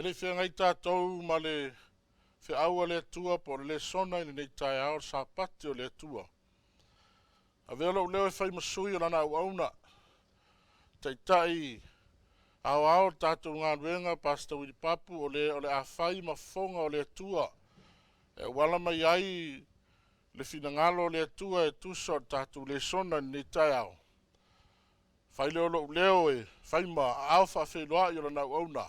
Ae le i feagai tatou ma le feau a le Atua po o le lesona i lenei taeao o le Sapati o le Atua, avea lou leo e fai ma sui o Lana auauna, Taitai aoao o le tatou galuega, Pastor Willie Papu, o le o le a fai ma fofoga o le Atua e auala mai ai le finagalo o le Atua e tusa o le tatou lesona i lenei taeao. Fai lea o lou leo e fai ma aao faafeiloai o lana auauna,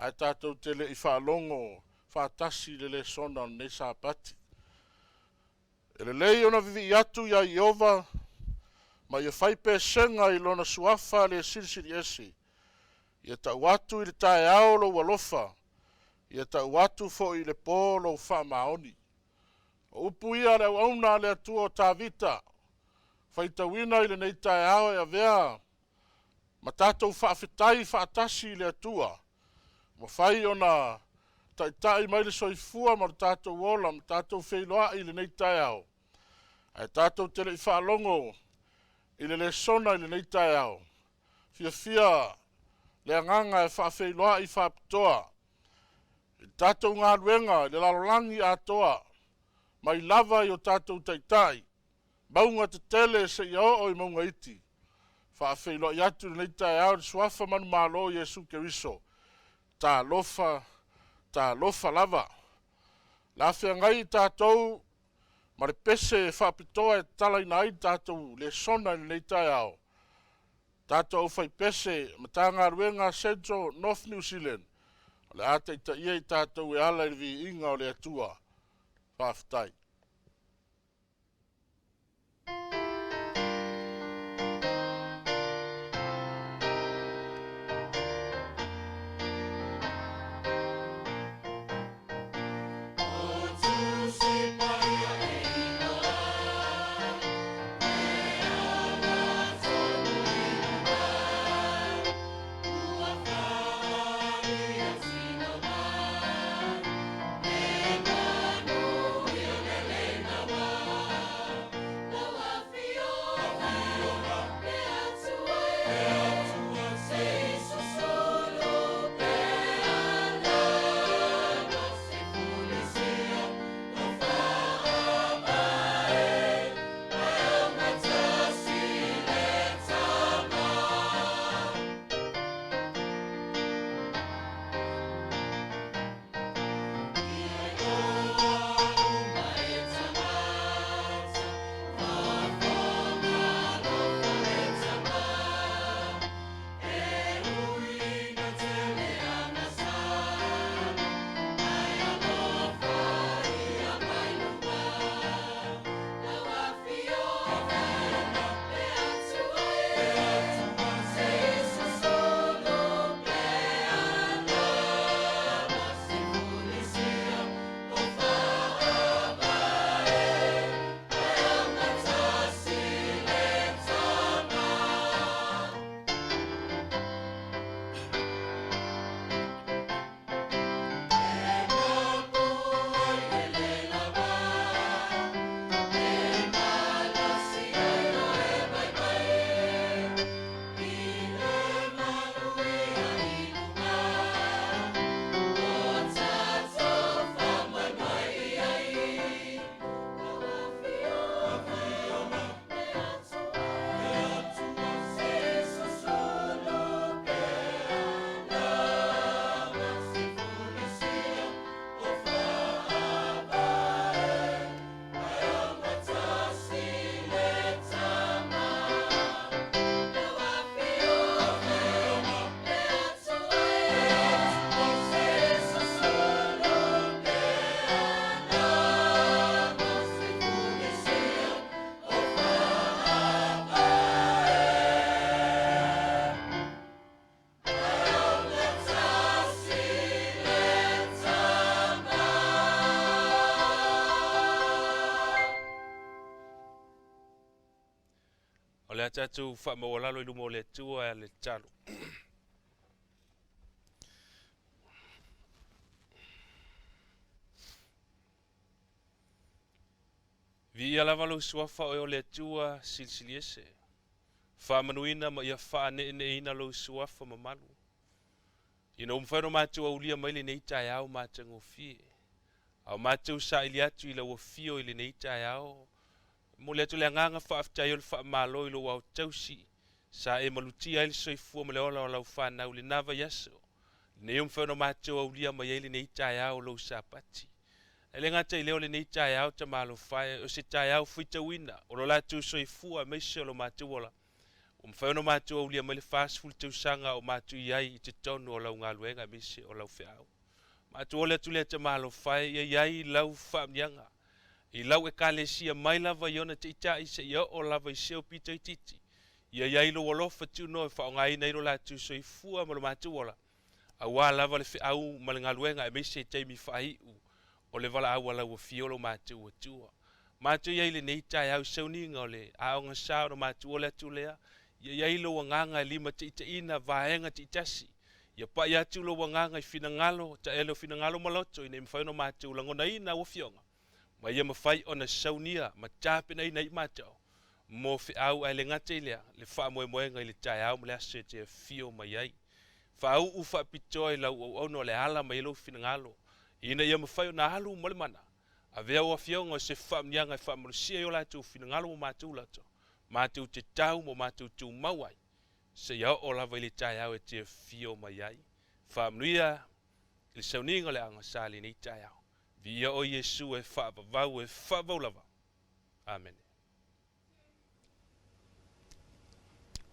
ae tatou te le i faalogo faatasi i le lesona o lenei Sapati. E lelei ona vivii atu iā Ieova ma ia fai pesega i lona suafa le Silisili Ese. Ia tau atu i le taeao lou alofa, ia tau atu foi i le po lou faamaoni. O upu ia a le auauna a le Atua o Tavita, faitauina i lenei taeao e avea ma tatou faafetai faatasi i le Atua, ua mafai ona taitai mai le soifua ma le tatou ola ma tatou feiloai i lenei taeao. Ae tatou te le i faalogo i le lesona i lenei taeao, fiafia le agaga e faafeiloai faapitoa i le tatou galuega i le lalolagi atoa, mai lava i o tatou taitai, mauga tetele seia oo i mauga iti. Faafeiloai atu i lenei taeao i le suafa manumalo o Iesu Keriso. Talofa, talofa lava. O le a feagai tatou ma le pese faapitoa e tatalaina ai le tatou lesona i lenei taeao. Tatou aufaipese Matagaluega Central North New Zealand, o le a taitaia i tatou e ala i le viiga o le Atua. Faafetai. O le a tatou faamaualalo i luma o le Atua e ala i le tatalo. Viia lava lou suafa oe o le Atua Silisili Ese. Faamanuina ma ia faaneeneeina lou suafa mamalu. Ina ua mafai ona matou aulia mai lenei taeao matagofie, a o matou saili atu i lau afio i lenei taeao, e momoli atu le agaga faafetai o le faamalo i lou aotausi sa e malutia ai le soifua ma le ola o lau fanau i lena vaiaso, lenei ua mafai ona matou aulia mai ai lenei taeao o lou Sapati. E le gata i lea o lenei taeao tamalofa e, o se taeao faitauina o lo latou soifua aemaise o lo matou ola, Ua mafai ona matou aulia mai le 40 tausaga o matou i ai i totonu o lau galuega aemaise o lau feau. Matou ole atu lea tamalofa e, ia i ai lau faamanuiaga i lau Ekalesia mai lava i ona taitai seia oo lava i se pito itiiti. Ia i ai lou alofa tunoa e faaaogaina ai lo latou soifua ma lo matou ola, aua lava le feau ma le galuega aemaise i taimi faaiu o le valaau a lau Afio lo matou Atua. Matou i ai i lenei taeao i sauniga o le aoga sa ona matou ole atu lea, ia i ai lou agaga e limataitaiina vaega taitasi, ia pai atu lou agaga i finagalo, taele o finagalo ma loto ina ia mafai ona matou lagonaina au afioga, ma ia mafai ona saunia ma tapenaina ai matou mo feau ae le gata i lea, le faamoemoega i le taeao ma le aso e te afio mai ai. Faauu faapitoa i lau auauna o le ala mai ai lou finagalo, ina ia mafai ona alu ma le mana. Avea au afioga o se faamanuiaga e faamalosia ai o latou finagalo ma matou loto, matou te tau ma matou tumau ai, seia oo lava i le taeao e te afio mai ai. Faamanuia i le sauniga o le aogasa i lenei taeao. Viia oe Iesu e faavavau e faavavau lava. Amene.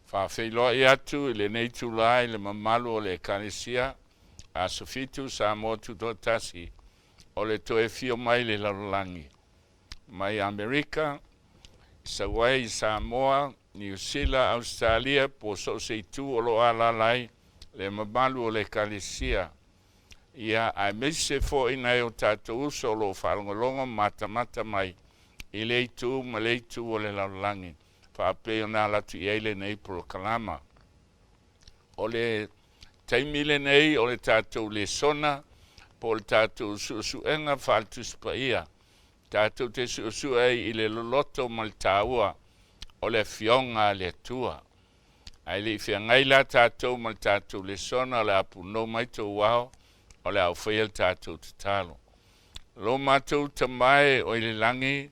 Faafeiloai atu i lenei itulā i le mamalu o le Ekalesia Aso Fitu Samoa Tutoatasi o le toe afio mai i le lalolagi mai Amerika, sau ai i Samoa, Niu Sila, Ausetalia po o so o se itu o lo o alaala ai le mamalu o le Ekalesia. Ia, aemaise foi nai o tatou uso o lo o faalogologo ma matamata mai i lea itu ma lea itu o le lalolagi faapei ona ala atu i ai lenei polokalama. O le taimi lenei o le tatou lesona po o le tatou suesuega faale-Tusi Paia, tatou te suesue ai i le loloto ma le taua o le Afioga a le Atua. Ae le i feagai la tatou ma le tatou lesona o le a punou mai tou ao, o le a ou faia le tatou tatalo. Lo matou Tama e o i le lagi,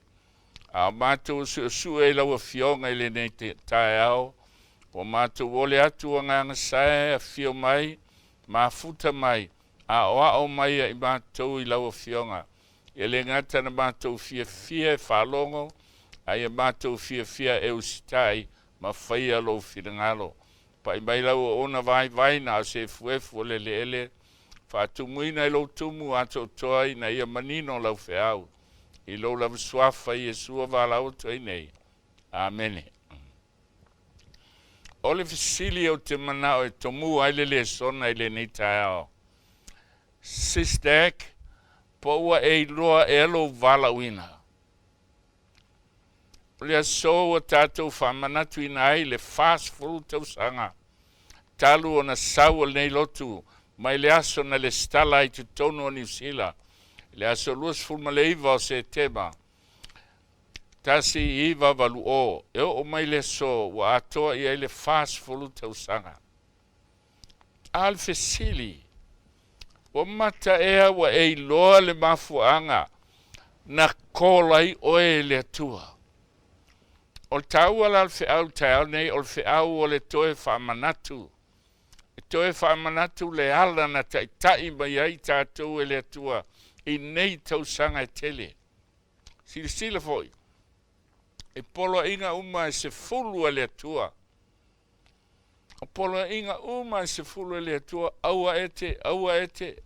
a o matou suesue i lau Afioga i lenei taeao, ua matou ole atu agaga sae, afio mai, mafuta mai, aoao mai ia i matou i lau Afioga. E le gata na matou fiafia e faalogo, a ia matou fiafia e usitai ma faia lou finagalo. Pai mai lau auauna vaivai na o se efuefu o le eleele, faatumuina i lou tumu atoatoa ina ia manino lau feau. I lou lava suafa Iesu o valaau atu ai nei. Amene. O le fesili ou te manao e tomua ai le lesona i lenei taeao. Sisdek, po ua e iloa ea lou valaauina? O le aso ua tatou faamanatuina ai le 40 tausaga talu ona sau o lenei lotu mai le aso na lesitala ai i totonu o Niu Sila i le aso 29 o Setema 1980, e oo mai le aso ua atoa i ai le 40 tausaga. A o le fesili, ua mata ea ua e iloa le mafuaaga na call ai oe e le Atua? O le taua la o le feau i le taeao lenei, o le feau o le toe faamanatu. E toe faamanatu le ala na taitai mai ai tatou e le Atua i nei tausaga e tele. Silasila foi, i poloaiga uma e 10 a le Atua, O poloaiga uma e 10 e le Atua, aua e te, aua e te.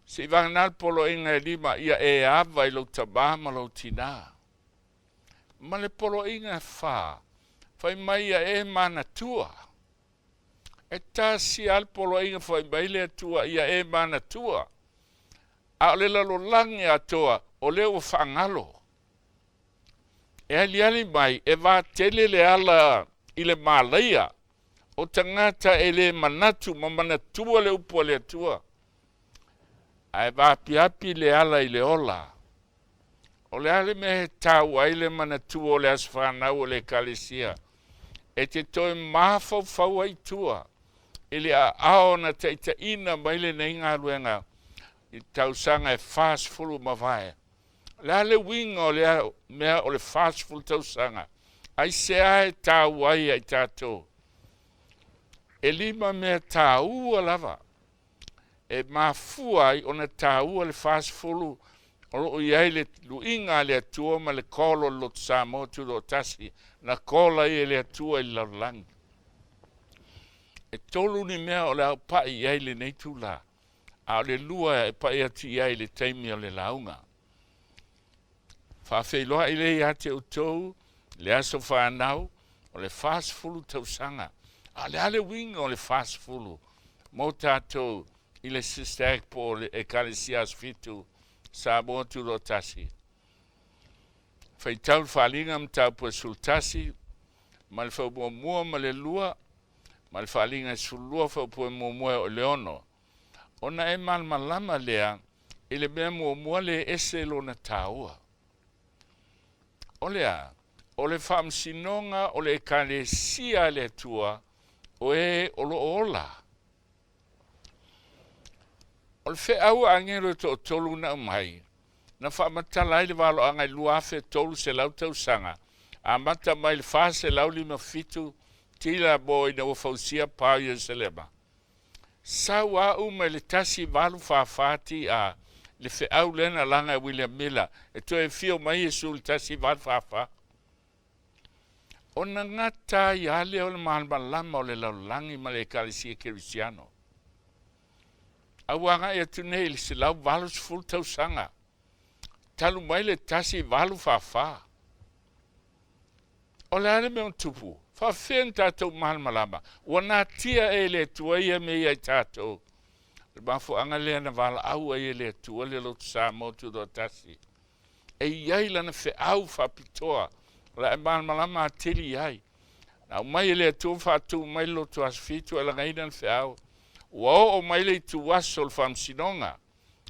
Seivagana le poloaiga e 5, ia e ava i lou tamā ma lou tinā. Ma le poloaiga e 4, fai mai ia e manatua. E tasi lava le poloaiga fai mai le Atua, ia e manatua. A o le lalolagi atoa, o lea ua faagalo. E aliali mai, e vatele le ala i le malaia o tagata e le manatu ma manatua le upu a le Atua, ae vaapiapi le ala i le ola. O le a le mea e taua ai le manatua o le aso fanau o le Ekalesia? E te toe mafaufau ai i tua. i le aao na taitaiina mai lenei galuega i tausaga e 40 mavae. O le a le uiga o lea mea o le 40 tausaga? Aisea e taua ai ia i tatou? E lima mea taua lava e mafua ai ona taua le 40 o lo o i ai le luiga a le Atua ma le call o le Lotu Samoa Tutoatasi na call ai e le Atua i le lalolagi. E tolu ni mea o le a ou pai i ai i lenei itula, a o le lua e pai atu i ai i le taimi o le lauga. Faafeiloai lea ia te outou le aso fanau o le 40 tausaga. A o le a le uiga o le 40 mo tatou i le SYSTAC po o le Ekalesia Aso Fitu Samoa Tutoatasi? Faitau le Faaaliga Mataupu e 11 ma le faamuamua ma le lua ma le Faaaliga e 12 faaupue muamua e oo i le 6. Ona e malamalama lea i le mea muamua le ese lona taua. O le a? O le faamasinoga o le Ekalesia a le Atua o e o lo o ola. O le feau a agelo e toatolu na aumai, na faamatala ai le valoaga i 2300 tausaga, amata mai le 457 tila mo ina ua fausia pa o Ierusalema. Sau a uma i le 1844 TA le feau lea na laga e William Miller e toe afio mai Iesu i le 1844. Ona gata ai lava lea o le malamalama o le lalolagi ma le Ekalesia Kerisiano. A ua agai atu nei i le 180 tausaga talu mai le 1844. O le a le mea ua tupu? Faafefea na tatou malamalama? Ua natia e le Atua ia mea ia i tatou. O le mafuaaga lea na valaau ai e le Atua le lotu Samoa Tutoatasi. E i ai lana feau faapitoa o le a e malamalama atili i ai. Na aumai e le Atua faatu mai le lotu Aso Fitu e lagaina le feau. Ua oo mai le ituaso o le faamasinoga.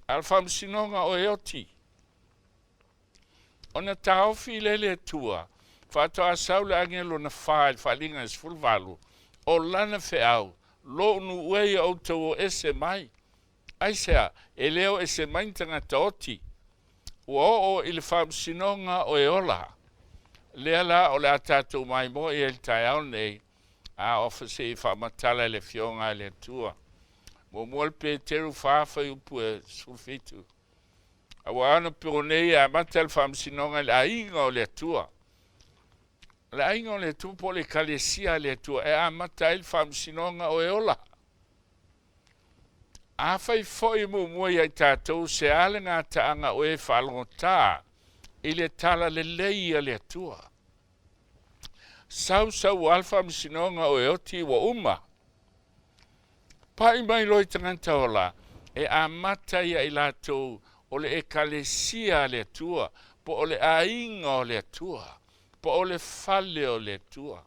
A o le faamasinoga o e oti. Ona taofi lea le Atua, faatoa sau le agelo na fa i le Faaaliga e 18, o lana feau, Lou nuu e ia outou o ese mai. Aisea? E le o ese mai ni tagata oti. Ua oo i le faamasinoga o e ola. Lea la o le a tatou maimoa i ai i le taeao lenei, a ofa se i faamatala e le Afioga a le Atua. Muamua le Peteru 4 fuaiupu e 17. Aua ona po nei e amata le faamasinoga i le aiga o le Atua. O le aiga o le Atua po o le Ekalesia a le Atua e amata ai le faamasinoga o e ola. Afai foi muamua ia i tatou se a le gataaga o e faalogotā i le tala lelei a le Atua. Sau sau a le faamasinoga o e oti ua uma. Pai mai loa i tagata ola e amata ia i latou o le Ekalesia a le Atua, po o le aiga o le Atua, po o le fale o le Atua.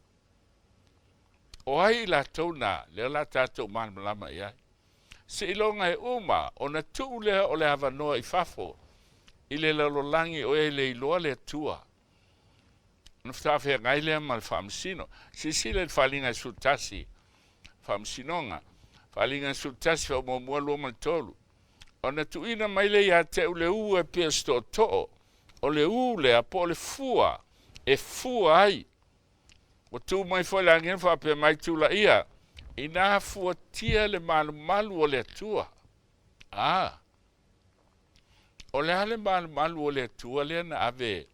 O ai i latou na, lea o le a tatou malamalama i ai. Seiloga e uma ona tuu lea o le avanoa i fafo i le lalolagi o e le iloa le Atua. Ona faafeagai lea ma le faamasino. Silasila i le Faaaliga e 11, Faamasinoga, Faaaliga e 11, faamuamua 2 ma le 3. Ona tuuina mai lea ia te au le u e pei o se tootoo, o le u lea po o le fua e fua ai. Ua tu mai foi le agelu faapea mai, Tulaia, inā fuatia le malumalu o le Atua. A, o le a le malumalu o le Atua lea na ave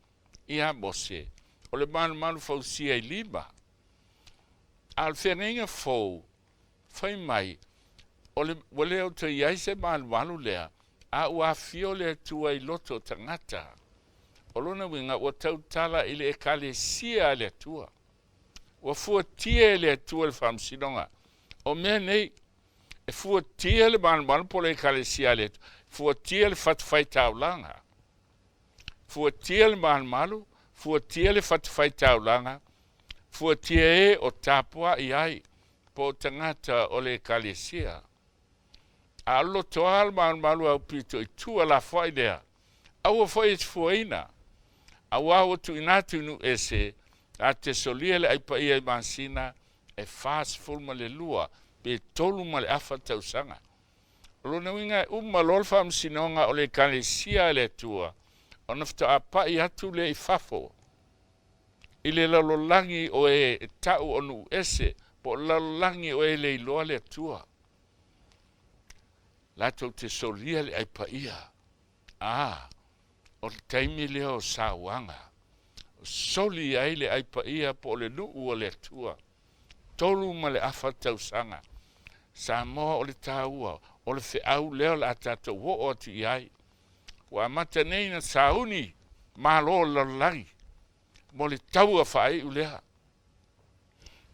ia Mose? O le malumalu fausia i lima. A o le feagaiga fou, fai mai, o le, ua le o toe i ai se malumalu lea, a ua afio le Atua i loto o tagata. O lona uiga, ua tautala i le Ekalesia a le Atua. Ua fuatia e le Atua le faamasinoga o mea nei. E fuatia le malumalu po o le Ekalesia a le Atua, fuatia le fatafaitaulaga. Fuatia le malumalu, fuatia le fatafaitaulaga, fuatia e o tapuai ai po o tagata o le Ekalesia. A o le lotoa le malumalu aupito i tua lafoai lea, aua foi e te fuaina, auā ua tuuina atu i nuu ese, a te solia le ai paia i masina e 42. pe tolu ma le afa tausaga. O lona uiga e uma loa le faamasinoga o le Ekalesia a le Atua, ona faatoa pai atu lea i fafo i le lalolagi o e e tau o nuu ese, po o le lalolagi o e le iloa le Atua. Latou te solia le ai paia. A, o le taimi lea o sauaga, soli ai le ai paia po o le nuu o le Atua. 3 1/2 tausaga. Samoa, o le taua o le feau lea o le a tatou oo atu i ai. Ua amata nei na sauni malo o le lalolagi mo le taua faaiu lea.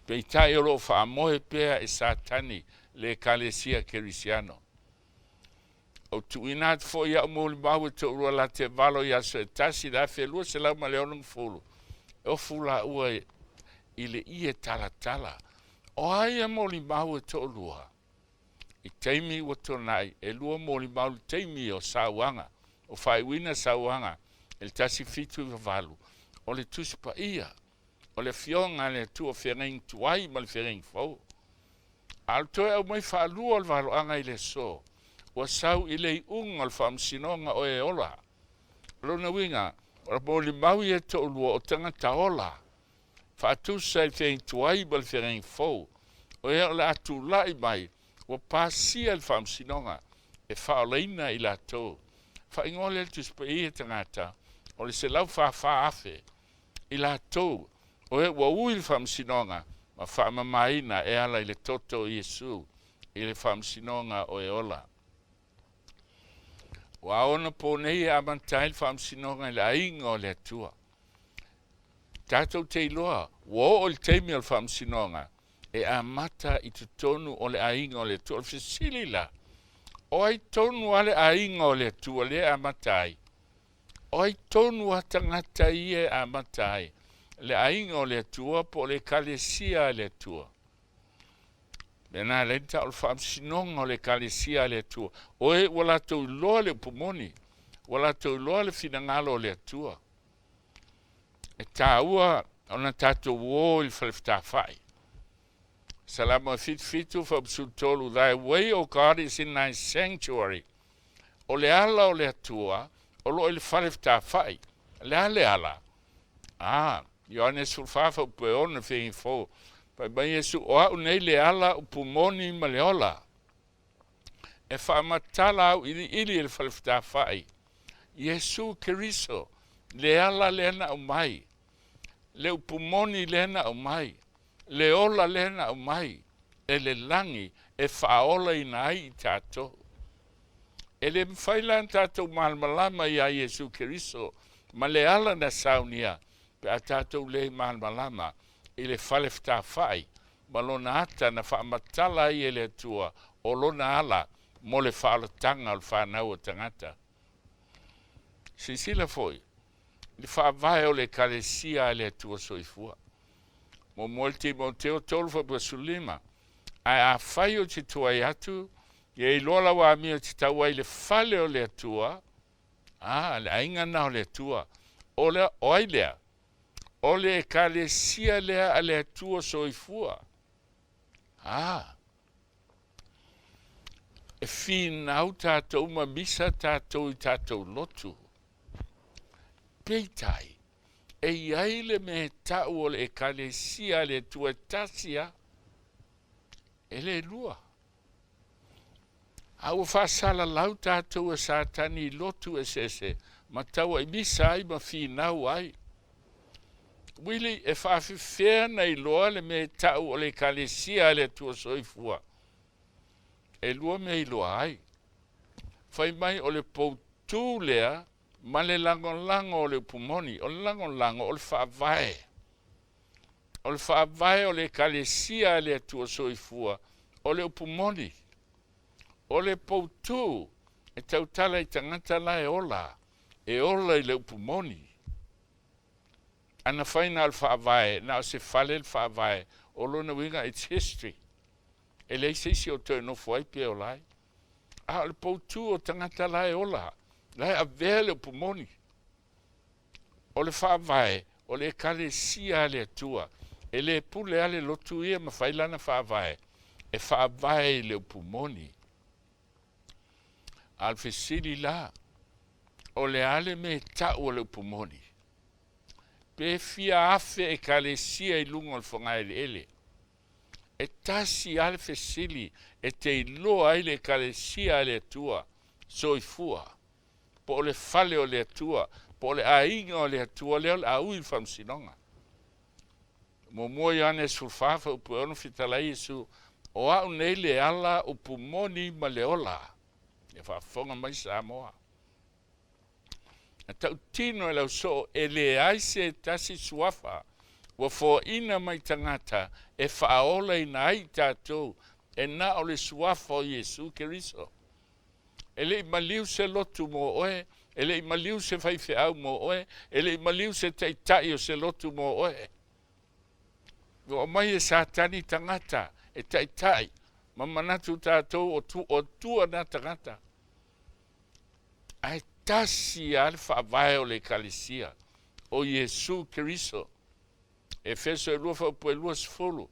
Peitai o loo faamoe pea e Satani le Ekalesia Kerisiano. Ou tuuina atu foi au molimau e toalua la te valo i aso e tasi le 1260 e ofu laua i le ie talatala. O ai e molimau e toalua? I taimi ua tuanai, e lua molimau le taimi o sauaga, o faaiuina sauaga i le 1798, o le Tusi Paia, o le Afioga a le Atua Feagaiga Tuai ma le Feagaiga Fou. A o le toe aumai faalua o le valoaga i le aso, ua sau i le iuga o le faamasinoga o e ola. O lona uiga, o le molimau ia e toalua o tagata ola, faatusa i le Feagaiga Tuai ma le Feagaiga Fou, o ea o le a tulai mai ua pasia le faamasinoga e faaolaina i latou. Faaigoa lea le Tusi Paia tagata o le 144,000 i latou o e ua ui le faamasinoga ma faamamaina e ala i le toto o Iesu i le faamasinoga o e ola. Ua aona po nei e amata ai le faamasinoga i le aiga o le Atua. Tatou te iloa, ua oo i le taimi o le faamasinoga e amata i totonu o le aiga o le Atua. O le fesili la, o ai tonu a le aiga o le Atua lea e amata ai? O ai tonu a tagata ia e amata ai le aiga o le Atua po o le Ekalesia a le Atua? Mea na lea ta o le faamasinoga o le Ekalesia a le Atua. O e ua latou iloa le upu moni, ua latou iloa le finagalo o le Atua. E taua ona tatou o i le fale fetafai. Salamo 77 faapusulu. Thy way, O God, is in thy sanctuary. O le ala o le Atua, o loo i le fale fetafai. Le a le ala? Ah, Ioane 14 faupu e 6 Feagaiga Fou. Fai mai Iesu, o au nei le ala, upu moni ma le ola. E faamatala au iliili e le fale fetafai. Iesu Keriso, le ala lea na aumai, le upu moni lea na aumai, le ola lea na aumai, e le lagi e faaolaina ai i tatou. E le mafai la ona tatou malamalama iā Iesu Keriso ma le ala na saunia pe a tatou le malamalama i le fale fetafai ma lona ata na faamatala ai e le Atua o lona ala mo le faaolataga o le fanau o tagata. Silasila foi le faavae o le Ekalesia a le Atua soifua. Muamua le Timoteo 3 faapea 15. Ae afai ou te tuai atu, ia iloa lau amio te tau ai le fale o le Atua, a, le aiga na o le Atua. O, le, o ai lea? O le Ekalesia lea a le Atua soifua. A, e finau tatou ma misa tatou i tatou lotu. Peitai, e i ai le mea tau o le Ekalesia a le Atua e tasi a, e le lua. A ua faasalalau tatou e Satani i lotu eseese ma tau ai misa ai ma finau ai. Uili e faafefea na iloa le mea tau o le Ekalesia a le Atua soifua? E lua mea iloa ai. Fai mai o le poutū lea ma le lagolago o le upu moni. O le lagolago o le faavae. O le faavae o le Ekalesia a le Atua soifua o le upu moni. O le poutū e tautala i tagata la e ola, e ola i le upu moni. Ana fai na o le faavae, na o se fale le faavae, o lona uiga it's history. E leai se isi o toe nofo ai pe ola ai. A o le poutū o tagata la e ola, la e avea le upu moni. O le faavae, o le Ekalesia a le Atua. E le pule a le lotu ia ma fai lana faavae. E faavae i le upu moni. A o le fesili la, o le a le mea e tau o le upu moni? Pe fia afe ekalesia i luga o le fogaeleele? E tasi lava le fesili e te iloa ai le Ekalesia a le Atua soifua, po o le fale o le Atua, po o le aiga o le Atua lea o le a ui i le faamasinoga. Muamua Ioane 14 fuaiupu e 6 fetalai Iesu, O au nei le ala, upu moni ma le ola. Ia faafofoga mai Samoa. Na tautino e lau soo e leai se tasi suafa ua foaina mai tagata e faaolaina ai i tatou e na o le suafa o Iesu Keriso. E le i maliu se lotu mo oe, e le i maliu se faifeau mo oe, e le i maliu se taitai o se lotu mo oe. Ua aumai e Satani tagata e taitai ma manatu tatou o, tu, o tua na tagata. Ae tasi lava le faavae o le Ekalesia, o Iesu Keriso. Efeso e 2 faaupu e 20,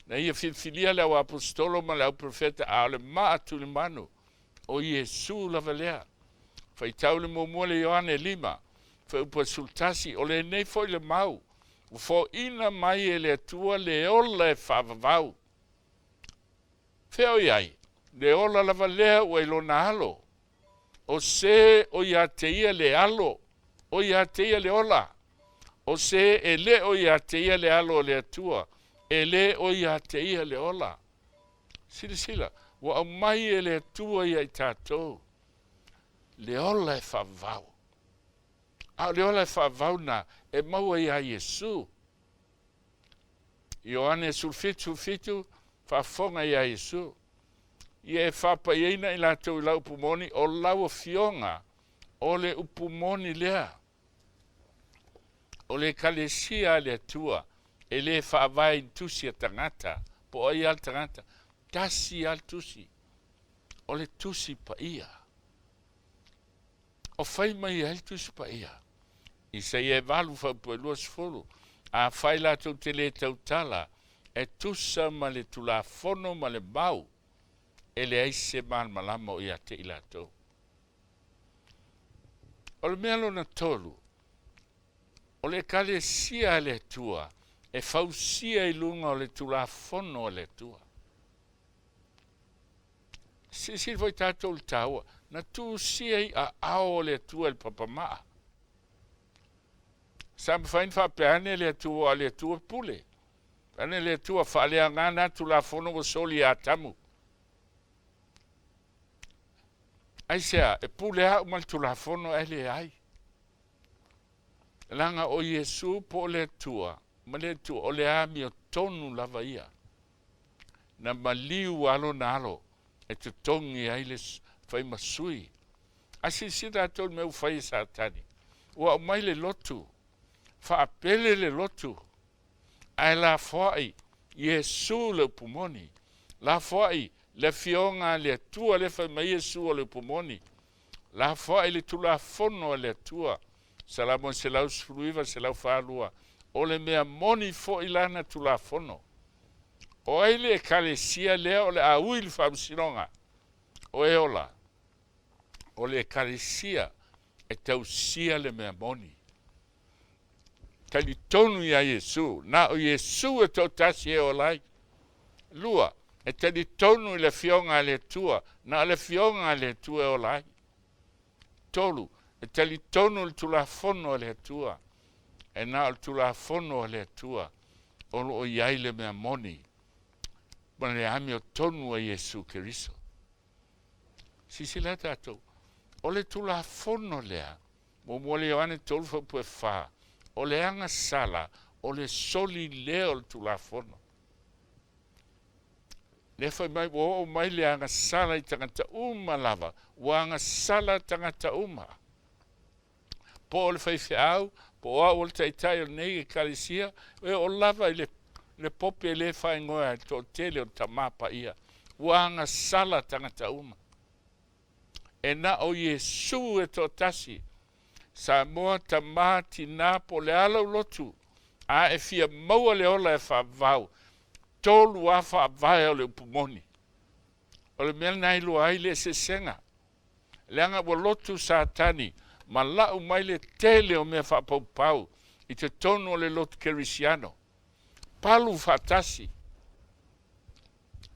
na ia filifilia le au aposetolo ma le au profeta, a o le maa tulimanu, o Iesu lava lea. Faitau le muamua le Ioane 5, faaupu e 11, o lenei foi le mau, ua foaina mai e le Atua le ola e faavavau. Fea o i ai? Le ola lava lea ua i lona alo. O se o ia te ia le alo, o ia te ia le ola. O se e le o ia te ia le alo o le Atua, e le o ia te ia le ola. Silasila, ua aumai e le Atua ia i tatou le ola e faavavau. A o le ola e faavavau na e maua iā Iesu. Ioane 17, 17, faafofoga iā Iesu. Ia e faapaiaina i latou i lau upu moni, o lau afioga, o le upu moni lea. O le Ekalesia a le Atua, e le faavae i ni tusi a tagata, po o ai lava le tagata, tasi lava le tusi, o le Tusi Paia. O fai mai ai le Tusi Paia? Isaia e 8 faaupu e 20, Afai latou te le tautala, e tusa ma le Tulafono ma le mau, e leai se malamalama o ia te i latou. O le mea lona tolu, o le Ekalesia a le Atua e fausia i luga o le Tulafono a le Atua. Silasila foi tatou i le taua, na tusia i aao o le Atua i le papamaa. Sa mafai ona faapea ane le Atua, a le Atua pule. Ane le Atua faaleaga na Tulafono ua soli ia Atamu. Aisea, e pule au ma le Tulafono ae leai. Leaga o Iesu po o le Atua ma le Atua, o le amiotonu lava ia. Na maliu lava lona alo e totogi ai le fai ma sui. A silasila tatou i le mea ua fai e Satani, ua aumai le lotu, faapele le lotu, ae lafoai Iesu le upu moni, lafoai le Afioga a le Atua lea fai mai Iesu o le upu moni, lafoai le Tulafono a le Atua, Salamo 119, 142, o le mea moni foi lana Tulafono. O ai le Ekalesia lea o le a ui i le faamasinoga? O e ola? O le Ekalesia e tausia le mea moni. Talitonu iā Iesu, na o Iesu e toatasi e ola ai. Lua, e talitonu i le Afioga a le Atua, na o le Afioga a le Atua e ola ai. Tolu, e talitonu i le Tulafono a le Atua, e na o le Tulafono a le Atua o lo o i ai le mea moni ma le amiotonu a Iesu Keriso. Silasila tatou, o le Tulafono lea, muamua le Ioane 3 faaupu e 4, o le agasala, o le soli lea o le Tulafono. Lea fai mai ua oo mai le agasala i tagata uma lava, ua agasala tagata uma. Po o le faifeau, po o au o le taitai o lenei ekalesia, e oo lava i le, le pope e le faaigoa ai le toatele o tama paia. Ua agasala tagata uma. E na o Iesu e toatasi. Samoa, tama, tina, po o le a lau lotu, a e fia maua le ola e faavavau. tolu lava faavae o le upu moni. O le mea lena e iloa ai le eseesega. Leaga ua lotu Satani ma lau mai le tele o mea faapaupau i totonu o le lotu Kerisiano. Palu faatasi.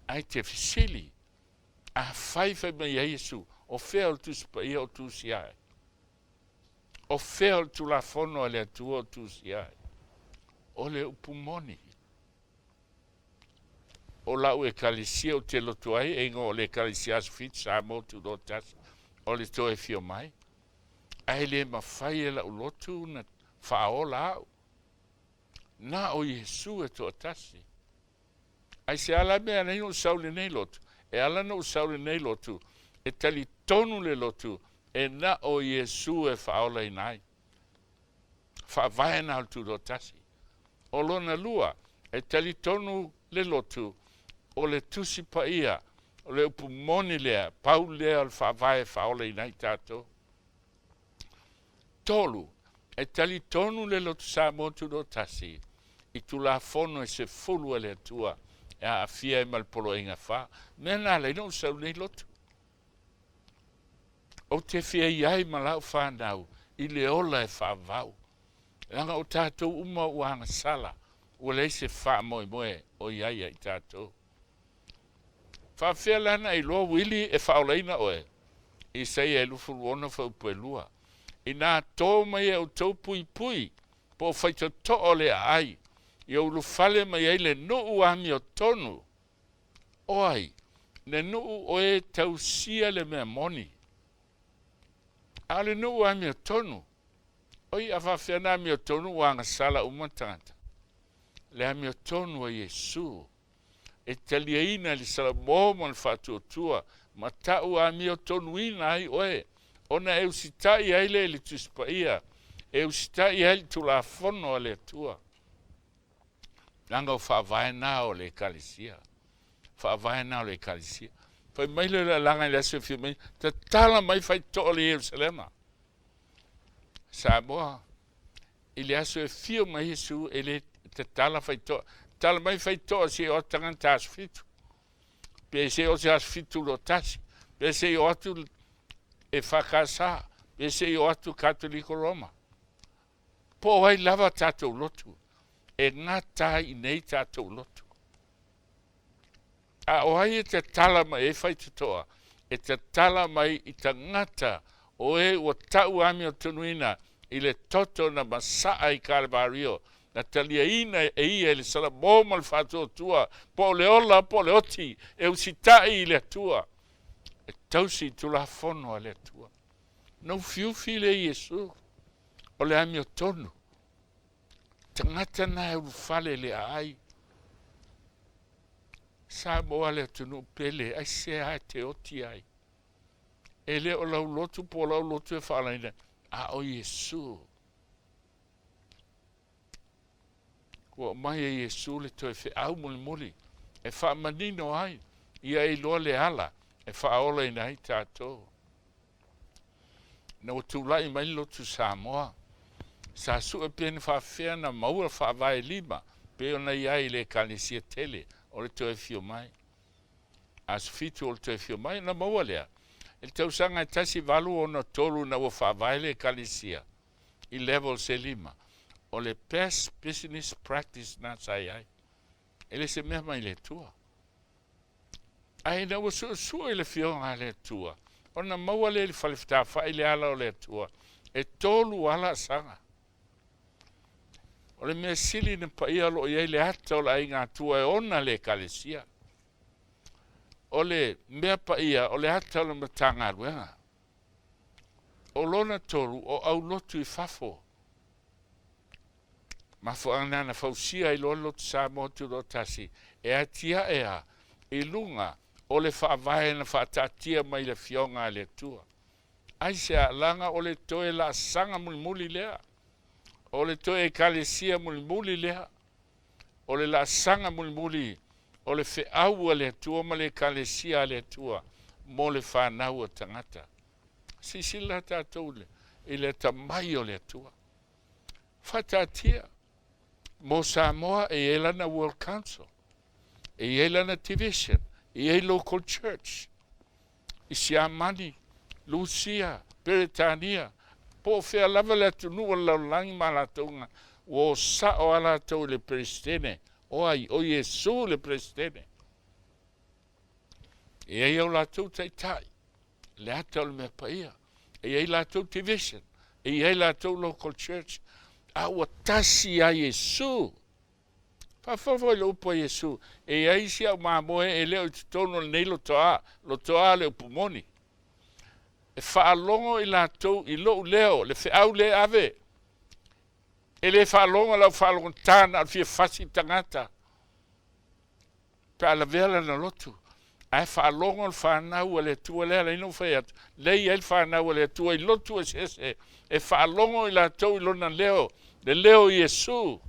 Ae te fesili, afai fai mai ai Iesu, o fea o le Tusi Paia o tusia ai? O fea o le Tulafono a le Atua o tusia ai? O le upu moni. O lau Ekalesia ou te loto ai, e igoa o le Ekalesia Aso Fitu Samoa Tutoatasi, o le toe afio mai. Ae le mafai e lau lotu na faaola au. Na o Iesu e toatasi. Aisea la mea e ala ai ona ou sau i lenei lotu? E ala ona ou sau i lenei lotu, e talitonu le lotu e na o Iesu e faaolaina ai. Faavae na o le Tutoatasi. O lona lua, e talitonu le lotu o le Tusi Paia, o le upu moni lea, pau lea o le faavae e faaolaina ai tatou. Tolu, e talitonu le lotu Samoa Tutoatasi i Tulafono e sefulu a le Atua e aafia ai ma le Poloaiga Fa. Mea na ala ai ona ou sau i lenei lotu. Ou te fia i ai ma lau fanau i le ola e faavavau. Leaga o tatou uma ua agasala, ua leai se faamoemoe o i ai ia i tatou. Faafefea la na e iloa Wili e faaolaina oe? Isaia e 26 fuaiupu e 2. Inā tō mai e outou puipui po o faitotoa o le aai, ia ulufale mai ai le nuu amiotonu. O ai? Le nuu o e tausia le mea moni. A o le nuu amiotonu, oi a faafefea na amiotonu ua agasala uma tagata? Le amiotonu a Iesu e taliaina i le salamo ma le faatuatua ma ta'u amiotonuina ai oe, ona e usita'i ai lea i le Tusi Paia, e usita'i ai le Tulafono a le Atua. Leaga o faavae na o le Ekalesia. Faavae na o le Ekalesia. Fai mai lea o le alaga i le aso e fia mai, tatala mai faitotoa o le Ierusalema. Samoa, i le aso e fio mai Iesu e le tatala faitotoa. Tatala mai faitotoa se i o atu tagata aso fitu. Pe se i o se aso fitu lo tasi. Pe se i o atu e whakasa. Pe se i o atu Katoliko Roma. Po o ai lava tatou lotu. E gata ai i nei tatou lotu. A o ai e tatala mai ai faitotoa? E tatala mai i tagata o e ua tau amiotonuina i le toto na masaa i Kalevario, na taliaina e ia i le salamo ma le faatuatua, po o le ola po o le oti, e usitai i le Atua, e tausi i Tulafono a le Atua. Na ufiufi lea Iesu, o le amiotonu. Tagata na e ulufale i le aai. Samoa le atunuu pele, aisea e te oti ai? E le o lau lotu po o lau lotu e faalaina, a o Iesu. Ua aumai e Iesu le toe feau mulimuli e faamanino ai ia e iloa le ala e faaolaina ai tatou. Ina ua tulai mai le lotu Samoa, sa sue pe na faafefea na maua faavae lima pei ona i ai i le Ekalesia tele o le toe afio mai. Aso 7 o le toe afio mai ona maua lea. I le tausaga e 1863 ina ua faavae le Ekalesia i levels e lima, o le best business practice na sa i ai. E le se mea mai le Atua. Ae ina ua suesue i le Afioga a le Atua, ona maua lea i le fale fetafai le ala o le Atua, e tolu ala asaga. O le mea sili na paia o lo o i ai le ata o le aiga Atua e ona le Ekalesia. O le mea paia o le ata o le Matagaluega. O lona tolu, o aulotu i fafo. Mafuaaga na na fausia ai loa le Lotu Samoa Tutoatasi e atiae a i luga o le faavae na faataatia mai le Afioga a le Atua. Aisea? Leaga o le toe laasaga mulimuli lea, o le toe Ekalesia mulimuli lea, o le laasaga mulimuli o le feau a le Atua ma le Ekalesia a le Atua mo le fanau a tagata. Silasila tatou i le atamai o le Atua. Faataatia mo Samoa e i ai lana World Council. E i ai lana division, e i ai local church i Siamani, Lusia, Peretania, po o fea lava le atunuu o le lalolagi ma latou ua o sa'o a latou i le Peresetene. O ai? O Iesu le Peresetene. E i ai au latou taitai, le ata o le mea paia. E i ai latou division, e i ai latou local church, a ua tasi ia Iesu. Faafofoga foi i le upu a Iesu, E i ai si au mamoe e le o i totonu o lenei lotoa, lotoa le upu moni. E faalogo i latou i lou leo, le feau le ave. E le faalogo lau faalogotā na o le fia fasi tagata pe a lavea lana lotu. Ae faalogo le fanau a le Atua lea ala ai ona ou fai atu, lea e i ai le fanau a le Atua i lotu eseese, e faalogo i latou i lona leo, le leo o Iesu.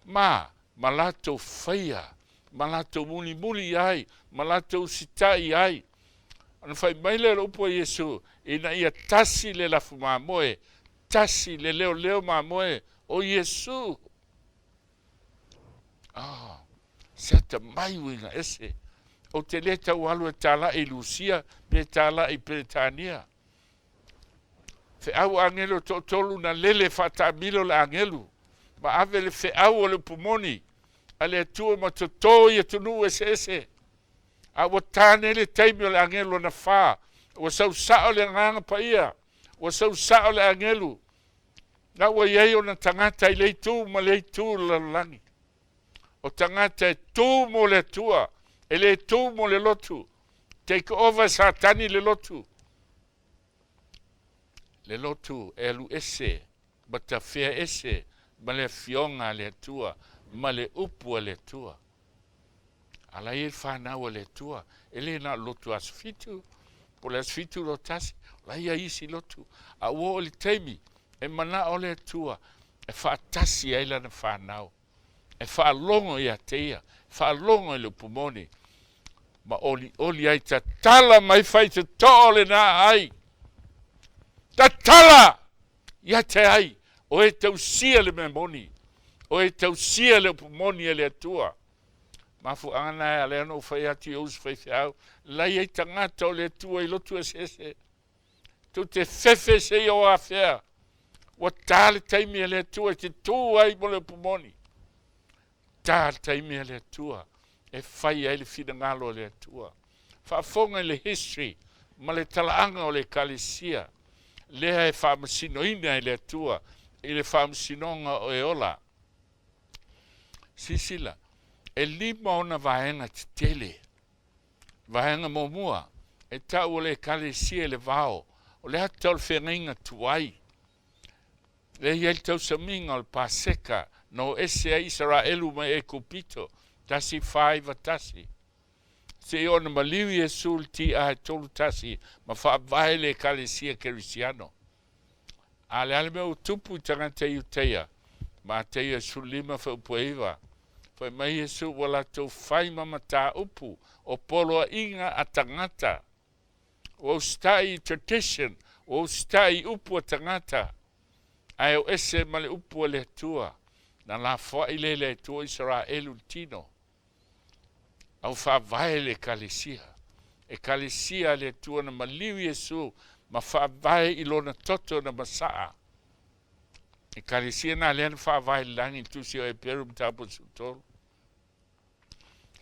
Ma, ma latou faia, ma latou mulimuli i ai, ma latou usitai i ai. Ona fai mai lea o le upu a Iesu, ina ia tasi le lafu mamoe, tasi le leoleo mamoe o Iesu. Oh, se atamai uiga ese. Ou te le tau alu e tala'i i Lusia pe tala'i i Peretania. Feau agelu e toatolu na lele faataamilo le agelu ma ave le feau o le upu moni a le Atua ma totō i atunuu eseese. A ua ta nei le taimi o le agelu lona fa, ua sau sa'o le Agaga Paia, ua sau sa'o le agelu, na ua i ai ona tagata i le itu ma le itu o le lalolagi. O tagata e tu mo le Atua, e le tu mo le lotu. Take over e Satani le lotu. Le lotu e alu ese ma tafea ese ma le afioga a le Atua ma le upu a le Atua. A la e i ai le fanau a le Atua, e le na o le lotu aso fitu, po o le aso fitu loa tasi, o la e i ai isi lotu. A ua oo i le taimi e manao le Atua e faatasi ai lana fanau, e faalogo ia te ia, faalogo i le upu moni, ma olioli ai, tatala mai faitotoa o lena aai, tatala ia te ai, o e tausia le mea moni, o e tausia le upu moni a le Atua. Mafuaaga na e ala ai ona ou fai atu i ou uso faifeau, la e i ai tagata o le Atua i lotu eseese, tou te fefe seia o afea, ua ta le taimi a le Atua e te tu ai mo le upu moni. Ta le taimi a le Atua e fai ai le finagalo o le Atua. Faafofoga i le history ma le talaaga o le Ekalesia lea e faamasinoina e le Atua i le faamasinoga o e ola. Silasila, e lima ona vaega tetele. Vaega muamua, e tau o le Ekalesia i le vao, o le ata o le feagaiga tuai. Lea e i ai le tausamiga o le Paseka na o ese ai Isaraelu mai Aikupito, 1491. Seia oo ina maliu Iesu i le TA e 31 ma faavae le Ekalesia Kerisiano. A le a le mea ua tupu i tagata Iutaia? Mataio 15 fuaiupu e 9. Fai mai Iesu ua latou fai ma mataupu o poloaiga a tagata. Ua usitai i tradition, ua usitai i upu a tagata, ae o ese ma le upu a le Atua. Na lafoai lea e le Atua o Isaraelu i le tino. A ua faavae le Ekalesia. Ekalesia a le Atua na maliu Iesu ma faavae i lona toto na masaa. Ekalesia na lea na faavae i le lagi i le Tusi o Eperu mataupu 13.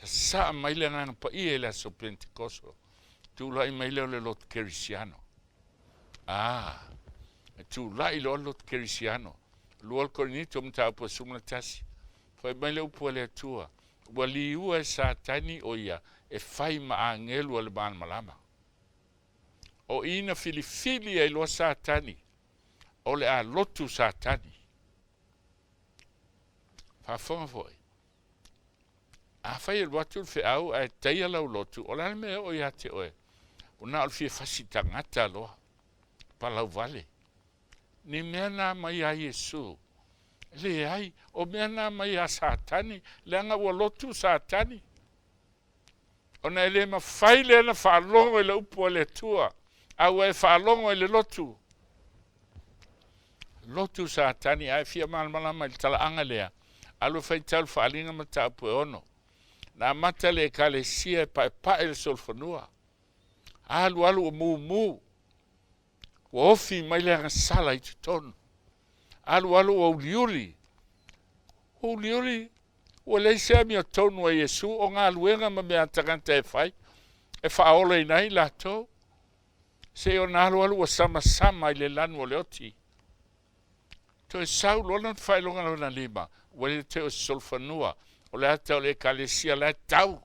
Sasaa mai le Agaga Paia i le aso Pentekoso, tulai mai lea o le lotu Kerisiano. Ah, e tulai loa le lotu Kerisiano. Lua le Korinito mataupu 11. Fai mai le upu a le Atua, ua liua e Satani o ia e fai ma agelu a le malamalama. O i na filifili ai loa Satani, o le a lotu Satani. Faafofoga foi, Afai e alu atu le feau ae taia lau lotu, o le a le mea e oo ia te oe? Ua na o le fia fasi tagata loa, palau vale. Ni mea na mai ia Iesu? Leai, o mea na mai ia Satani, leaga ua lotu Satani. Ona e le mafai lea na faalogo i le upu a le Atua, a ua e faalogo i le lotu. Lotu Satani, a e fia malamalama i le talaaga lea, alu e faitau le Faaaliga mataupu e ono. Na amata le Ekalesia e paepae le solofanua. Alu alu ua mumu, ua ofi mai le agasala i totonu. Alu alu ua uliuli, ua uliuli, ua leai se amiotonu a Iesu o galuega ma mea a tagata e fai, e faaolaina ai latou. Seia ona alu alu ua samasama i le lanu o le oti. Toe sau loa lona faailoga lona lima, ua le toe o se solofanua, o le ata o le Ekalesia la e tau.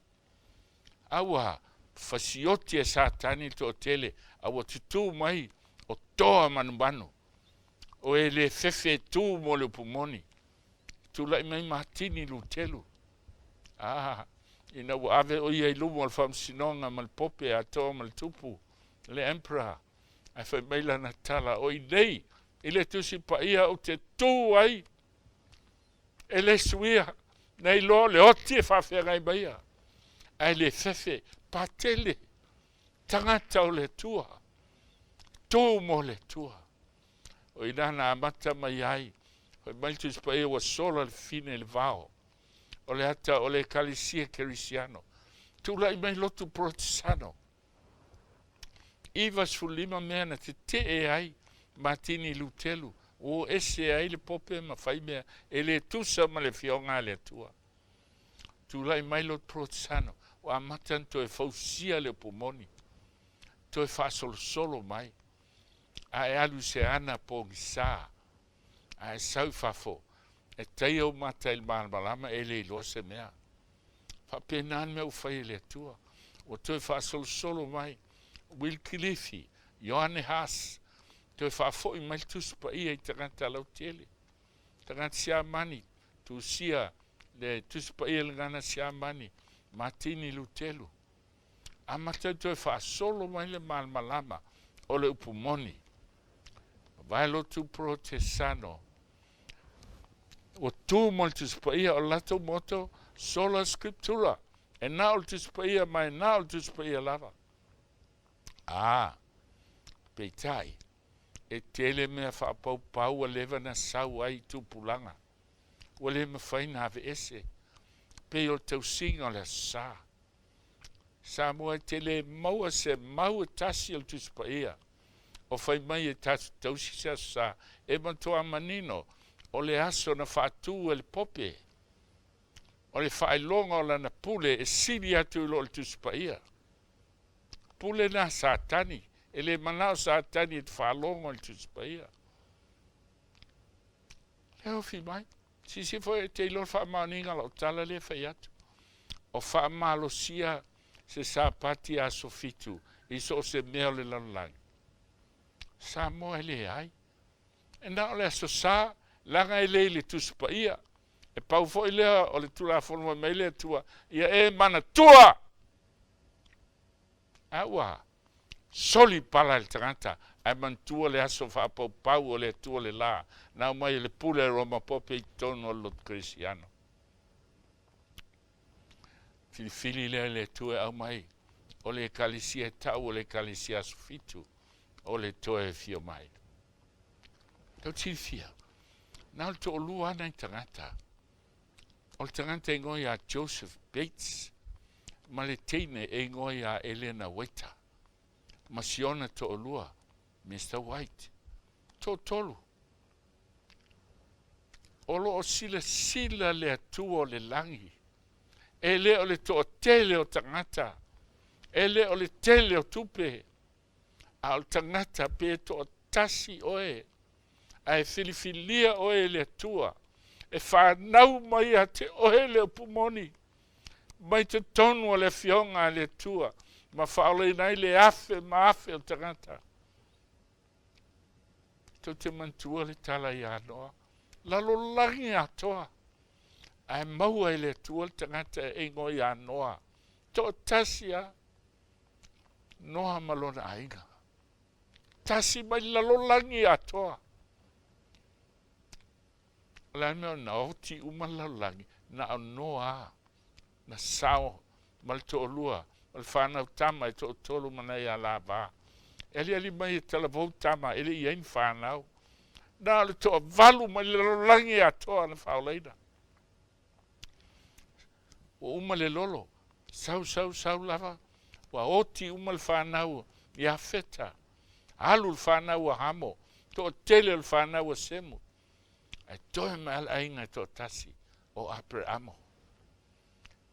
A ua fasioti e Satani le toatele, a ua tutū mai o toa manumanu, o e le fefe e tū mo le upu moni. Tulai mai Matini Lutelu. A, ina ua ave o ia i luma o le faamasinoga ma le Pope atoa ma le Tupu, le Emperor, ae fai mai lana tala, o i nei i le Tusi Paia ou te tū ai, e le suia, nei loa o le oti e faafeagai maia, ae le fefe, patele, tagata o le Atua, tū mo le Atua. O i ina na amata mai ai, fai mai le Tusi Paia ua sola le fine i le vao, o le ata o le Ekalesia Kerisiano. Tulai mai lotu Porotesano, 95 mea na tetee ai Matini Lutelu, ua o ese ai le Pope ma fai mea e le tusa ma le Afioga a le Atua. Tulai mai lotu Porotesano, ua amata ona toe fausia le upu moni, toe faasolosolo mai, a e alu i se ana pogisa, a e sau i fafo, e taia ou mata i le malamalama e le iloa se mea. Faapena le mea ua fai e le Atua. Ua toe faasolosolo mai Will Kilifi, Ioane Haas, toe faafoi mai le Tusi Paia i tagata lautele, tagata Siamani, tusia le Tusi Paia i le gagana Siamani, Matini Lutelu. Amata ona toe faasolo mai le malamalama o le upu moni. Mavae lotu Porotesano, ua tu mo le Tusi Paia, o le latou motto, Sola Scriptura, e na o le Tusi Paia ma e na o le Tusi Paia lava. A, peitai, e tele mea faapaupau ua leva na sau ai i tupulaga, ua le mafai na aveese, pei o le tausiga o le Aso Sa. Samoa e te le maua se mau e tasi o le Tusi Paia o fai mai e tatou tausi se Aso Sa e matuā manino o le aso na faatū e le Pope o le faailoga o lana pule e sili atu i lo le Tusi Paia. Pule na Satani, e le manao Satani e te faalogo i le Tusi Paia. Le ofi mai. Silasila foi e te iloa le faamaoniga o lau tala lea e fai atu. O faamalosia se Sapati aso fitu i so o se mea o le lalolagi. Samoa e leai. E na o le Aso Sa, leaga e le i le Tusi Paia. E pau foi lea o le Tulafono fai mai le Atua, ia e manatua! A ua soli pala e le tagata, ae manatua le aso faapaupau o le Atua le la, na aumai e le pule a Roma Pope i totonu o le lotu Kerisiano. Filifili lea e le Atua e aumai, o le Ekalesia e tau o le Ekalesia Aso Fitu, o le toe afio mai. Tau silafia, na o le toalua lava nai tagata, O le tagata e igoa ia Joseph Bates ma le teine e igoa ia Elena Waiter ma si ona toalua Mister White. Toatolu. O lo o silasila le Atua o le lagi, e le o le toatele o tagata, e le o le tele o tupe, a o le tagata pe toatasi oe, ae filifilia oe e le Atua e fanau mai ia te oe le upu moni mai totonu o le Afioga a le Atua ma faaolaina ai le afe ma afe o tagata. Tou te manatua le tala ia Noa, lalolagi atoa, ae maua e le Atua le tagata e igoa ia Noa, toatasi lava. Noa ma lona aiga. Tasi mai le lalolagi atoa. O le a le mea na oti uma le lalolagi, na o Noa a, na sao ma le toalua, o le fanau tama e toatolu ma nai alava. E aliali mai e talavou tama e le i ai ni fanau. Na o le toavalu mai le lalolagi atoa na faaolaina. Ua uma le lolo, sau, sau, sau lava, ua oti uma le fanau Iafeta, alu le fanau a Hamo, toatele o le fanau a Semu, ae toe mai lava le aiga e toatasi o Aperamo.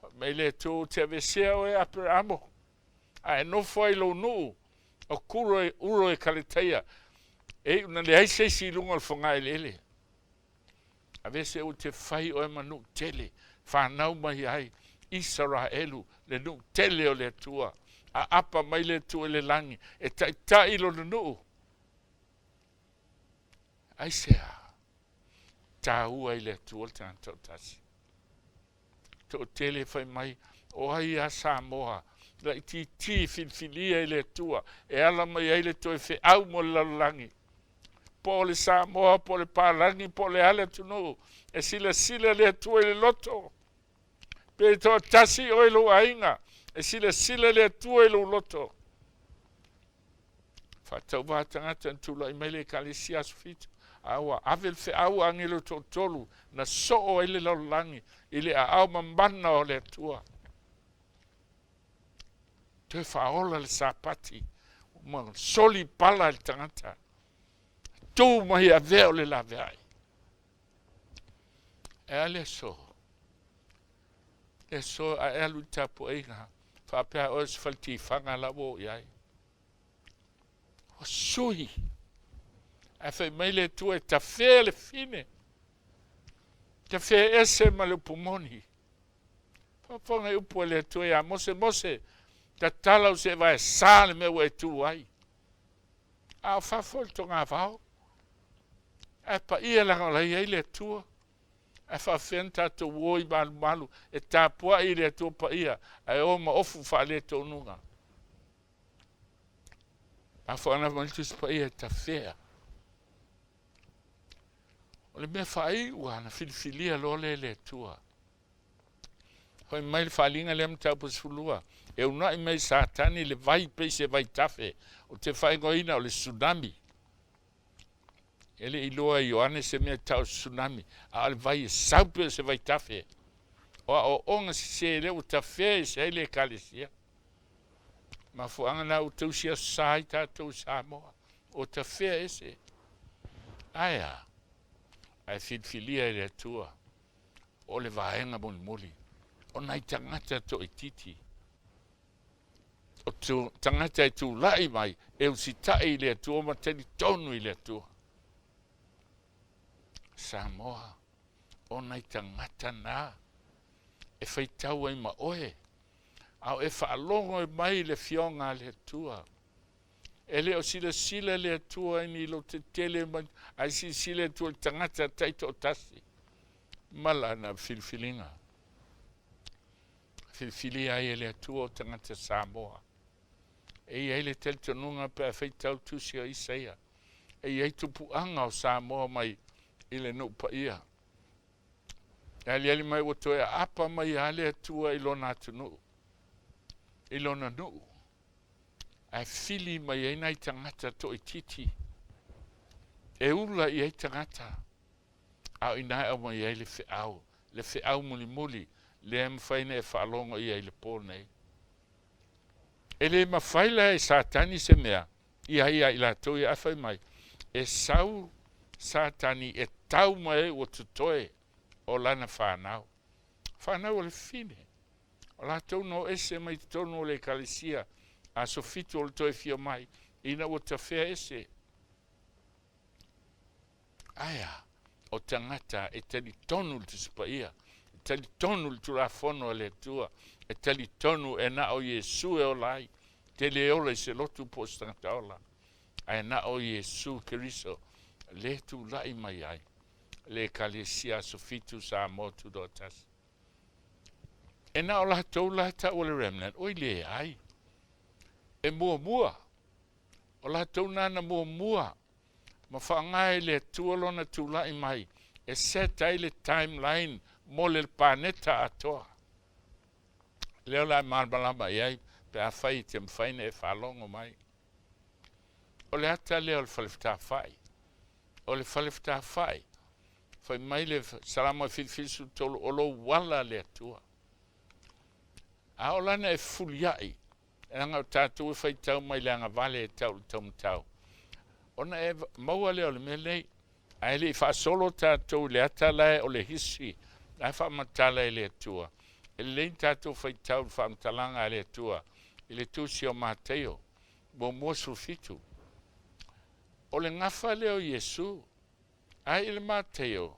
Fai mai le Atua, Ou te aveesea oe Aperamo, a e nofo ai i lou nuu o Kuro Uro e Kaletaia, e iu na leai se isi i luga o le fogaeleele. Aveese ou te fai oe ma nuu tele, fanau mai ai Isaraelu, le nuu tele o le Atua. Aapa mai le Atua i le lagi e taitai lona nuu. Aisea? Taua i le Atua le tagata toatasi. Toatele e fai mai, O ai a Samoa laitiiti filifilia e le Atua e ala mai ai le toe feau mo le lalolagi? Po o le Samoa, po o le palagi, po o le a le atunuu, e silasila le Atua i le loto. Pe toatasi oe i lou aiga, e silasila le Atua i lou loto. Faatauvā tagata na tulai mai le Ekalesia Aso Fitu, a ua ave le feau a agelo toatolu na soo ai le lalolagi i le aao mamana o le Atua. Toe faaola le Sapati ma soli pala i le tagata. Tu mai avea o le laveai. E a le aso? Le aso a e alu i le tapuaiga, faapea oe o se fale tifaga la ua oo i ai. Ua sui. Ae fai mai le Atua e tafea le fine, tafea ese ma le upu moni. Faafofoga i upu a le Atua ia Mose, Mose, tatala u seʻe vae sa le mea ua e tu ai. A o fafo i le togavao. Ae paia leaga o la e i ai le Atua. Ae faafefea ona tatou o i malumalu e tapuai i le Atua paia ae o ma ofu faaletonuga. Mafuaaga mai le Tusi Paia e tafea. O le mea faaiu lava na filifilia loa lea e le Atua. Fai mai le faaaliga lea mataupu 12, e una'i mai Satani le vai pei se vaitafe, ou te faaigoaina o le tsunami. E le i iloa e Ioane se mea e tau o se tsunami, a o le vai e sau pei o se vaitafe. O aoaoga sese lea ua tafea ese ai le Ekalesia. Mafuaaga na ua tausi aso sa ai tatou i Samoa, ua tafea ese. Ae a? Ae filifilia e le Atua o le vaega mulimuli o nai tagata toaitiiti. O tagata e tulai mai e usitai i le Atua ma talitonu i le Atua. Samoa, o nai tagata na e faitau ai ma oe, a o e faalogo mai i le Afioga a le Atua. E le o silasila le Atua i ni lotetele ma, ae silasila le Atua i le tagata taitoatasi ma lana filifiliga. Filifilia ai e le Atua o tagata Samoa. E i ai le talitonuga pe a faitau tusi o Isaia, e i ai tupuaga o Samoa mai i le nuu paia. E aliali mai ua toe aapa mai lava le Atua i lona atunuu, i lona nuu, ae fili mai ai nai tagata toaitiiti e ula i ai tagata, a o ina e aumai ai le feau, le feau mulimuli lea e mafai ona e faalogo i ai i le po nei. E le mafai la e Satani se mea ia ia i latou ia, ae fai mai, e sau Satani e tau mai ai ua totoe o lana fanau. Fanau o le fine. O latou na o ese mai totonu o le ekalesia, aso fitu o le toe fia mai, ina ua tafea ese. Ae a? O tagata e talitonu i le Tusi Paia, e talitonu i le Tulafono a le Atua, e talitonu e na o Iesu e ola ai, te le ola i se lotu po o se tagata ola, ae na o Iesu Keriso le tulai mai ai le Ekalesia Aso Fitu Samoa Tutoatasi. E na o latou la e tau o le remnant, oi leai. E muamua, o latou na na muamua ma faaaoga e le Atua lona tulai mai e set ai le timeline mo le paneta atoa. Lea o le a malamalama i ai pe afai e te mafai ona e faalogo mai. O le ata lea o le fale fetafai. O le fale fetafai, fai mai le Salamo e 73, o lou ala le Atua. A o lana e fefulia'i, leaga o tatou e faitau mai le agavale e tau i le taumatau, ona e maua lea o le mea lenei. Ae le i faasolo tatou i le ata la e o le history la e faamatala e le Atua, e lelei ona tatou faitau i le faamatalaga a le Atua i le Tusi o Mataio, muamua 17. O le gafa lea o Iesu. Ae i le Mataio,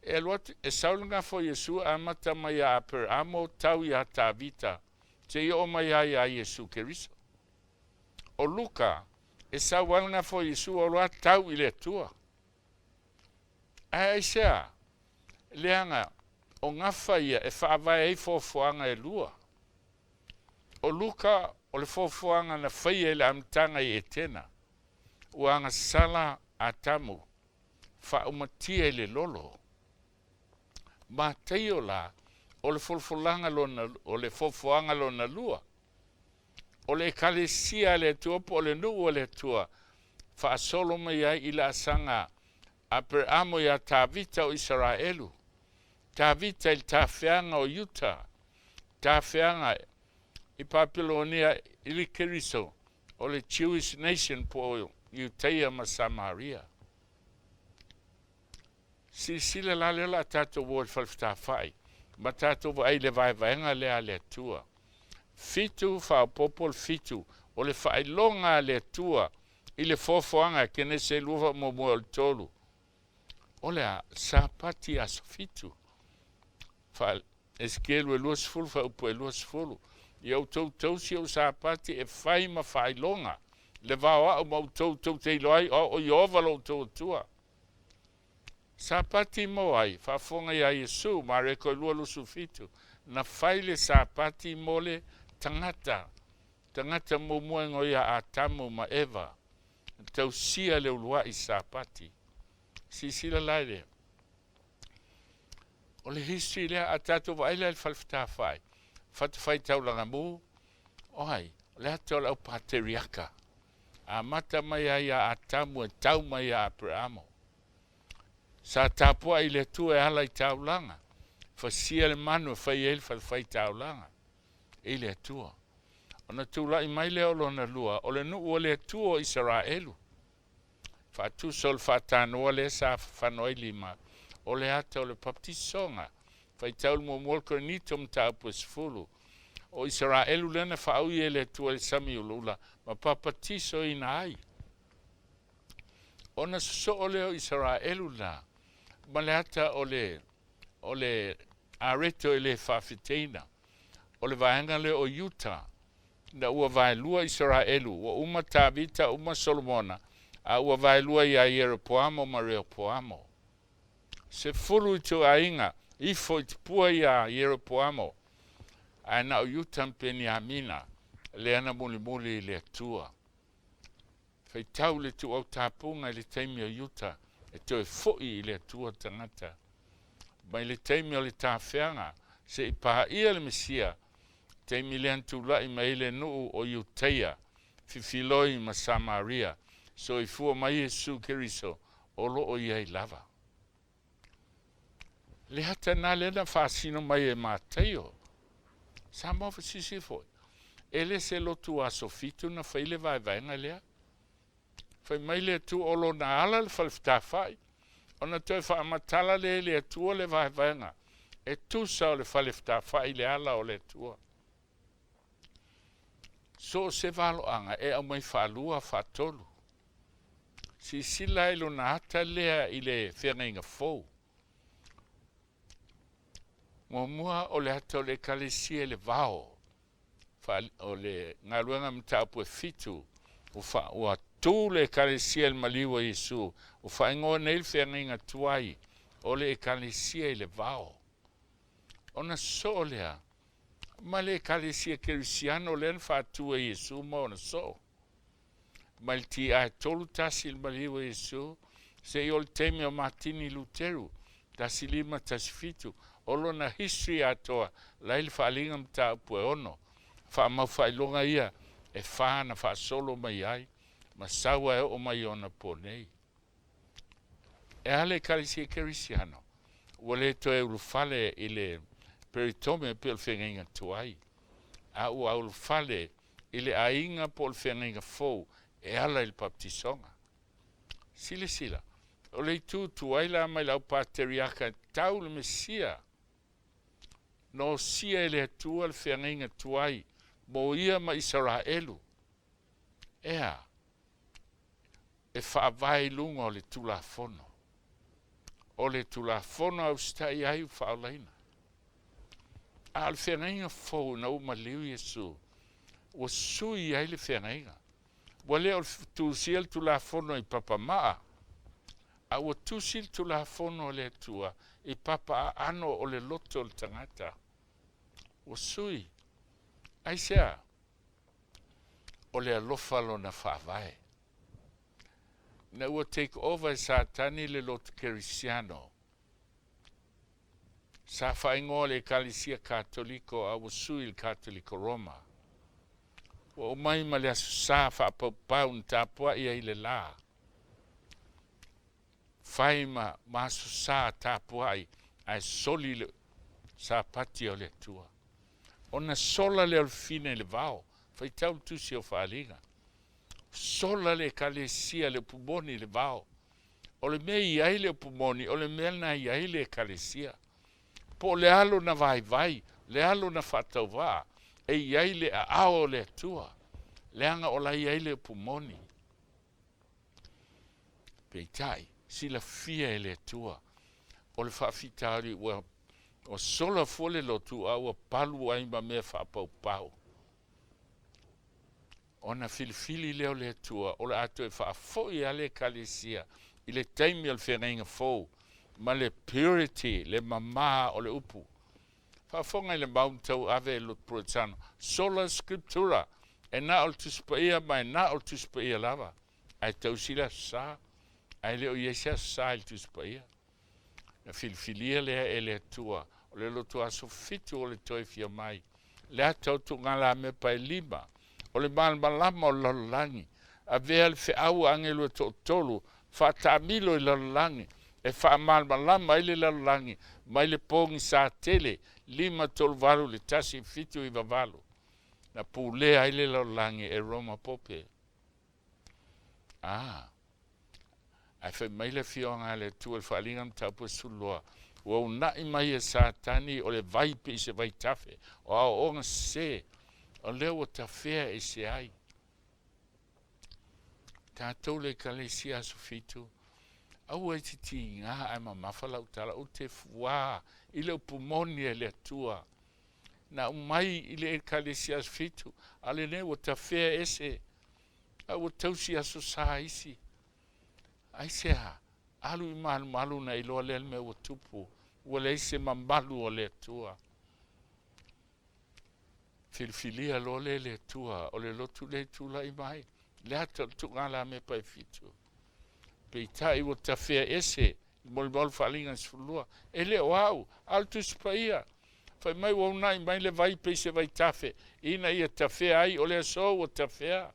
e alu atu, e sau le gafa o Iesu e amata mai ia Aperamo tau iā Tavita, seia oo mai ai iā Iesu Keriso. O Luka, e sau lava le gafa o Iesu o loa tau i le Atua. Ae aisea? Leaga o gafa ia e faavae ai foafoaga e lua. O Luka o le foafoaga na faia i le amataga i Etena, ua agasala Atamu, faaumatia i le lolo. Mataio la, o le folafolaga lona, o le foafoaga lona lua. O le Ekalesia a le Atua po o le nuu a le Atua, faasolo mai ai i laasaga Aperamo iā Tavita o Isaraelu, Tavita i le tafeaga o Iuta, tafeaga i Papelonia i le Keriso o le Jewish Nation po o Iutaia ma Samaria. Silasila la lea o le a tatou o i le falefetafai ma tatou vaai i le vaevaega lea a le Atua. Fitu faaopoopo le fitu o le faailoga a le Atua i le foafoaga Kenese 2 faamuamua o le 3. O le a? Sapati aso fitu. Fa, Esekielu e 20 faaupu e 20. Ia outou tausi ou Sapati e fai ma faailoga le va o a'u ma outou, tou te iloa ai o au o Ieova lo outou Atua. Sapati mo ai? Faafofoga iā Iesu, Mareko e 2:27, na fai le Sapati mo le tagata, tagata muamua e goia Atamu ma Eva, na tausia le ulua'i Sapati. Silasila la i le O le history lea, a tatou vaai la i le falefetafai, fatafaitaulaga mu, o ai? O le ata o le au pateriaka. Amata mai ai ia Atamu e tau mai ia Aperamo. Sa tapuai i le Atua e ala i taulaga, fasia le manu e fai ai le fatafaitaulaga i le Atua. Ona tulai mai lea o lona lua, o le nuu o le Atua o Isaraelu. Faatusa o le faatanoa lea sa fafano ai lima, o le ata o le papatisoga. Faitau le muamua o le Korinito mataupu e 10. O Isaraelu lea na faaui e le Atua i le sami ulaula ma papatisoina ai. Ona sosoo lea o Isaraelu la ma le ata o le o le areto e le faafeteina, o le vaega lea o Iuta, ina ua vaelua Isaraelu, ua uma Tavita, uma Solomona, a ua vaelua iā Ieropoamo ma Reopoamo. 10 ituaiga ifo i tupua iā Ieropoamo, ae na o Iuta ma Peniamina lea na mulimuli i le Atua. Faitau le tuuau tapuga i le taimi o Iuta e toe fo'i i le Atua tagata. Mai le taimi o le tafeaga se i paia le Mesia, taimi lea na tula'i mai ai le nuu o Iutaia, Fifiloi ma Samaria, soifua mai Iesu Keriso o lo'o i ai lava. Le ata na lea na faasino mai e Mataio. Samoa fasisi foi. E le se lotu aso fitu na fai le vaevaega lea. Fai mai le Atua o lona ala le falefetafai, ona toe faamatala lea e le Atua le vaevaega e tusa o le falefetafai le ala o le Atua. So o se valoaga e aumai faalua faatolu. Silasila i lona ata lea i le feagaiga fou. Muamua o le ata o le Ekalesia i le vao, o le galuega mataupu e fitu, ua tu le Ekalesia i le maliu o Iesu, ua faaigoa nei le feagaiga tuai o le Ekalesia i le vao. Ona soo lea ma le Ekalesia Kerisiano lea na faatu e Iesu ma ona soo. Mai le TA 31 i le maliu o Iesu, seia o le taimi o Matini Luteru, 1517, o lona history atoa la i le faaaliga mataupu e ono, faamau faailoga ia e fa na faasolo mai ai, ma sau ae oo mai i ona po nei. E a le Ekalesia Kerisiano? Ua le toe ulufale i le peritome pei o le feagaiga tuai. A ua ulufale i le aiga po o le feagaiga fou e ala i le papatisoga. Silasila, o le itu tuai la mai le au pateriaka e tau le Mesia. Na osia e le Atua le feagaiga tuai mo ia ma Isaraelu. E a? E faavae i luga o le Tulafono. O le Tulafono a usitai ai ua faaolaina. A o le feagaiga fou ina ua maliu Iesu, ua sui ai le feagaiga. Ua le o tusia le Tulafono i papa maa, a ua tusi le Tulafono a le Atua i papa aano o le loto o le tagata. Ua sui. Aisea? O le alofa lona faavae. Ina ua take over e Satani le lotu Kerisiano, sa faaigoa le Ekalesia Katoliko a ua sui i le Katoliko Roma. Ua omai ma le Aso Sa faapaupau na tapuai ai le la. Fai ma ma Aso Sa tapuai ae soli le Sapati o le Atua. Ona sola lea o le fine i le vao, faitau le tusi o Faaaliga. Sola le Ekalesia le upu moni i le vao. O le mea i ai le upu moni, o le mea lena e i ai le Ekalesia. Po o le a lona vaivai, le a lona faatauvaa, e i ai le aao o le Atua, leaga o la e i ai le upu moni. Peitai, silafia e le Atua, o le faafitauli ua ua sola fua le lotu a ua palu ai ma mea faapaupau. Ona filifili lea o le Atua o le a toe faafoi lava le Ekalesia i le taimi o le feagaiga fou ma le purity, le mama o le upu. Faafofoga i le mau na tauave e Lotu Provenzano, Sola Scriptura, e na o le Tusi Paia ma e na o le Tusi Paia lava, ae tausi le Aso Sa, ae le o i ai se Aso Sa i le Tusi Paia. Na filifilia lea e le Atua, o le lotu aso fitu o le toe fia mai, le ata o tuugalamepa e lima, o le malamalama o le lalolagi, avea le feau a agelu e toatolu, faataamilo i lalolagi, e faamalamalama ai le lalolagi mai le pogisa tele, 538 i le 1798, na pulea ai le lalolagi e Roma Pope. A. Ae fai mai le Afioga a le Atua i le Faaaliga Mataupu e 12, Ua una'i mai e Satani o le vai pei se vaitafe, o aoaoga sese, o lea ua tafea ese ai. Tatou le Ekalesia Aso Fitu, aua e te tiga ae mamafa lau tala, ou te fuā i le upu moni a le Atua. Na aumai i le Ekalesia Aso Fitu, a o lenei ua tafea ese A ua tausi aso sa isi. Aisea? Alu i malumalu na iloa lea le mea ua tupu. Ua leai se mamalu o le Atua. Filifilia loa lea e le Atua, o le lotu lea e tulai mai, le ata o le tuugalamepa e fitu. Peitai ua tafea ese i le molimau o le Faaaliga 12. E le o au, a o le Tusi Paia. Fai mai ua uunai mai le vai pei se vaitafe, ina ia tafea ai, o le aso ua tafea.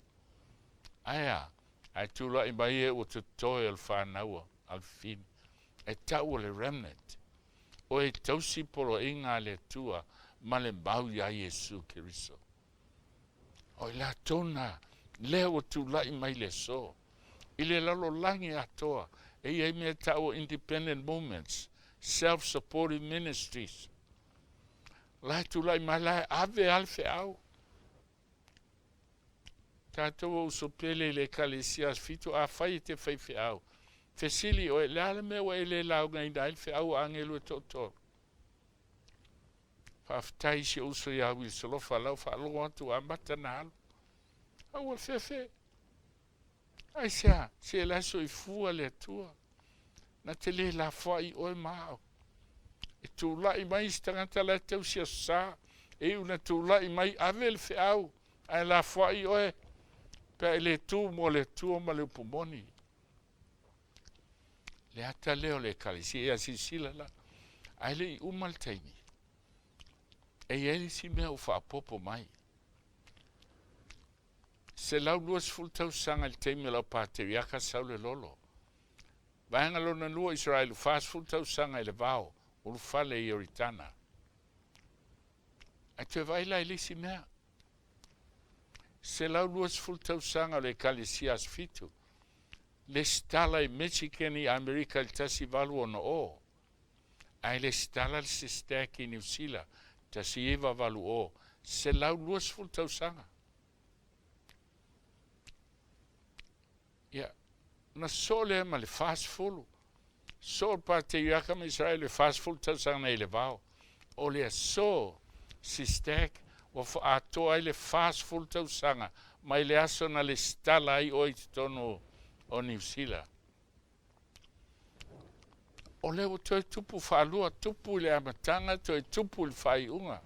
Ae a? Ae tulai mai e ua totoe o le fanau a le fili. E tau o le remnant. O e tausi poloaiga a le Atua ma le mau iā Iesu Keriso. O i latou na, lea ua tulai mai le aso. I le lalolagi atoa, e i ai mea e tau o independent movements, self-supporting ministries. La e tulai mai la e ave a le feau. Tatou o uso pele i le Ekalesia Aso Fitu, afai e te faifeau, fesili oe, le a le mea ua e le laugaina ai le feau a agelu e toatolu? Faafetai i si ou uso ia Wilsolofa, lau faalogo atu ua amata na alu. Aua fefe. Aisea? Se la e soifua le Atua. Na te le lafoai oe ma au. E tulai mai isi tagata la e tausi aso sa, e iu na tulai mai ave le feau, ae lafoai oe, pe a e le tu mo le Atua ma le upu moni. Le ata lea o le Ekalesia, ia silasila la, ae le i uma le taimi, e i ai le isi mea ua faaopoopo mai. 120 tausaga i le taimi o le aupateriaka sau le lolo. Vaega lona lua Isaraelu, 40 tausaga i le vao, ulufale i Ioritana. Ae toe vaai la i le isi mea. 120 tausaga o le Ekalesia Aso Fitu, lesitala i Michigan i Amerika i le 1860, ae lesitala le SESTAC i Niu Sila 1980, 120 tausaga. Ia, ona sosoo lea ma le 40. Sosoo le Pateriaka ma Isaraelu e 40 tausaga nei i le vao. O le aso, Sistek, ua faaatoa ai le 40 tausaga mai le aso na lesitala ai oe i totonu o Niu Sila. O lea ua toe tupu faalua, tupu i le amataga, toe tupu i le faaiuga.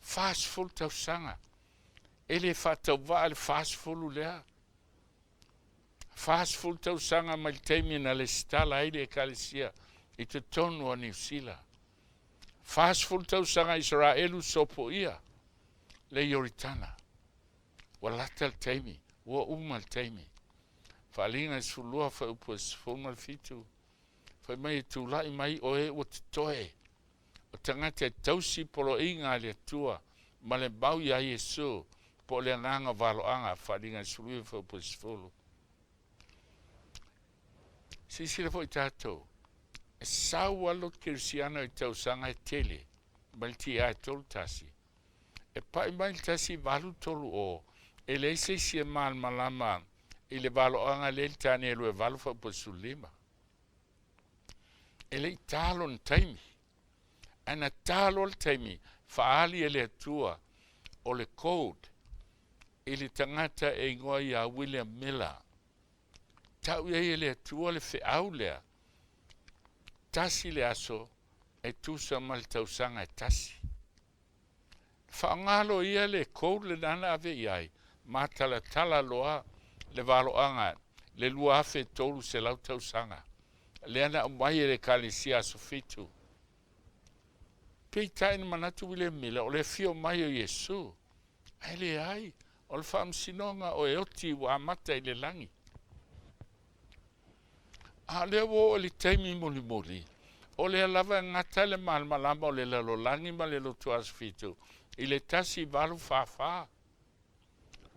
40 tausaga. E le faatauvaa le 40 lea. 40 tausaga mai le taimi na lesitala ai le Ekalesia i totonu o Niu Sila. 40 tausaga Isaraelu sopoia le Ioritana. Ua lata le taimi, ua uma le taimi. Faaaliga i 12 fuaiupu e 17, fai mai e tulai mai o e ua totoe o tagata e tausi poloaiga a le Atua ma le mau iā Iesu, po o le agaga o valoaga, Faaaliga i le 19 fuaiupu e 10. Silasila foi tatou, e sau lava le lotu kerisiano i tausaga e tele, mai le TA e 31, e pai mai le 1830, e leai se isi e malamalama i le valoaga lea i le Tanielu e 8 fuaiupu e 15. E le i ta lona taimi. Ae na ta loa le taimi, faaali e le Atua o le code i le tagata e igoa ia William Miller. Tau i ai e le Atua le feau lea, tasi le aso e tusa ma le tausaga e tasi. Faaaoga loa ia le code lena na ave i ai, matalatala loa le valoaga le 2300 tausaga lea na aumai e le Ekalesia Aso Fitu. Peitai na manatu William Miller o le afio mai o Iesu, ae leai, o le faamasinoga o e oti ua amata i le lagi. A o lea ua oo i le taimi mulimuli, o lea lava e gata le malamalama o le lalolagi ma le lotu Aso Fitu i le 1844.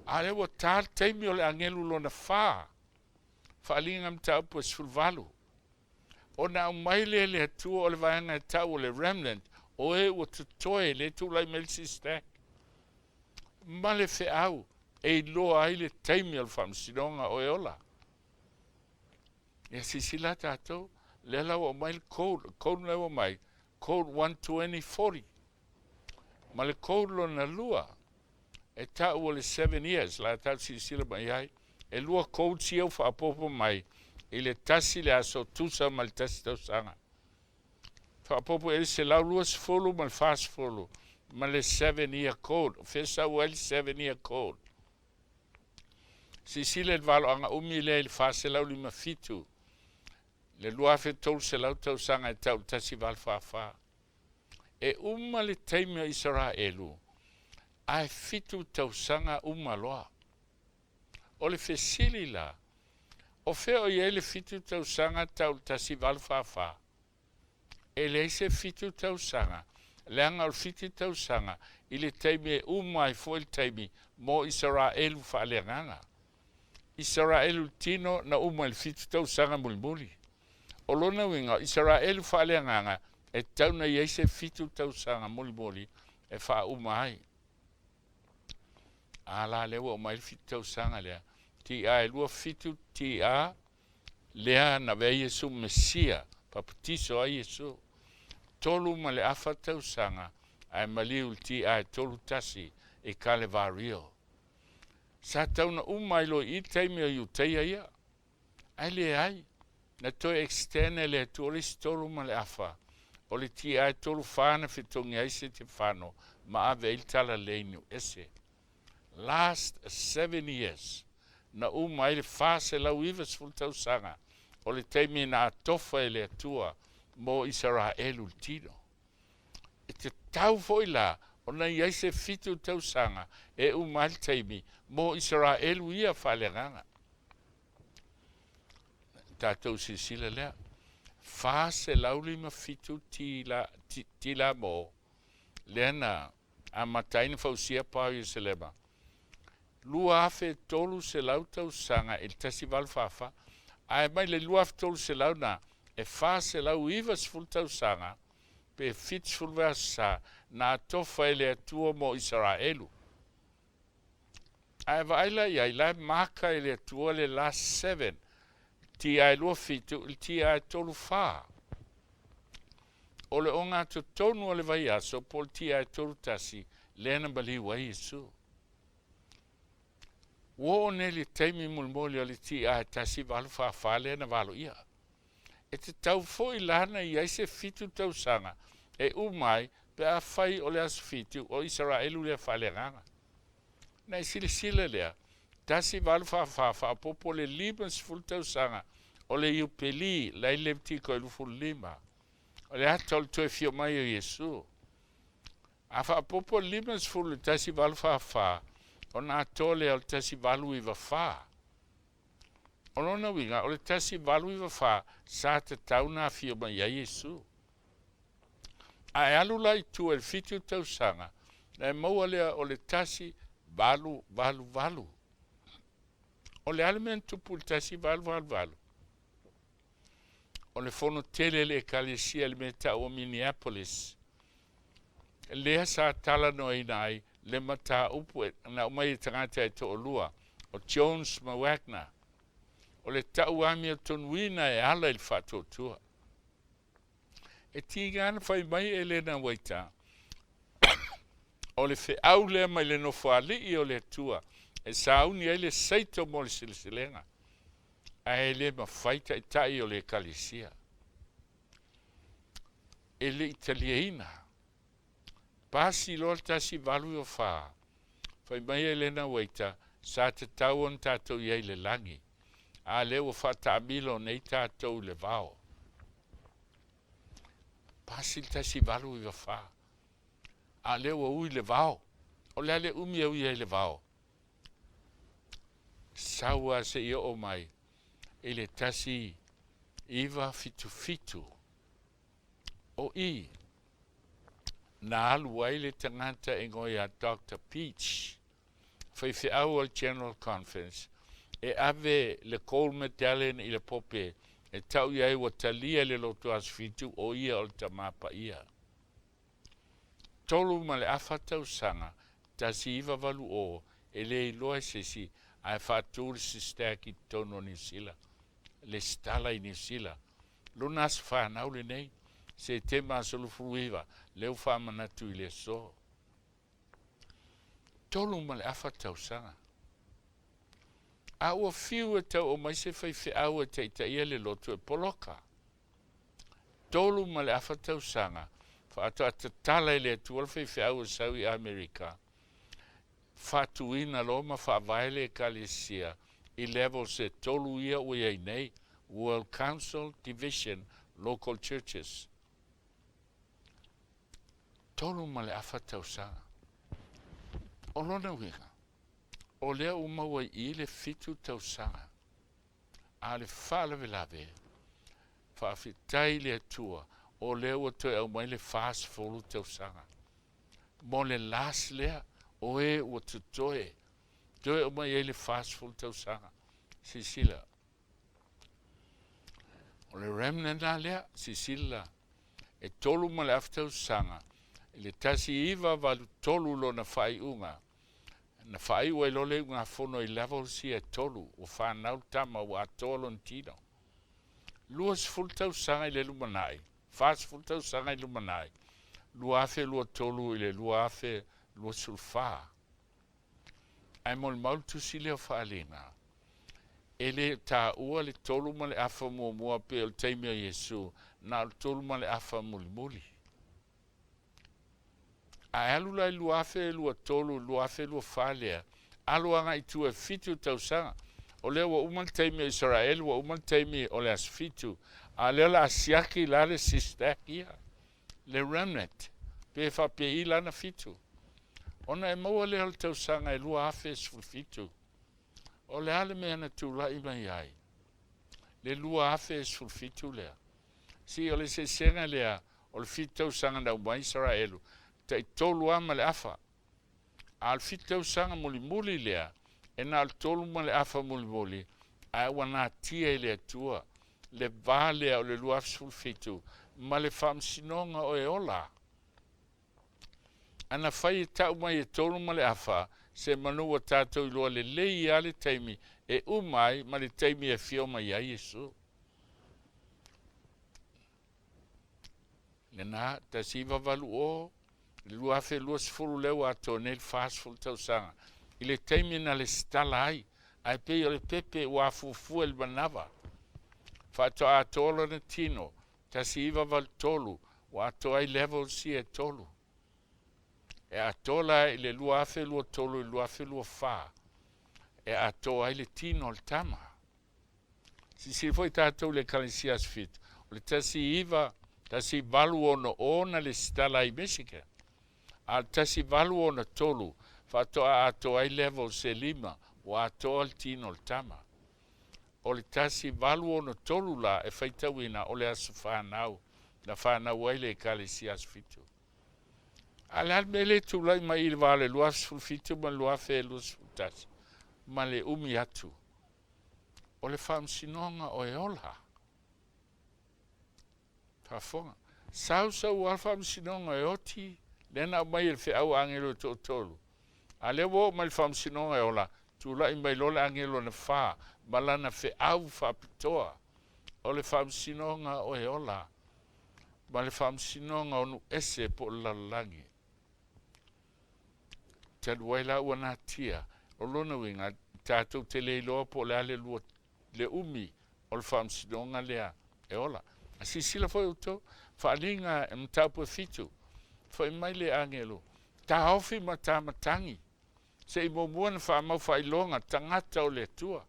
A o lea ua ta le taimi o le agelu lona fa, Faaaliga Mataupu e 18, ona aumai lea e le Atua o le vaega e tau o le remnant, o e ua totoe, lea e tulai mai le sistack, ma le feau e iloa ai le taimi o le faamasinoga o e ola. Ia silasila tatou, lea la ua aumai le code, code lea ua aumai, code 12040. Ma le code lona lua, e tau o le 7 years, la tatou silasila mai ai, e lua codes ia ua faaopoopo mai i le tasi le aso tusa ma le tasi tausaga. Faaopoopo i ai le 120 ma le 40 ma le 7 year code. O fea sau ai le 7 year code? Silasila i le valoaga umi lea i le 457, le 2300 tausaga e tau i le 1844. E uma le taimi o Isaraelu, ae fitu tausaga uma loa. O le fesili la, o fea o i ai le fitu tausaga tau i le 1844? E leai se fitu tausaga, leaga o le fitu tausaga i le taimi e uma ai foi le taimi mo Isaraelu faaleagaga. Isaraelu i le tino na uma i le fitu tausaga mulimuli. O lona uiga, o Isaraelu faaleagaga e tatau ona i ai se fitu tausaga mulimuli e faauma ai. A la lea ua aumai le fitu tausaga lea, TA e 27 TA lea na avea ai Iesu Mesia, papatiso ai Iesu. Tolu ma le afa tausaga ae maliu i le TA e 31 i Kalevario. Sa tau na uma ai loa i i le taimi o Iutaia ia. Ae leai, na toe extend e le Atua le isi tolu ma le afa o le TA e tolu fa na fetogi ai Setefano ma ave ai le talalei niu ese. Last 7 years na uma ai le 490 tausaga o le taimi na atofa e le Atua mo Isaraelu le tino. E tatau foi la ona i ai se fitu tausaga e uma ai le taimi mo Isaraelu ia faaleagaga. Tatou silasila lea, 457 tila, tila mo lea na amata ai na fausia pa o Ierusalema. 2300 tausaga i le 1844, ae mai le 2300 na, e 490 tausaga pe 70 vaiaso sa na atofa e le Atua mo Isaraelu. Ae vaai la i ai, la e maka e le Atua le last seven, TI 27 i le TI 34. O le ogatotonu o le vaiaso po o le TI 31 lea na maliu ai Iesu. Ua oo nei le taimi mulimuli o le TI 1844 lea na valoia. E tatau foi la na i ai se fitu tausaga e uma ai pe afai o le aso fitu o Isaraelu lea faaleagaga. Na e silasila lea, 1844 faaopoopo le 50 tausaga o le Iupeli la i Levitiko e 25, o le ata o le toe fio mai o Iesu. A faaopoopo le 50 i le 1844, ona atoa lea o le 1894. O lona uiga, o le 1894 sa tatau ona afio mai ai Iesu. A e alu la i tua i le fitu tausaga, ona e maua lea o le 1888. O le a le mea na tupu i le 1888? O le fono tele a le Ekalesia i le mea e tau o Minneapolis, lea sa talanoaina ai le mataupu na aumai e tagata e toalua, o Jones ma Wagner, o le tau amiotonuina e ala i le faatuatua. E tiga ona fai mai Elena Waita, o le feau lea mai le Nofoalii o le Atua e sauni ai le saito mo le seleselega, ae le mafai taitai o le Ekalesia. E le i taliaina. Pasi loa le 1894, fai mai Elena Waita, sa tatau ona tatou i ai i le lagi, a lea ua faataamilo nei tatou i le vao. Pasi le 1894, a lea ua ui le vao. O le a le umi e ui ai le vao? Sau lava se i oo mai i le 1977. O i, na alu ai le tagata e igoa ia Doctor Peach, faifeau o le General Conference, e ave le Gold Medallion i le Pope e tau i ai ua talia e le Lotu Aso Fitu o ia o le Tama Paia. 3 ma le afa tausaga, 1980, e le iloa e se isi, ae faatu le SISTAC i totonu o Niu Sila, lesitala i Niu Sila. Lona aso fanau lenei, Setema aso 29, lea ua faamanatu i le aso. 3 ma le afa tausaga. A ua fiu e tau aumai se faifeau e taitaia le lotu e poloka. 3 ma le afa tausaga, faatoa tatala e le Atua le faifeau e sau i Amerika, faatuina loa ma faavae le Ekalesia i levels e tolu ia ua i ai nei, World Council, Division, Local Churches. 3 ma le afa tausaga. O lona uiga, o lea ua maua i i le 7 tausaga. A le faalavelave, faafetai i le Atua, o lea ua toe aumai le 40 tausaga. Mo le last lea, o e ua totoe, toe aumai ai le 40 tausaga. Silasila. O le remnant la lea, silasila, e 3 ma le afa tausaga, i le 1983 lona faaiuga, na faaiu ai loa le iugafono i levels ia e tolu, ua fanau le tama ua atoa lona tino. 20 tausaga i le lumanai, 40 tausaga i le lumanai, 2023 i le 2024. Ae molimau le tusi lea o Faaaliga, e le taua le 3 ma le afa muamua pe o le taimi o Iesu, na o le 3 ma le afa mulimuli. A e alu la i 2023, 2024 lea, alu agai i tua e 7 tausaga. O lea ua uma le taimi o Israel, ua uma le taimi o le aso 7, a lea o le a siaki la le SISTAC ia, le remnant, pe faapei lana 7. Ona e maua lea o le tausaga e 2017. O le a le mea na tulai mai ai? Le 2017 lea. Si o le eseesega lea o le 7 tausaga na uma ai Israelu, tai 3 lava ma le afa. A o le 7 tausaga mulimuli lea, E na o le tolu ma le afa mulimuli, ae ua natia e le Atua le va lea o le 2017 ma le faamasinoga o e ola. Ana fai e tau mai e tolu ma le afa, semanu ua tatou iloa lelei lava le taimi e uma ai ma le taimi e afio mai ai Iesu. Lena, 1980, le 2020 lea ua atoa nei le 40 tausaga i le taimi na lesitala ai, ae pei o le pepe ua afuafua i le manava. Faatoa atoa lona tino, 1983, ua atoa ai levels ia e tolu. E atoa la i le 2023 i le 2024, e atoa ai le tino o le tama. Silasila foi tatou i le Ekalesia Aso Fitu, o le 19 1860 na lesitala ai i Michigan, a o le 1863 faatoa atoa ai levels e lima, ua atoa le tino o le tama. O le 1863 la e faitauina o le aso fanau na fanau ai le Ekalesia Aso Fitu. A o le a le mea e le tulai mai i le va o le 2017 ma le 2021 ma le umi atu? O le faamasinoga o e ola. Faafofoga. Sau sau lava le faamasinoga e oti, lea na aumai e le feau a agelo e toatolu. A lea ua oo mai le faamasinoga e ola, tulai mai loa le agelo na fa ma lana feau faapitoa. O le faamasinoga o e ola ma le faamasinoga o nuu ese po o le lalolagi. Talu ai la ua natia, o lona uiga, tatou te le iloa po o le a le lua le umi o le faamasinoga lea e ola. A silasila foi outou, faaaliga e mataupu e fitu, foi mai le agelo, taofi ma ta matagi, se i muamua ona faamau faailoga tagata o le Atua.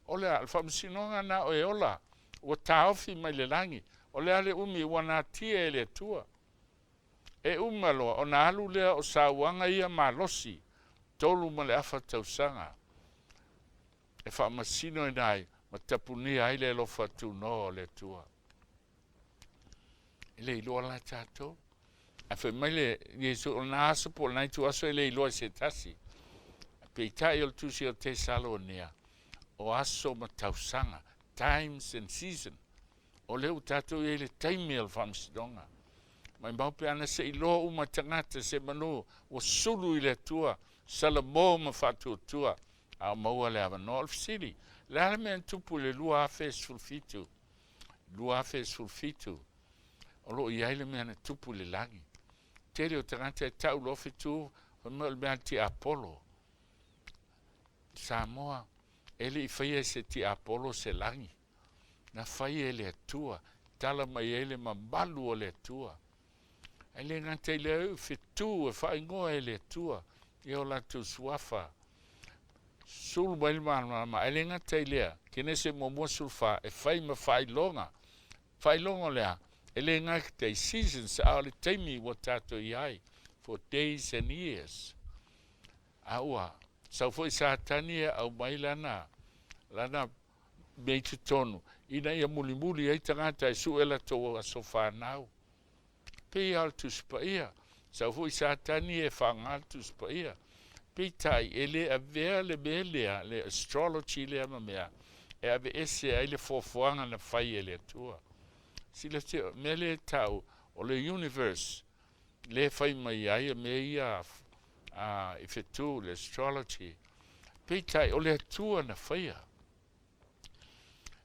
O le a? O le faamasinoga na o e ola, ua taofi mai le lagi, o le a le umi ua natia e le Atua. E uma loa ona alu lea o sauaga ia malosi, tolu ma le afa tausaga, e faamasinoina ai ma tapunia ai le alofa tunoa o le Atua. E le iloa la tatou. Ae fai mai le Iesu, o lena aso po o lena ituaso e le iloa e se tasi. Peitai o le tusi o Tesalonia, o aso ma tausaga, times and season. O lea ua tatou i ai i le taimi o le faamasinoga. Maimau pe ana se iloa uma tagata se manu ua sulu i le Atua, salamo ma faatuatua, a o maua le avanoa. O le fesili, le a le mea na tupu i le 2017? 2017, o lo o i ai le mea na tupu i le lagi. Tele o tagata e tau loa fetu, fai mai o le mea a le tiapolo. Samoa, e le i faia e se tiapolo se lagi. Na fai e le Atua, tala mai ai le mamalu o le Atua. Ae le gata i lea, e fetu e faaigoa e le Atua i o latou suafa. Sulu mai le malamalama, ae le gata i lea, Kenese muamua 14, e fai ma faailoga. Faailoga o le a? E le gata i seasons, a o le taimi ua tatou i ai, for days and years. A ua sau foi Satani e aumai lana, lana mea i totonu, ina ia mulimuli ai tagata e sue latou aso fanau. Pei lava o le Tusi Paia. Sau foi Satani e faaaoga le Tusi Paia. Peitai, e le avea le mea lea, le astrology lea ma mea, e aveese ai le foafoaga na fai e le Atua. Silasila, o le mea lea e tau, o le universe, lea e fai mai ai a mea ia a, i fetu, le astrology. Peitai, o le Atua na faia.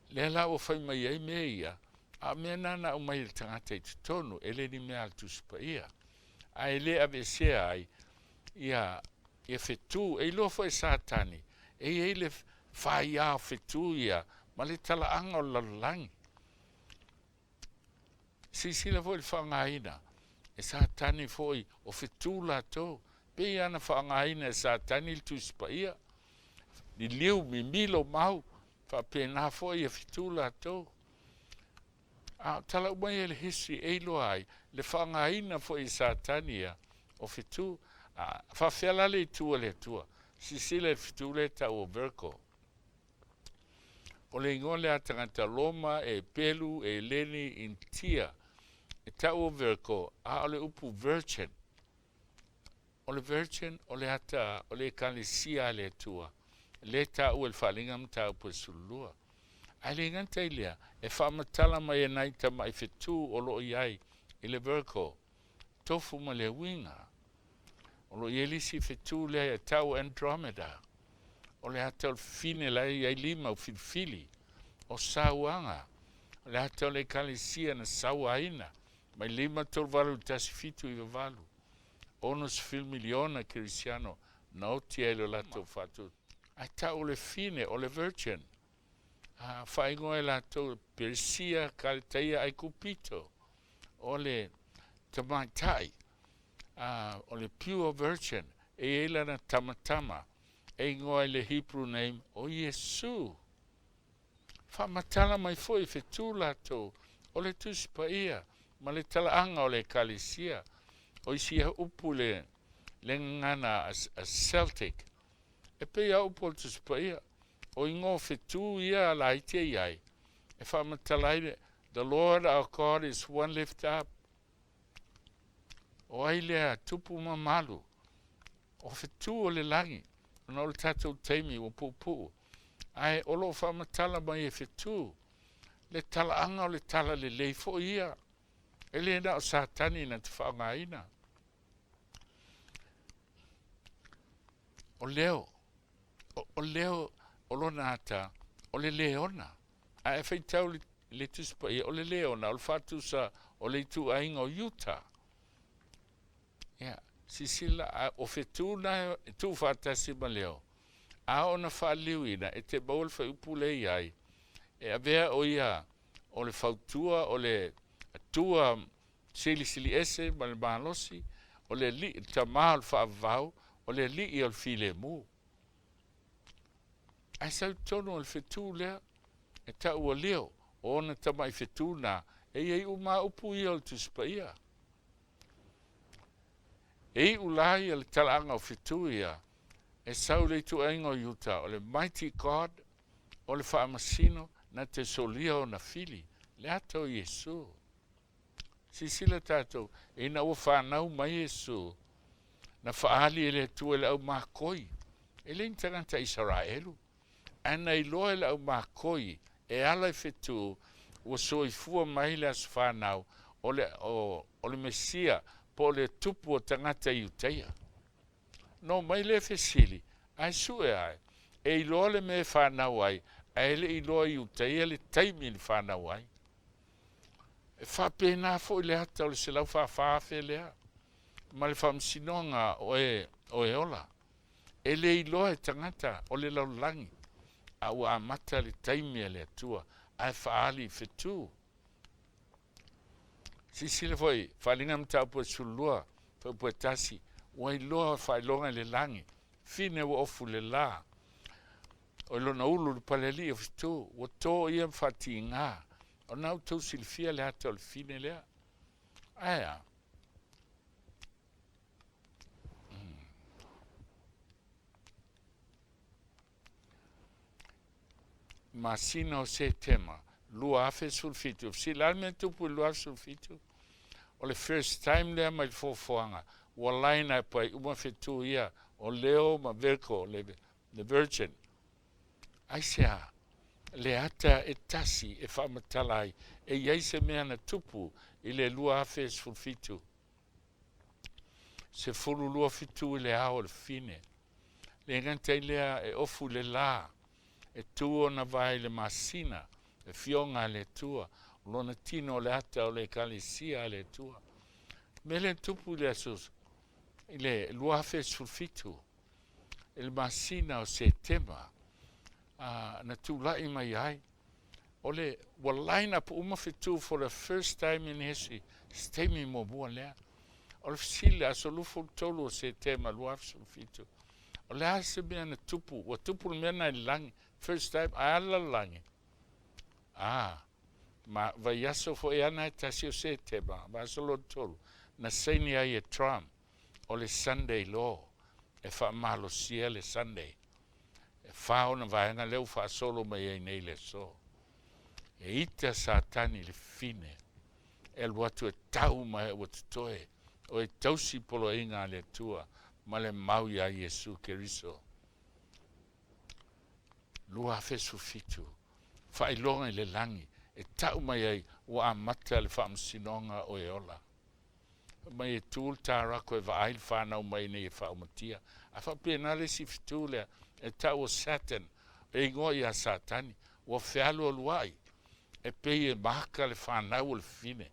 Lea la ua fai mai ai mea ia, a o mea na na aumai e le tagata i totonu, e le ni mea a le Tusi Paia. Ae e le aveesea ai ia, ia fetu. E iloa foi e Satani, e i ai le faia o fetu ia ma le talaaga o le lalolagi. Silasila foi i le faaaogaina e Satani foi o fetu latou. Pei lava na faaaogaina e Satani le Tusi Paia, liliu, mimilo mau, faapena foi ia fetu latou. A o tala uma ia i le history e iloa ai le faaaogaina foi e Satani ia o fetu. A faafefea la le itu a le Atua? Silasila i le fetu lea e tau o Virgo. O le igoa lea a tagata Roma, e Pelu, e Eleni, Initia, e tau o Virgo, a o le upu virgin. O le virgin, o le ata, o le Ekalesia a le Atua. Lea e taua i le Faaaliga Mataupu e 12. Ae le gata i lea, e faamatala mai e nai tamai fetu o lo o i ai i le Virgo, tofu ma le uiga. O lo o i ai le isi fetu lea e tau Andromeda, o le ata o le fine la e i ai lima o filifili, o sauaga, o le ata o le ekalesia na sauaina mai 538 i le 1798, 60 miliona kerisiano na oti ai lo latou faatu. Ae tau o le fine o le virgin, a faaigoa e latou Peresia, Kaletaia, Aikupito, o le tamaitai, a, o le pure virgin, e i ai lana tamatama, e igoa i le Hebrew name o Iesu. Faamatala mai foi e fetu latou o le Tusi Paia ma le talaaga o le Ekalesia, o isi upu le le gagana a Celtic, e pei a upu o le Tusi Paia, o igoa o fetu ia a laiti e i ai, e faamatala ai le The Lord our God is one lift up. O ai lea tupu mamalu o fetu o le lagi, ona o le tatou taimi ua puupuu, ae o lo o faamatala mai e fetu le talaaga o le talalelei foi ia, e le na o Satani na te faaaogaina. O leo, o leo o lona ata, o le leona. Ae faitau le, le Tusi Paia, o le leona, o le faatusa o le ituaiga o Iuta. Ia, silasila, a o fetu na e tuufaatasi ma leo, a oo na faaliliuina, e te maua le fuaiupu lea e i ai, e avea o ia o le fautua, o le Atua silisiliese ma le malosi, o le Alii, le Tama o le faavavau, o le Alii o le filemu. Ae sau i totonu o le fetu lea, e tau ua leo, o ona tamai fetu na, e i ai uma lava upu ia o le Tusi Paia. E iu la ia le talaaga o fetu ia, e sau i le ituaiga o Iuta, o le Mighty God, o le faamasino na te solia ona fili, le ata o Iesu. Silasila tatou, ina ua fanau mai Iesu, na faaali e le Atua i le au makoi, e le ni tagata Isaraelu, ae na iloa e le au makoi e ala i fetu ua soifua mai le aso fanau o le, o, o le Mesia po o le tupu o tagata Iutaia. No mai lea fesili, ae sue ae, e iloa le mea e fanau ai, ae le iloa i Iutaia le taimi na fanau ai. E faapena foi le ata o le 144,000 lea ma le faamasinoga o e, o e ola. E le iloa e tagata o le lalolagi, a ua amata le taimi a le Atua, ae faaali i fetu. Silasila foi, Faaaliga Mataupu e 12, Fuaiupu e 1, ua iloa faailoga i le lagi, fine ua ofu le la, o i lona ulu le palealii o fetu, ua to ia ma faatiga, o na outou silafia le ata o le fine lea. Ae a? Masina o Setema 2017. Fesili, le a le mea na tupu i le 2017? O le first time lea mai le foafoaga ua line up ai uma fetu ia o Leo ma Virgo, le, le Virgin. Aisea? Le ata e tasi e faamatala ai e i ai se mea na tupu i le 2017. 12 fetu i le ao o le fine. Le gata i lea e ofu i le la, e tu ona vae i le masina, e fioga a le Atua, o lona tino o le ata o le Ekalesia a le Atua. Mea lea na tupu i le aso i le 2017, i le masina o Setema, a, na tulai mai ai, o le, ua line up uma fetu for the first time in history, se taimi muamua lea. O le fesili, aso 23 o Setema 2017, o le a se mea na tupu, ua tupu le mea na i le lagi, first time, ae a le lalolagi? A, ma vaiaso foi ana e tasi o Setema, vaiaso lona tolu, na saini ai e Trump, o le Sunday Law, e faamalosia le Sunday. E fa ona vaega lea ua faasolo mai ai nei le aso. E ita Satani i le fine, e alu atu e tau mai ua totoe, o e tausi poloaiga a le Atua ma le mau iā Iesu Keriso. 2017, faailoga i le lagi e tau mai ai ua amata le faamasinoga o e ola. Fai mai e tu le tarako e vaai le fanau mai nei e faaumatia. A faapena le isi fetu lea e tau o Saturn, e igoa ia Satani, ua fealualuai e pei e maka le fanau o le fafine.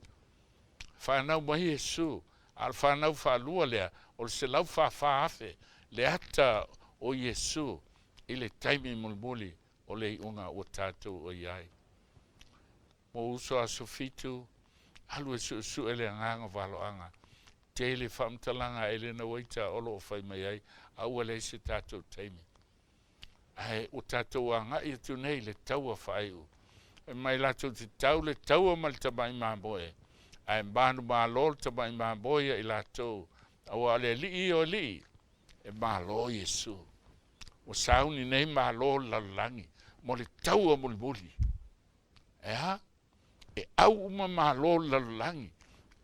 Fanau mai Iesu, a o le fanau faalua lea, o le 144,000 le ata o Iesu i le taimi mulimuli o le iuga ua tatou o i ai. Mo uso aso fitu, alu e suesue le agaga o valoaga. Tele faamatalaga a Elena Uaita o lo o fai mai ai, a ua leai se tatou taimi. Ae ua tatou agai atu nei i le taua faaiu. Fai mai latou te tau le taua ma le tamai mamoe, ae manumalo le tamai mamoe ia i latou, aua o le alii ia o alii, e malo Iesu. Ua sauni nei malo o le lalolagi mo le taua mulimuli. E a? E au uma malo o le lalolagi,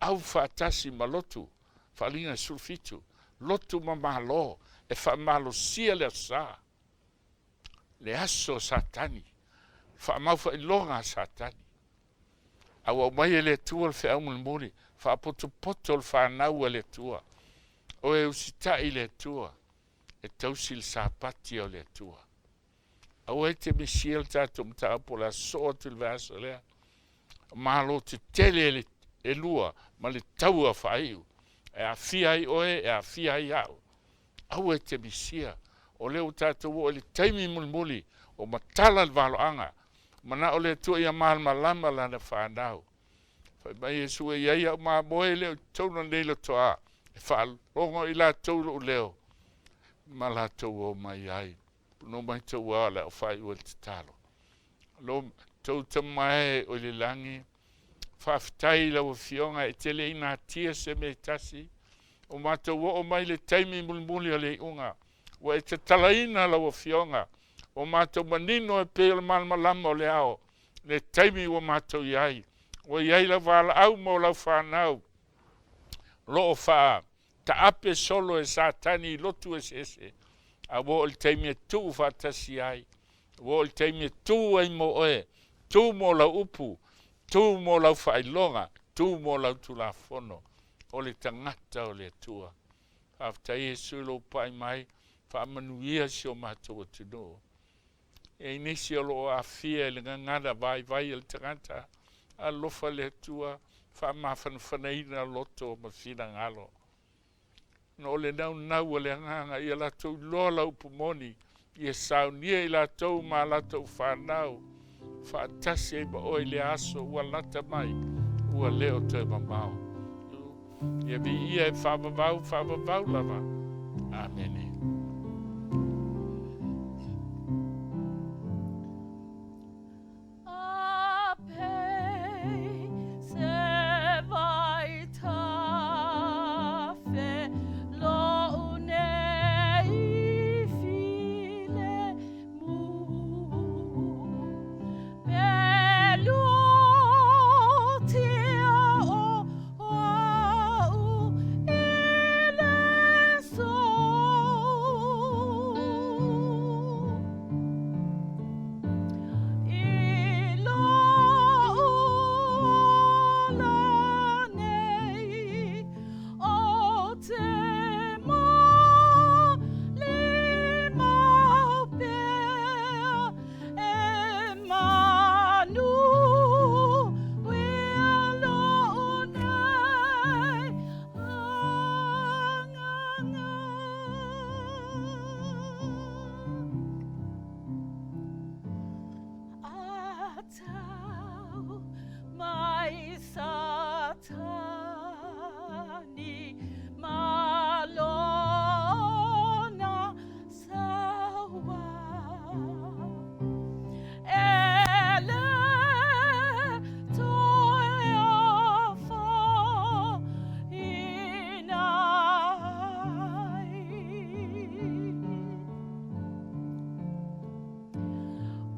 au faatasi ma lotu, Faaaliga 17, lotu ma malo e faamalosia le Aso Sa, le aso o Satani, faamaufailoga a Satani. A ua aumai e le Atua le feau mulimuli, faapotopoto le fanau a le Atua, o e usitai i le Atua, e tausi le Sapati o le Atua. Aua e te misia le tatou mataupu o le a sosoo atu i le vaiaso lea. Malo tetele e lua ma le taua faaiu. E aafia ai oe, e aafia ai au. Aua e te misia. O lea ua tatou oo i le taimi mulimuli ua matala le valoaga. Manao le Atua ia malamalama lana fanau. Fai mai Iesu, e i ai au mamoe e le o i totonu o lenei lotoa, e faalogo i latou i lou leo, ma latou o mai ai. No mai tou ao le au faaiu le tatalo. Lo tou tama e o i le lagi, faafetai i lau Afioga e te le i natia se mea e tasi, o matou oo mai le taimi mulimuli o le iuga, ua e tatalaina lau Afioga, ua matou manino e pei o le malamalama o le ao, le taimi ua matou i ai, ua i ai lau valaau mo lau fanau, o lo o faa taape solo e Satani i lotu eseese, a ua oo i le taimi e tuu faatasi ai, ua oo i le taimi e tu ai mo oe, tu mo lau upu, tu mo lau faailoga, tu mo lau tulafono, o le tagata o le Atua. Faafetai Iesu i lou pai mai, faamanuia si o matou atunuu. E i ai nisi o lo o aafia i le gagana vaivai a le tagata, alofa le Atua, faamafanafanaina loto ma finagalo. Ona o le naunau a le Agaga ia latou iloa lau upu moni, ia saunia i latou ma a latou fanau, faatasi ai ma oe i le aso ua lata mai, ua le o toe mamao. Ia viia e faavavau, faavavau lava. Amene.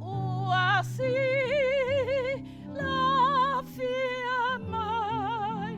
Ua silafia mai.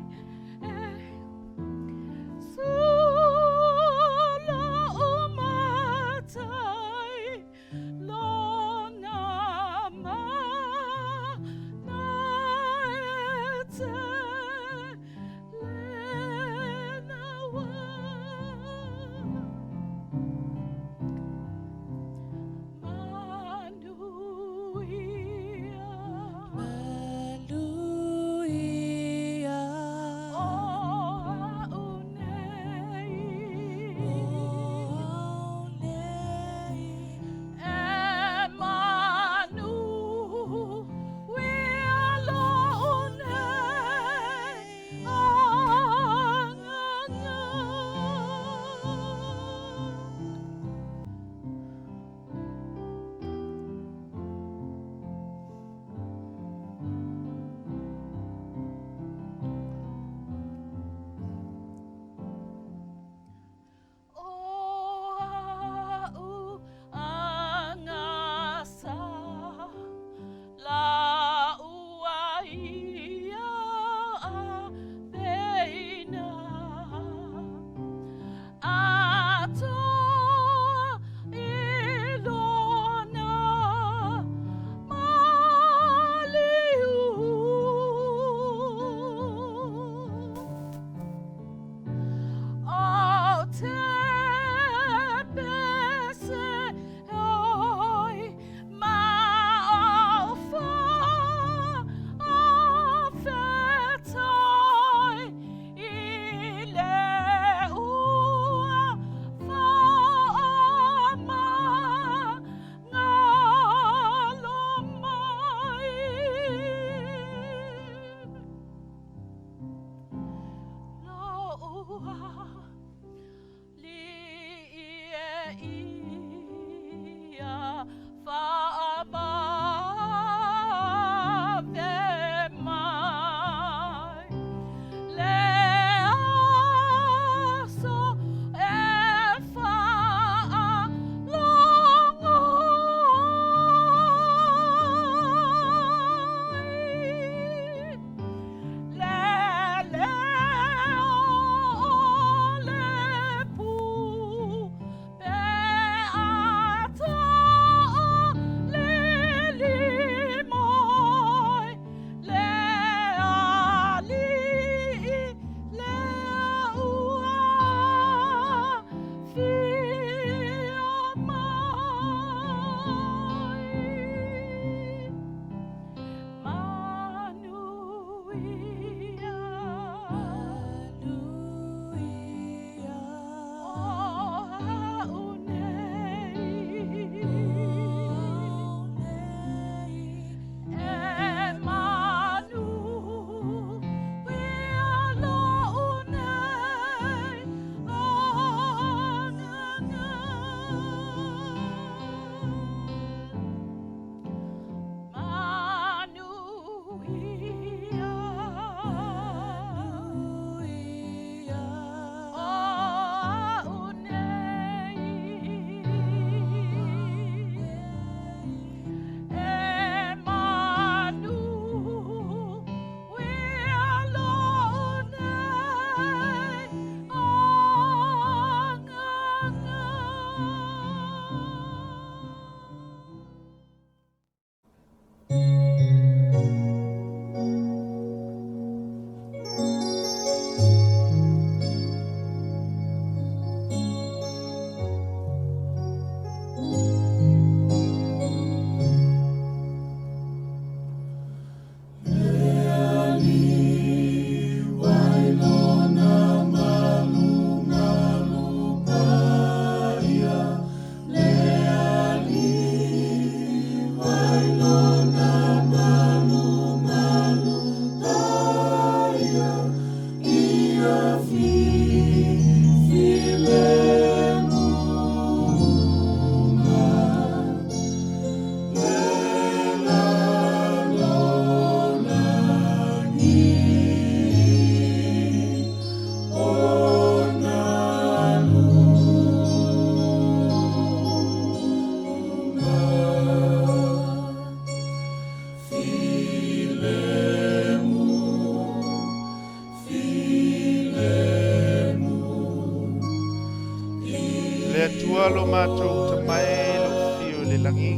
Le Atua lo matou Tama e, lou afio i le lagi.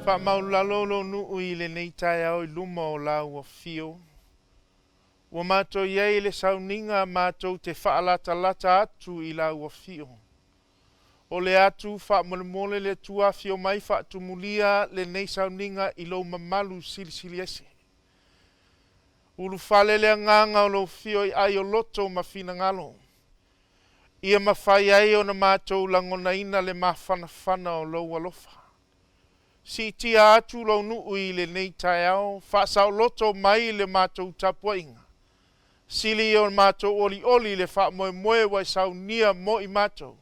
Faamaulalo lou nuu i lenei taeao i luma o lau afio. Ua matou i ai i le sauniga matou te faalatalata atu i lau afio. O le atu faamolemole le Atua afio mai faatumulia lenei sauniga i lou mamalu silisili ese. Ulufale le agaga o lou afio i ai o loto ma finagalo. Ia mafai ai ona matou lagonaina le mafanafana o lou alofa. Siitia atu lou nuu i lenei taeao, faasaoloto mai le matou tapuaiga. Sili ia o matou olioli le faamoemoe ua e saunia mo i matou.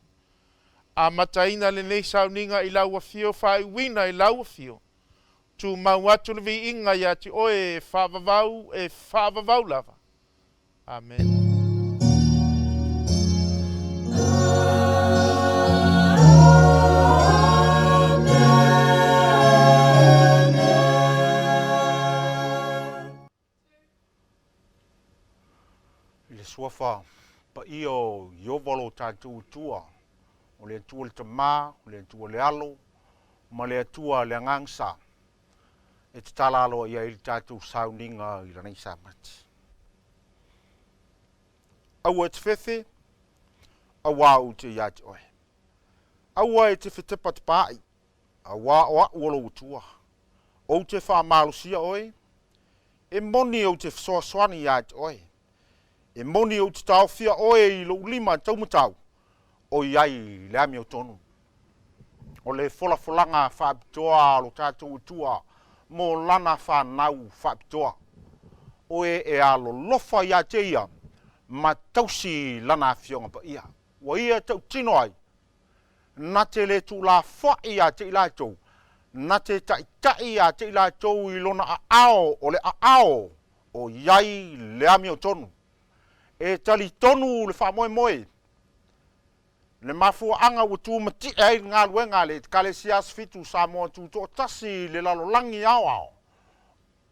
Amataina lenei sauniga i lau afio, faaiuina i lau afio. Tumau atu le viiga ia te oe e faavavau, e faavavau lava. Amene. I le suafa paia o Ieova lo tatou Atua, o le Atua le Tama, o le Atua le Alo, ma le Atua le Agaga Sa, e tatala aloaia ai le tatou sauniga i lenei Sapati. Aua e te fefe, auā ou te ia te oe. Aua e te fetepatepaai, auā o a'u o lou Atua. Ou te faamalosia oe, e moni ou te fesoasoani iā te oe. E moni ou te taofia oe i lou lima taumatau, o i ai le amiotonu. O le folafolaga faapitoa a lo tatou Atua mo lana fanau faapitoa. O e e alolofa iā te ia ma tausi lana afioga paia. Ua ia tautino ai. Na te le tuulafoai ia te i latou, na te taitai ia te i latou i lona aao o le aao o i ai le amiotonu. E talitonu le faamoemoe, le mafuaaga ua tumatie ai le galuega a le Ekalesia Aso Fitu Samoa Tutoatasi i le lalolagi aoao,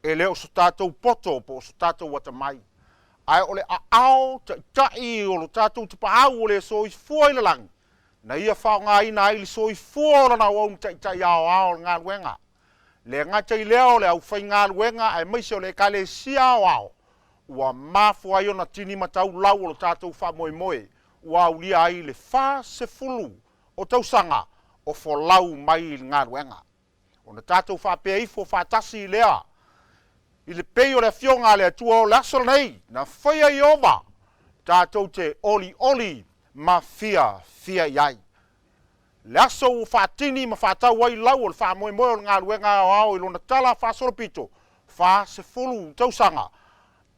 e le o so tatou poto po o so tatou atamai, ae o le aao taitai o lo tatou Tapaau o le soifua i le lagi, na ia faaaogaina ai le soifua o lana auauna taitai aoao o le galuega. Le gata i lea o le aufaigaluega aemaise o le Ekalesia aoao, ua mafua ai ona tini matau lau o lo tatou faamoemoe ua aulia ai le 40 o tausaga o folau mai i le galuega. Ona tatou faapea ifo faatasi lea i le pei o le Afioga a le Atua o le aso lenei na faia e Ieova, tatou te olioli ma fiafia i ai. Le aso ua faatini ma faatau ai lau o le faamoemoe o le galuega aoao i lona tala faasolopito, 40 tausaga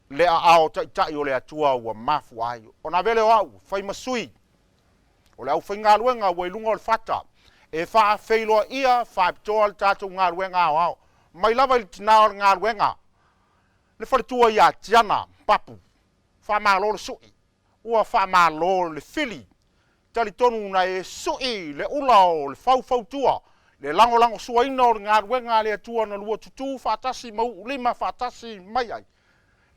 le aao taitai o le Atua ua mafua ai. Ona avea lea o au, fai ma sui o le aufaigaluega ua i luga o le fata, e faafeiloaia faapitoa le tatou galuega aoao, mai lava i le tina o le galuega, le faletua ia Tiana Papu, faamalo le sui, ua faamalo le fili, talitonu na e sui le ula o le faufautua, le lagolagosuaina o le galuega a le Atua na lua tutū faatasi ma uulima faatasi mai ai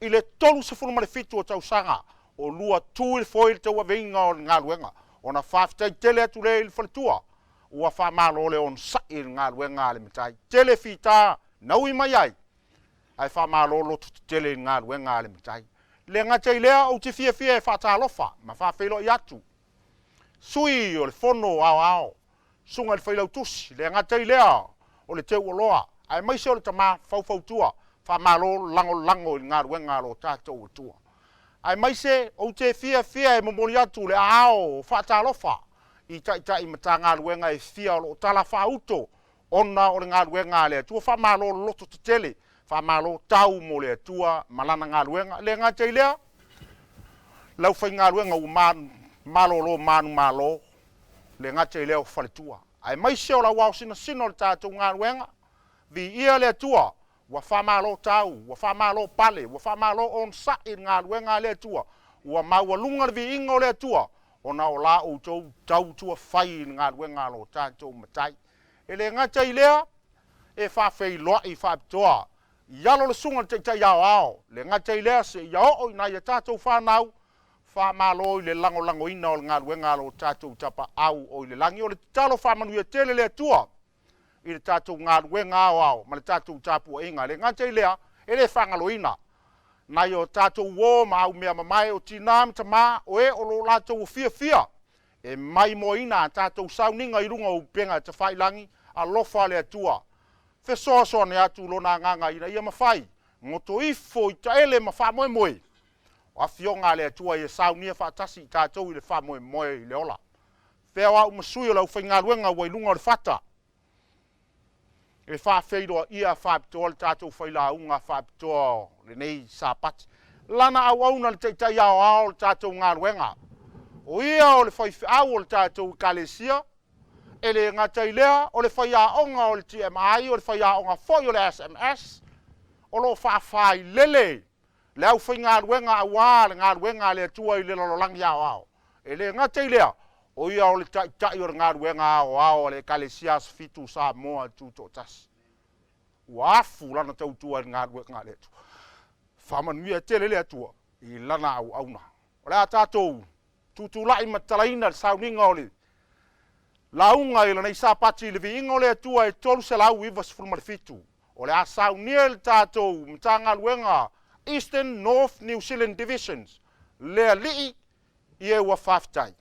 i le 37 o tausaga o lua tu i le foe i le tauaveina o le galuega. Ona faafetai tele atu lea i le faletua, ua faamalo le onosai i le galuega a le Matai. Tele fita na ui mai ai, ae faamalo loto tetele i le galuega a le Matai. Le gata i lea, ou te fiafia e faatalofa ma faafeiloai atu sui o le Fono Aoao, Susuga i le Failautusi, le gata i lea o le Teuoloa, aemaise o le tama faufautua, faamalo lagolago i le galuega a lo tatou Atua. Aemaise ou te fiafia e momoli atu le aao faatalofa i taitai Matagaluega e fia o lo o talafaauto ona o le galuega a le Atua. Faamalo loto tetele, faamalo tau mo le Atua ma lana galuega. Le gata i lea, le aufaigaluega ua malolo manumalo, le gata i lea o faletua, aemaise o le auao sinasina o le tatou galuega. Viia le Atua, ua faamalo tau, ua faamalo pale, ua faamalo onosai i le galuega a le Atua, ua maualuga le viiga o le Atua, ona o la outou tautua fai i le galuega a lo tatou Matai. E le gata i lea, e faafeiloai faapitoa i alo le susuga i le Taitai Aoao, le gata i lea seia oo i nai a tatou fanau, faamalo i le lagolagoina o le galuega a lo tatou Tapaau o i le lagi. O le tatalo faamanuia tele le Atua i le tatou galuega aoao ma le tatou tapuaiga. Le gata i lea, e le faagaloina nai o tatou uo ma aumea mamae o tina ma tama o e o lo latou fiafia e maimoaina a tatou sauniga i luga o upega tafailagi. Alofa le Atua, fesoasoani atu lona agaga ina ia mafai goto ifo i taele ma faamoemoe o afioga a le Atua ia saunia faatasi i tatou i le faamoemoe i le ola. Fea o au ma sui o le aufaigaluega ua i luga o le fata, e faafeiloaia faapitoa le tatou failauga faapitoa lenei Sapati. Lana auauna le Taitai Aoao o le tatou galuega, o ia o le faifeau o le tatou Ekalesia, e le gata i lea o le faiaoga o le TMI, o le faiaoga foi o le SMS, o lo o faafailele le aufaigaluega auā le galuega a le Atua i le lalolagi aoao. E le gata i lea, o ia o le taitai o le galuega aoao a le Ekalesia Aso Fitu Samoa Tutoatasi. Ua afu lana tautua i le galuega a le Atua. Faamanuia tele le Atua i lana auauna. O le a tatou tutulai ma tatalaina le sauniga o le lauga i lenei Sapati i le viiga o le Atua e 397. O le a saunia le tatou Matagaluega Eastern North New Zealand Divisions, le Alii ia ua faafetai.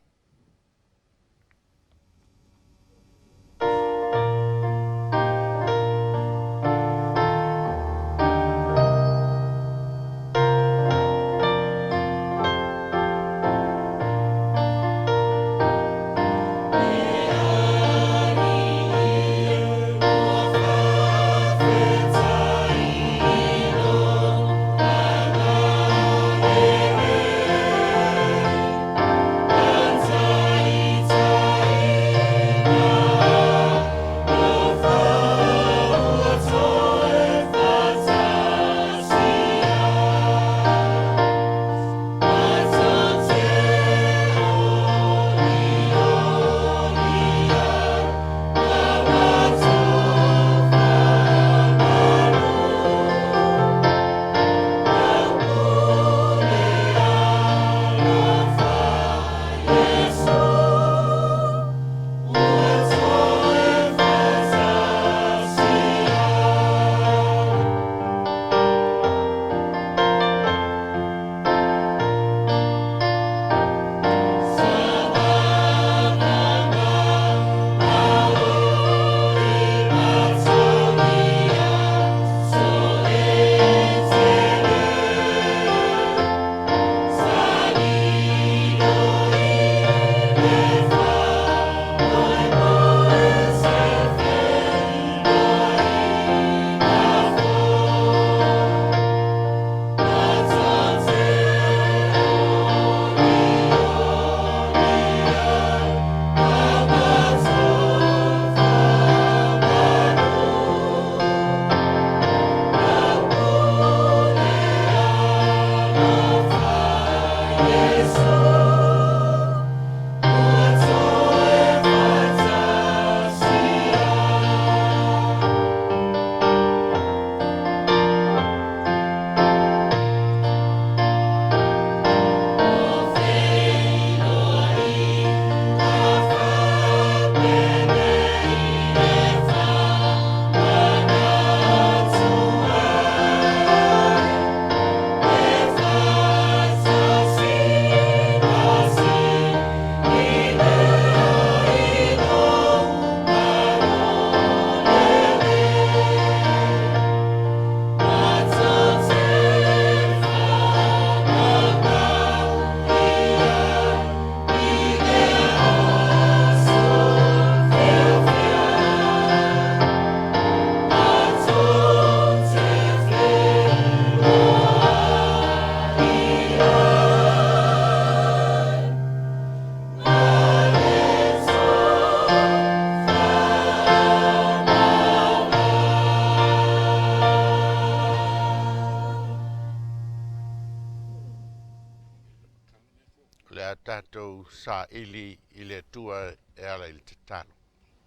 tatou saili i le Atua e ala i le tatalo.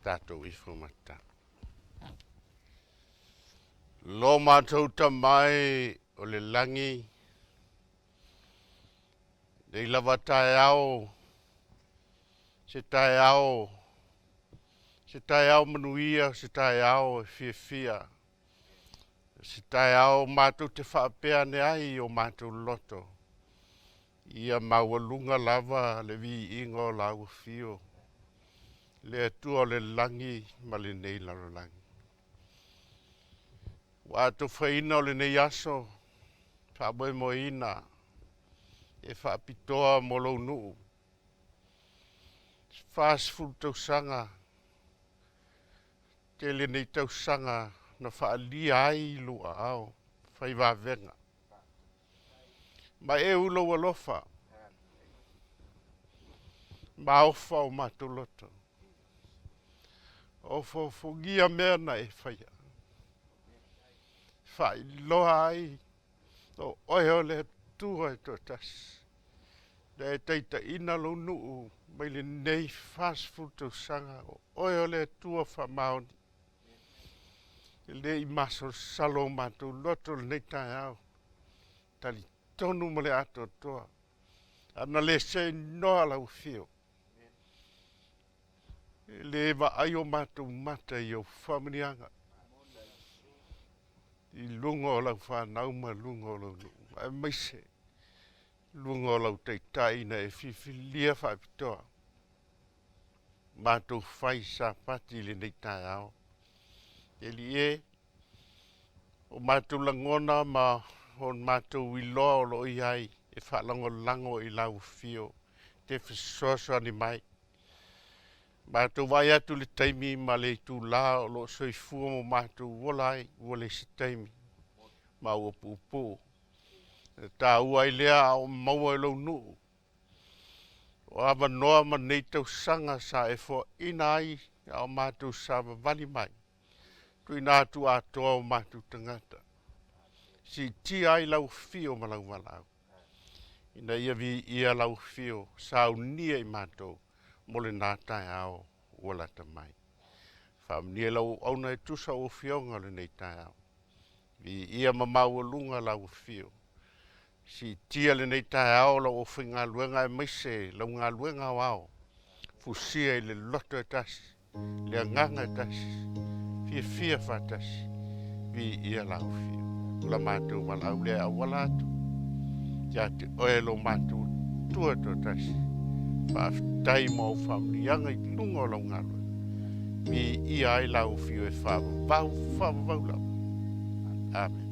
Tatou ifo ma tatalo. Lo matou Tama e o le lagi, nei lava taeao, se taeao, se taeao manuia, se taeao e fiafia, se taeao matou te faapea ane ai i o matou loto, ia maualuga lava le viiga o lau afio, le Atua o le lagi ma lenei lalolagi. Ua atofaina o lenei aso faamoemoeina e faapitoa mo lou nuu, 40 tausaga, tele nei tausaga na faaalia ai lou aao fai vavega. Ma e u lou alofa, maofa o matou loto. Ofoofogia mea na e faia. Faailoa ai o oe o le Atua e toatasi. Na e taitaiina lou nuu mai lenei 40 tausaga o oe o le Atua faamaoni. E le i masalosalo o matou loto lenei taeao. Talitonu ma le atoatoa. Ana le seinoa lau afio. E le vaai o matou mata i ou faamanuiaga i luga o lau fanau ma luga o lou nuu, aemaise luga o lau taitai na e filifilia faapitoa matou fai Sapati i lenei taeao. E Alii e, o matou lagona ma o matou iloa o lo o i ai e faalagolago i lau afio te fesoasoani mai. Matou vaai atu i le taimi ma le itulā o lo o soifua ma matou ola ai, ua leai se taimi ma ua puupuu. E taua ai lea a o maua e lou nuu o avanoa ma nei tausaga sa e foaina ai a o matou savavali mai, tuuina atu atoa o matou tagata, siitia ai lau afio ma lau valaau, ina ia viia lau afio, saunia i matou mo lena taeao ua lata mai. Faamanuia lau auauna e tusa o afioga o lenei taeao. Viia ma maualuga lau afio. Siitia lenei taeao lau aufaigaluega aemaise lau galuega aoao. Fusia i le loto e tasi, le agaga e tasi, fiafia faatasi, viia lau afio. O la matou valaau lea e auala atu ia te oe lo matou Atua toatasi. Faafetai mo au faamanuiaga i luga o lau galuega. Viia ai lau afio e faavavau, faavavau lava. Amen.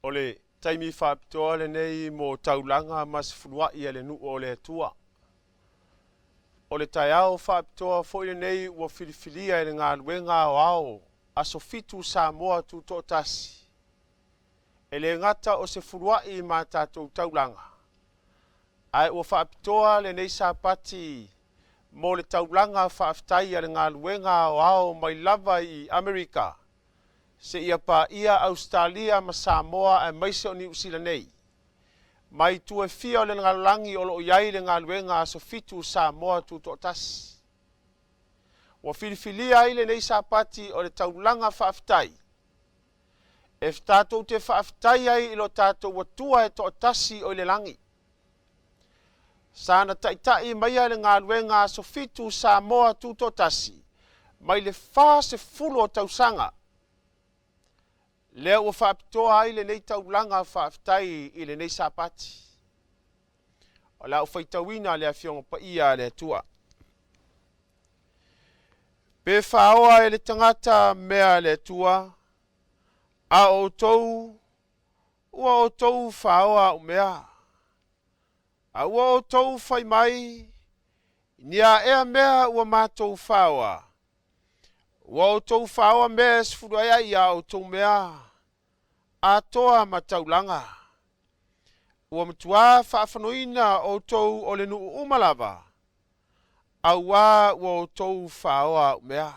O le taimi faapitoa lenei mo taulaga ma se fuluai a le nuu o le Atua. O le taeao faapitoa foi lenei ua filifilia e le galuega aoao Aso Fitu Samoa Tutoatasi. E le gata o se fuluai ma tatou taulaga, ae ua faapitoa lenei Sapati mo le taulaga faafetai a le galuega aoao mai lava i Amerika seia paia Ausetalia ma Samoa aemaise o Niu Sila nei. Mai itu e fia o le lalolagi o lo o i ai le galuega Aso Fitu Samoa Tutoatasi. Ua filifilia ai lenei Sapati o le taulaga faafetai e tatou te faafetai ai i lo tatou Atua e toatasi o i le lagi. Sa na taita'i maia le galuega Aso Fitu Samoa Tutoatasi mai le 40 o tausaga, lea ua faapitoa ai lenei taulaga faafetai i lenei Sapati. O le a ou faitauina le Afioga Paia a le Atua. Pe faoa e le tagata mea a le Atua, a o outou ua outou faoa a'u mea. A ua outou fai mai, I ni a ea mea ua matou faoa? Ua outou faoa mea e sefuluai ai iā outou mea atoa ma taulaga. Ua matuā faafanoina outou o le nuu uma lava, auā ua outou faoa a'u mea.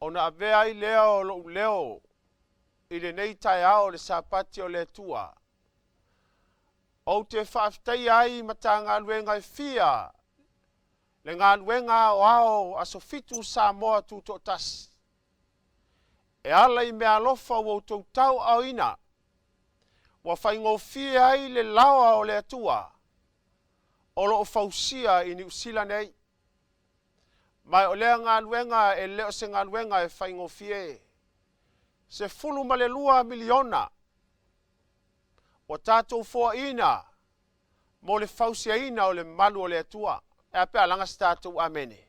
Ona avea ai lea o lou leo i lenei taeao o le Sapati o le Atua, ou te faafetaia ai i Matagaluega e fia le galuega aoao Aso Fitu Samoa Tutoatasi, e ala i meaalofa ua outou tauaaoina. Ua faigofie ai le laoa o le Atua o lo o fausia i Niu Sila nei. Ma o lea galuega e le o se galuega e faigofie. $12 miliona ua tatou foaina mo le fausiaina o le malu o le Atua. E a pe a laga se tatou amene.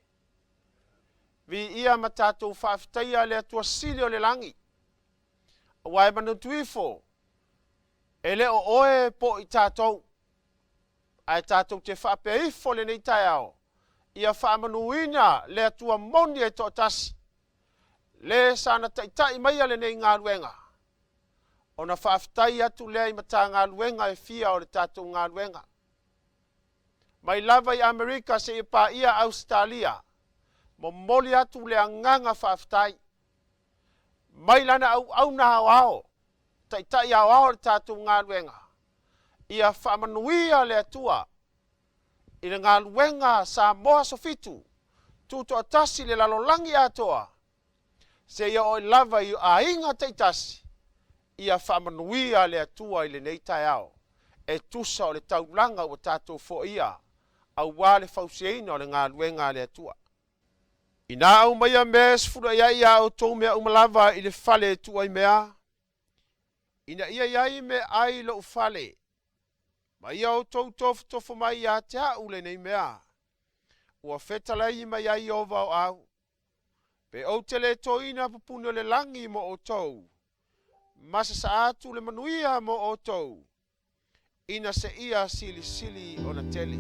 Viia ma tatou faafetaia le Atua sili o le lagi. Aua e manatu ifo, e le o oe po o i tatou, ae tatou te faapea ifo lenei taeao, ia faamanuina le Atua moni e toatasi, le sana taitai maia lenei galuega, ona faafetai atu lea i Matagaluega e fia o le tatou galuega. Mai lava i Amerika seia paia Ausetalia, momoli atu le agaga faafetai. Mai lana auauna aoao, taitai aoao o le tatou galuega, ia faamanuia le Atua i le galuega Samoa Aso Fitu, tutoatasi le lalolagi atoa, seia oo lava i aiga taitasi, ia faamanuia le Atua i lenei taeao, e tusa o le taulaga ua tatou foia, aua le fausiaina o le galuega a le Atua. Inā aumaia mea e sefuluai ai iā outou mea uma lava i le fale e tuu ai mea, ina ia i ai meaai i lou fale, ma ia outou tofotofo mai ia te a'u lenei mea, ua fetalai mai ai Ieova o au, pe ou te le toina pupuni o le lagi mo outou, ma sasaa atu le manuia mo outou, ina seia silisili ona tele.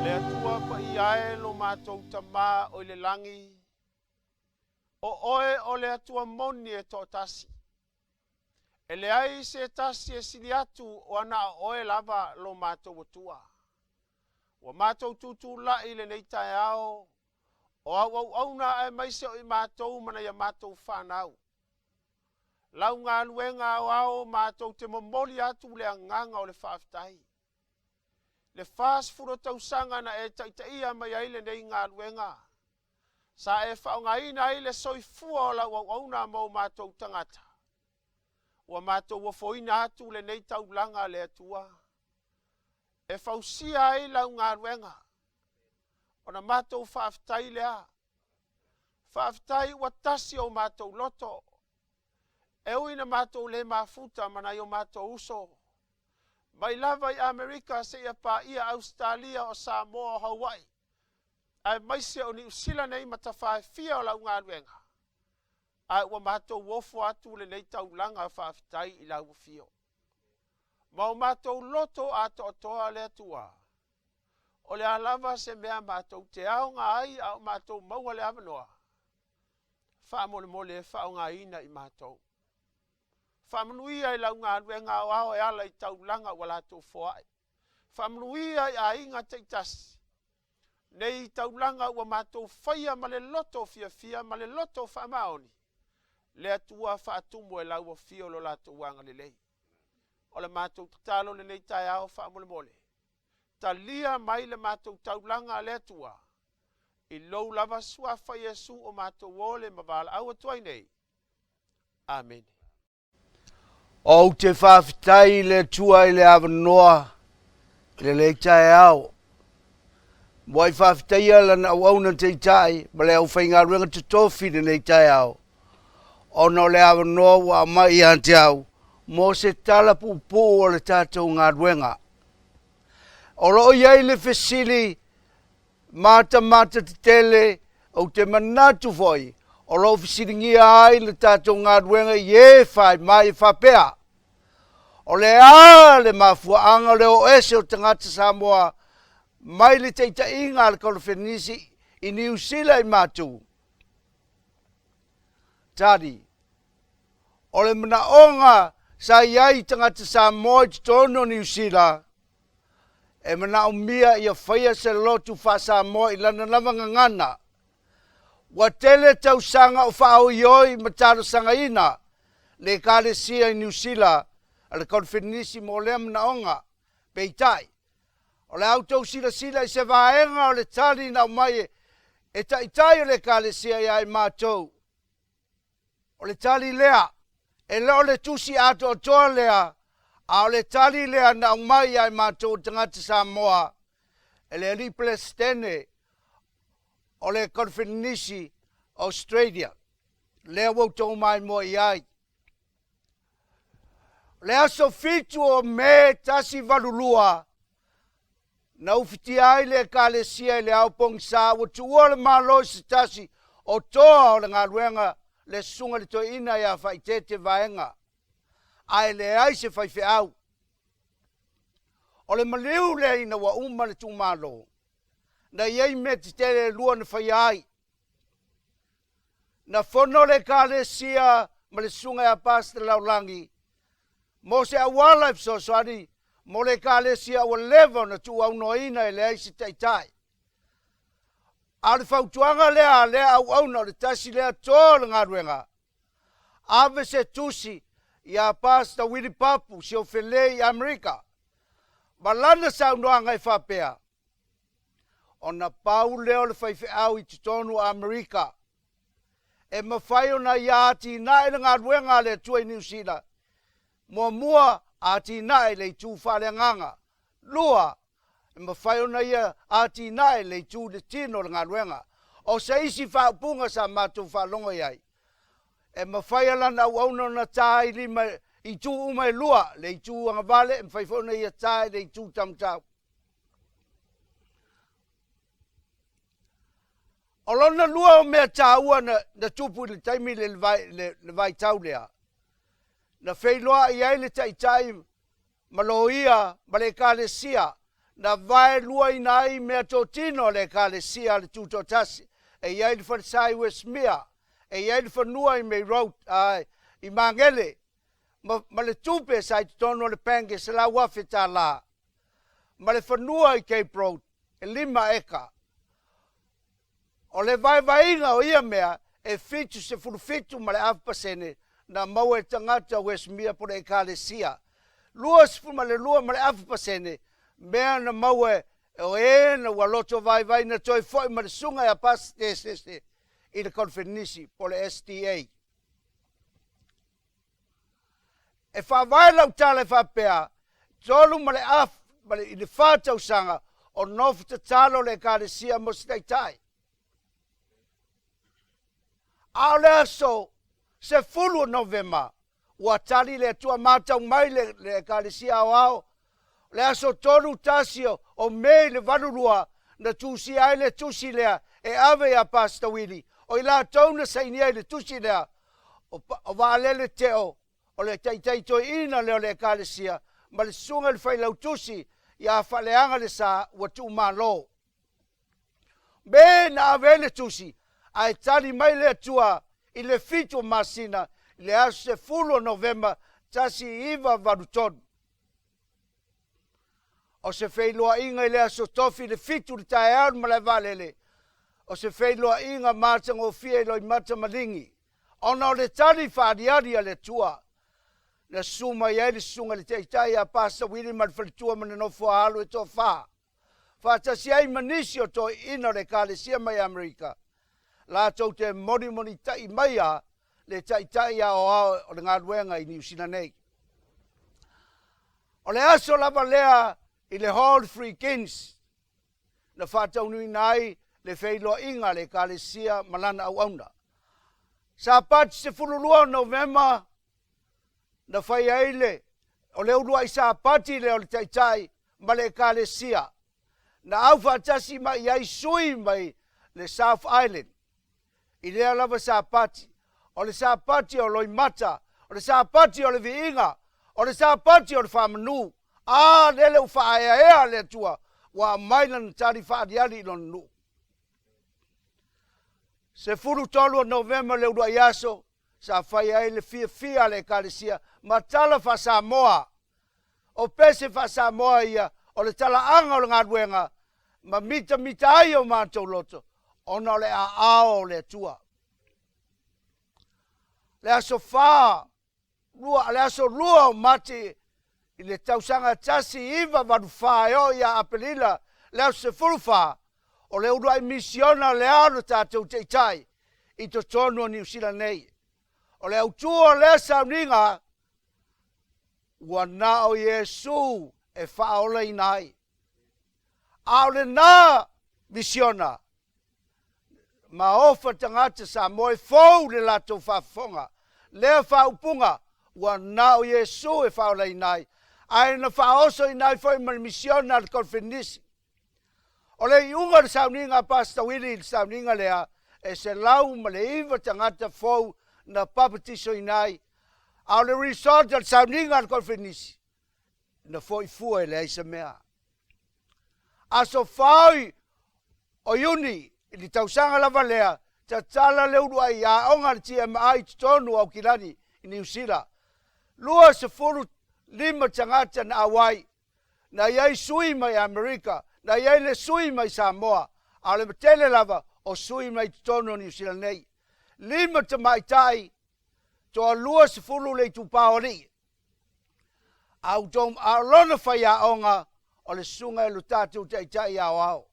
Le Atua paia e lo matou Tama o i le lagi, o Oe o le Atua moni e toatasi. E leai se tasi e sili atu ua na o Oe lava lo matou Atua. Ua matou tutulai i lenei taeao o au auauna aemaise o i matou ma nai a matou fanau. Lau galuega aoao matou te momoli atu le agaga o le faafetai. Le 40 tausaga na e taitaia mai ai lenei galuega, sa e faaaogaina ai le soifua o lau auauna ma o matou tagata. Ua matou ofoina atu lenei taulaga le Atua e fausia ai lau galuega. Ona matou faafetai lea. Faafetai ua tasi o matou loto. E ui na matou le mafuta ma nai o matou uso. Mai lava i Amerika seia paia Ausetalia o Samoa o Hawaii, aemaise o Niu Sila nei ma tafa e fia o lau galuega, ae ua matou ofo atu lenei taulaga faafetai i lau afio. Ma o matou loto atoatoa le Atua. O le a lava se mea matou te aoga ai a o matou maua le avanoa, faamolemole e faaaogaina i matou. Faamanuia i lau galuega aoao e ala i taulaga ua latou foai. Faamanuia i aiga taitasi. Nei taulaga ua matou faia ma le loto fiafia ma le loto faamaoni, le Atua faatumu e lau afio lo latou agalelei. O le matou tatalo lenei taeao faamolemole. Talia mai le matou taulaga a le Atua, i lou lava suafa Iesu o matou ole ma valaau atu ai nei. Amene. Ou te faafetai i le Atua i le avanoa i lenei taeao. Muai faafetaia lana auauna taitai ma le aufaigaluega totofi i lenei taeao, ona o le avanoa ua aumai ia te au mo se tala puupuu o le tatou galuega. O lo o i ai le fesili matamata tetele, ou te manatu foi o lo o fesiligia ai le tatou galuega i e fai mai e faapea, O le a le mafuaaga o le o ese o tagata Samoa mai le taitaiga a le Kolofenisi i Niu Sila i Matu? Tali, O le manaoga Sa i ai tagata Samoa i totonu o Niu Sila e manaomia ia faia se lotu faa-Samoa i lana lava gagana. Ua tele tausaga o faaoioi ma talosagaina le Ekalesia i Niu Sila a le Konifenisi mo lea manaoga. Peitai, o le a outou silasila i se vaega o le tali na aumai e Taitai o le Ekalesia ia i matou. O le tali lea, e le o le tusi atoatoa lea, a o le tali lea na aumai ia i matou o tagata Samoa e le Alii Peresetene o le Konifenisi Australia, lea ua outou maimoa i ai. O le aso 7 o Me 182, Na ufitia ai le Ekalesia i le ao pogisa ua tuua le Malo i se tasi o toa o le galuega le Susuga i le Toeaina ia Faaiteete Vaega, ae leai se faifeau. O le maliu lea ina ua uma le tuumalo, na i ai mea tetele e lua na faia ai. Na fono le Ekalesia ma le Susuga ia Pastor Laolagi mo se auala e fesoasoani mo le Ekalesia ua leva ona tuuaunoaina e leai se taitai. A o le fautuaga lea a lea auauna o le tasi lea toa o le galuega, ave se tusi iā Pastor Willie Papu Siofele i Amerika ma lana saunoaga e faapea, Ona pau lea o le faifeau i totonu o Amerika, e mafai ona ia atinae le galuega a le Atua i Niu Sila, muamua, atinae le itu faaleagaga, lua, e mafai ona ia atinae le itu i le tino o le galuega. O se isi faaupuga sa matou faalogo i ai, e mafai e lana auauna ona ta i lima i itu uma e lua, le itu agavale, e mafai foi ona ia ta i le itu taumatau. O lona lua o mea taua na, na tupu i le taimi le, le, le vaitau lea, na feiloai ai le taitai ma loia ma le ekalesia, na vaeluaina ai mea totino a le ekalesia a le Tutoatasi, e i ai le falesa i Westmere, e i ai le fanua i May Road, i Magele, ma, ma le tupe sa i totonu o le bank e $100,000. ma le fanua i Cape Road e 5 eka. O le vaevaeina o ia mea e 77.5% na maua e tagata o Westmere po o le Ekalesia, 22.5% mea na maua o e na ua loto vaivai na toe foi ma le susuga ia Pastor Sese i le Konifenisi po o le SDA. E faavae lau tala e faapea, 3 ma le afu ma le, i le fa tausaga o nofo tatalo le Ekalesia mo se taitai. A o le aso 10 o Novema, ua tali le Atua matau mai le, le Ekalesia Aoao, o le aso 31 o, o Me i le 82, na tusia ai le tusi lea e ave iā Pastor Willie, o i latou na sainia i le tusi lea, o, o Vaalele Teo, o le taitai toeaina lea o le Ekalesia, ma le susuga i le failautusi iā Faaleaga Le Sa ua tuumalo. Me na ave ai le tusi, ae tali mai le Atua i le 7 o masina i le aso 10 o Novema 1983. O se feiloaiga i le aso Tofi i le 7 i le taeao i le malae vaalele, o se feiloaiga matagofie i Loimata ma Ligi, ona o le tali faaaliali a le Atua na susu mai ai le susuga i le Taitai ia Pastor Willie ma le faletua ma le nofo-a alo e toafa, faatasi ai ma nisi o toeaiina o le Ekalesia mai Amerika, latou te monimonita'i maia le Taitai Aoao o le galuega i Niu Sila nei. O le aso lava lea i le Hall Three Kings na faataunuuina ai le feiloaiga a le Ekalesia ma lana auauna. Sapati 12 o Novema na fai ai le o le uluai Sapati lea o le Taitai ma le Ekalesia na aufaatasi mai ai sui mai le South Island i lea lava Sapati, o le Sapati o Loimata, o le Sapati o le Viiga, o le Sapati o le Faamanu. A lele ua faaeaea le Atua ua aumai lana tali faaaliali i lona nuu. 13 o Novema le uluai aso sa fai ai le fiafia a le Ekalesia. ma tala faa-Samoa. O pese faa-Samoa ia o le talaaga o le galuega ma mitamita ai o matou loto ona o le aao o le Atua. Le aso fa, lua, le aso lua o Mati i le tausaga 1984 e oo ia Aperila le aso 14, o le uluai misiona lea o le tatou Taitai i totonu o Niu Sila nei. O le autu o lea sauniga, ua na o Iesu e faaolaina ai. A o lena misiona, ma ofa tagata Samoa e fou le latou faafofoga. Lea faaupuga, ua na o Iesu e faaolaina ai, ae na faaosoina ai foi ma le misiona a le Konfenisi. O le iuga o le sauniga a Pastor Willie i le sauniga lea, e 109 tagata fou na papatisoina ai, a o le result o le sauniga a le Konfenisi, na foi fua e leai se mea. Aso 4 o Iuni i le tausaga lava lea, tatala le uluai aoga a le TMI i totonu o Aukilani i Niu Sila. 25 tagata na auai, na i ai sui mai Amerika, na i ai le sui mai Samoa, a o le tele lava o sui mai totonu o Niu Sila nei. Lima tamaitai, toa 20 le itupa o alii. A outou, a o lona faiaoga o le susuga i lo tatou Taitai Aoao.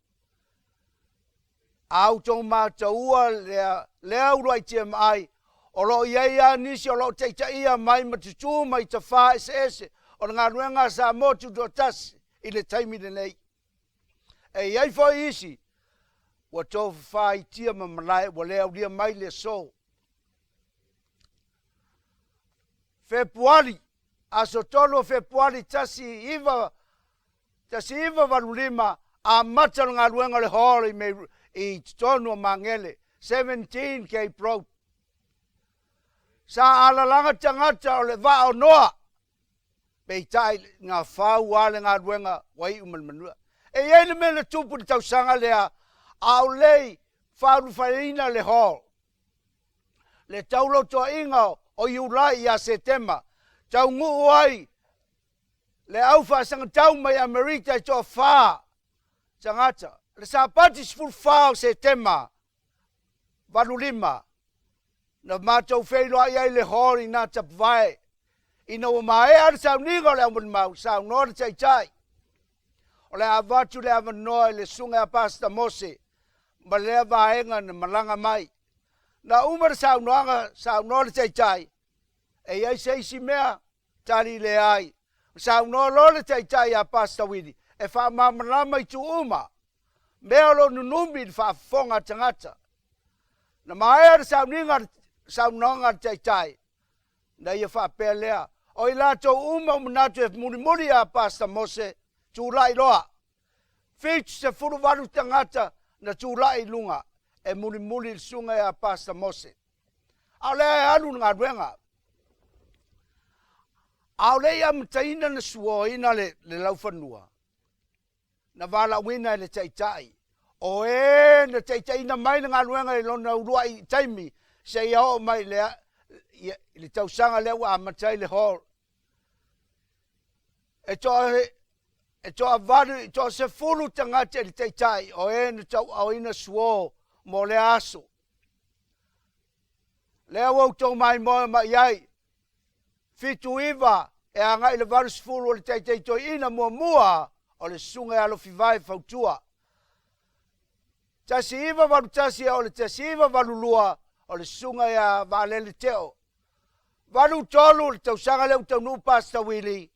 A outou mataua lea, lea uluai TMI, o lo o i ai lava nisi o lo o taitaia mai ma tutū mai tafā eseese o le galuega a Samoa Tutoatasi i le taimi lenei. E i ai foi isi ua tofafa i tia ma malae ua le aulia mai le aso. Fepuari, aso 3 o Fepuari 1985, amata le galuega o le Hall i, Mei, i totonu o Magele, 17 Cape Road. Sa alalaga tagata o le vaa o Noa, peitai na fau lava le galuega ua iu ma le manuia. E i ai le mea na tupu i le tausaga lea, a o lei faaulufaleina le hall. Le taulotoaiga o Iulai ia Setema, taunuu ai le au faasagatau mai Amerika e toafa tagata. Le Sapati 14 o Setema 85, na matou feiloai ai i le hall i nā tapuvae. Ina ua maea le sauniga o le aumalimau, saunoa le Taitai, o le a avatu le avanoa i le Susuga ia Pastor Mose ma lea vaega na malaga mai. Na uma le saunoaga, saunoa le Taitai, e i ai se isi mea? Tali leai. Saunoa loa le Taitai ia Pastor Willie e faamalamalama itu uma, mea o lo o nunumi i le faafofoga a tagata. Na maea le sauniga saunoaga a le Taitai, na ia faapea lea, o i latou uma ua manatu e mulimuli ia Pastor Mose, tulai loa. 78 tagata na tulai i luga e mulimuli i le susuga ia Pastor Mose. A o lea e alu le galuega. A o le i amataina na suoina le, le laufanua, na valaauina e le Taitai, o e na taitaiina mai le galuega i lona uluai taimi seia oo mai le, i le tausaga lea ua amata ai le hall. E toa, e toavalu, e toa 10 tagata i le Taitai o e na tauaaoina suo mo lea aso. Lea ua outou maimoa mai ai, 79 e agai i le 80 o le Taitai Toeaina muamua o le Susuga ia Alofivae Fautua. 1981 e oo i le 1982 o le Susuga ia Vaalele Teo. 83 le tausaga lea ua taunuu Pastor Willie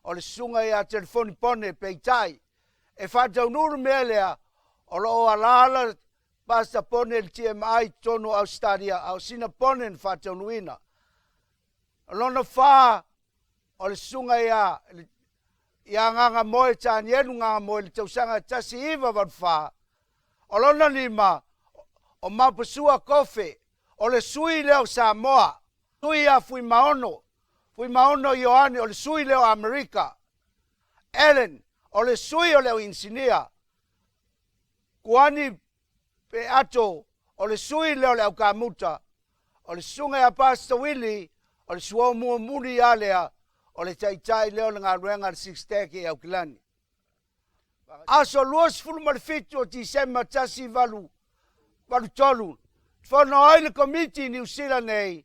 o le Susuga ia Telefoni Pone, peitai e faataunuu le mea lea o lo o alaala Pastor Pone i le TMI i totonu o Ausetalia, a o sina Pone na faataunuuina. O lona fa o le susuga ia ia Gagamoe Tanielu Gagamoe i le tausaga 1984. O lona lima o Mapasua Kofe, o le sui lea o Samoa, sui ia Fuimaono, Fuimaono Ioane o le sui lea o Amerika. Allen, o le sui o le au inisinia. Kuani Peato, o le sui lea o le au kamuta. O le susuga ia Pastor Willie, O le suo muamuli lava lea o le taitai lea o le galuega a le Six Stack i Aukilani. Aso 27 o Tisema 1883, fono ai le Komiti i Niu Sila nei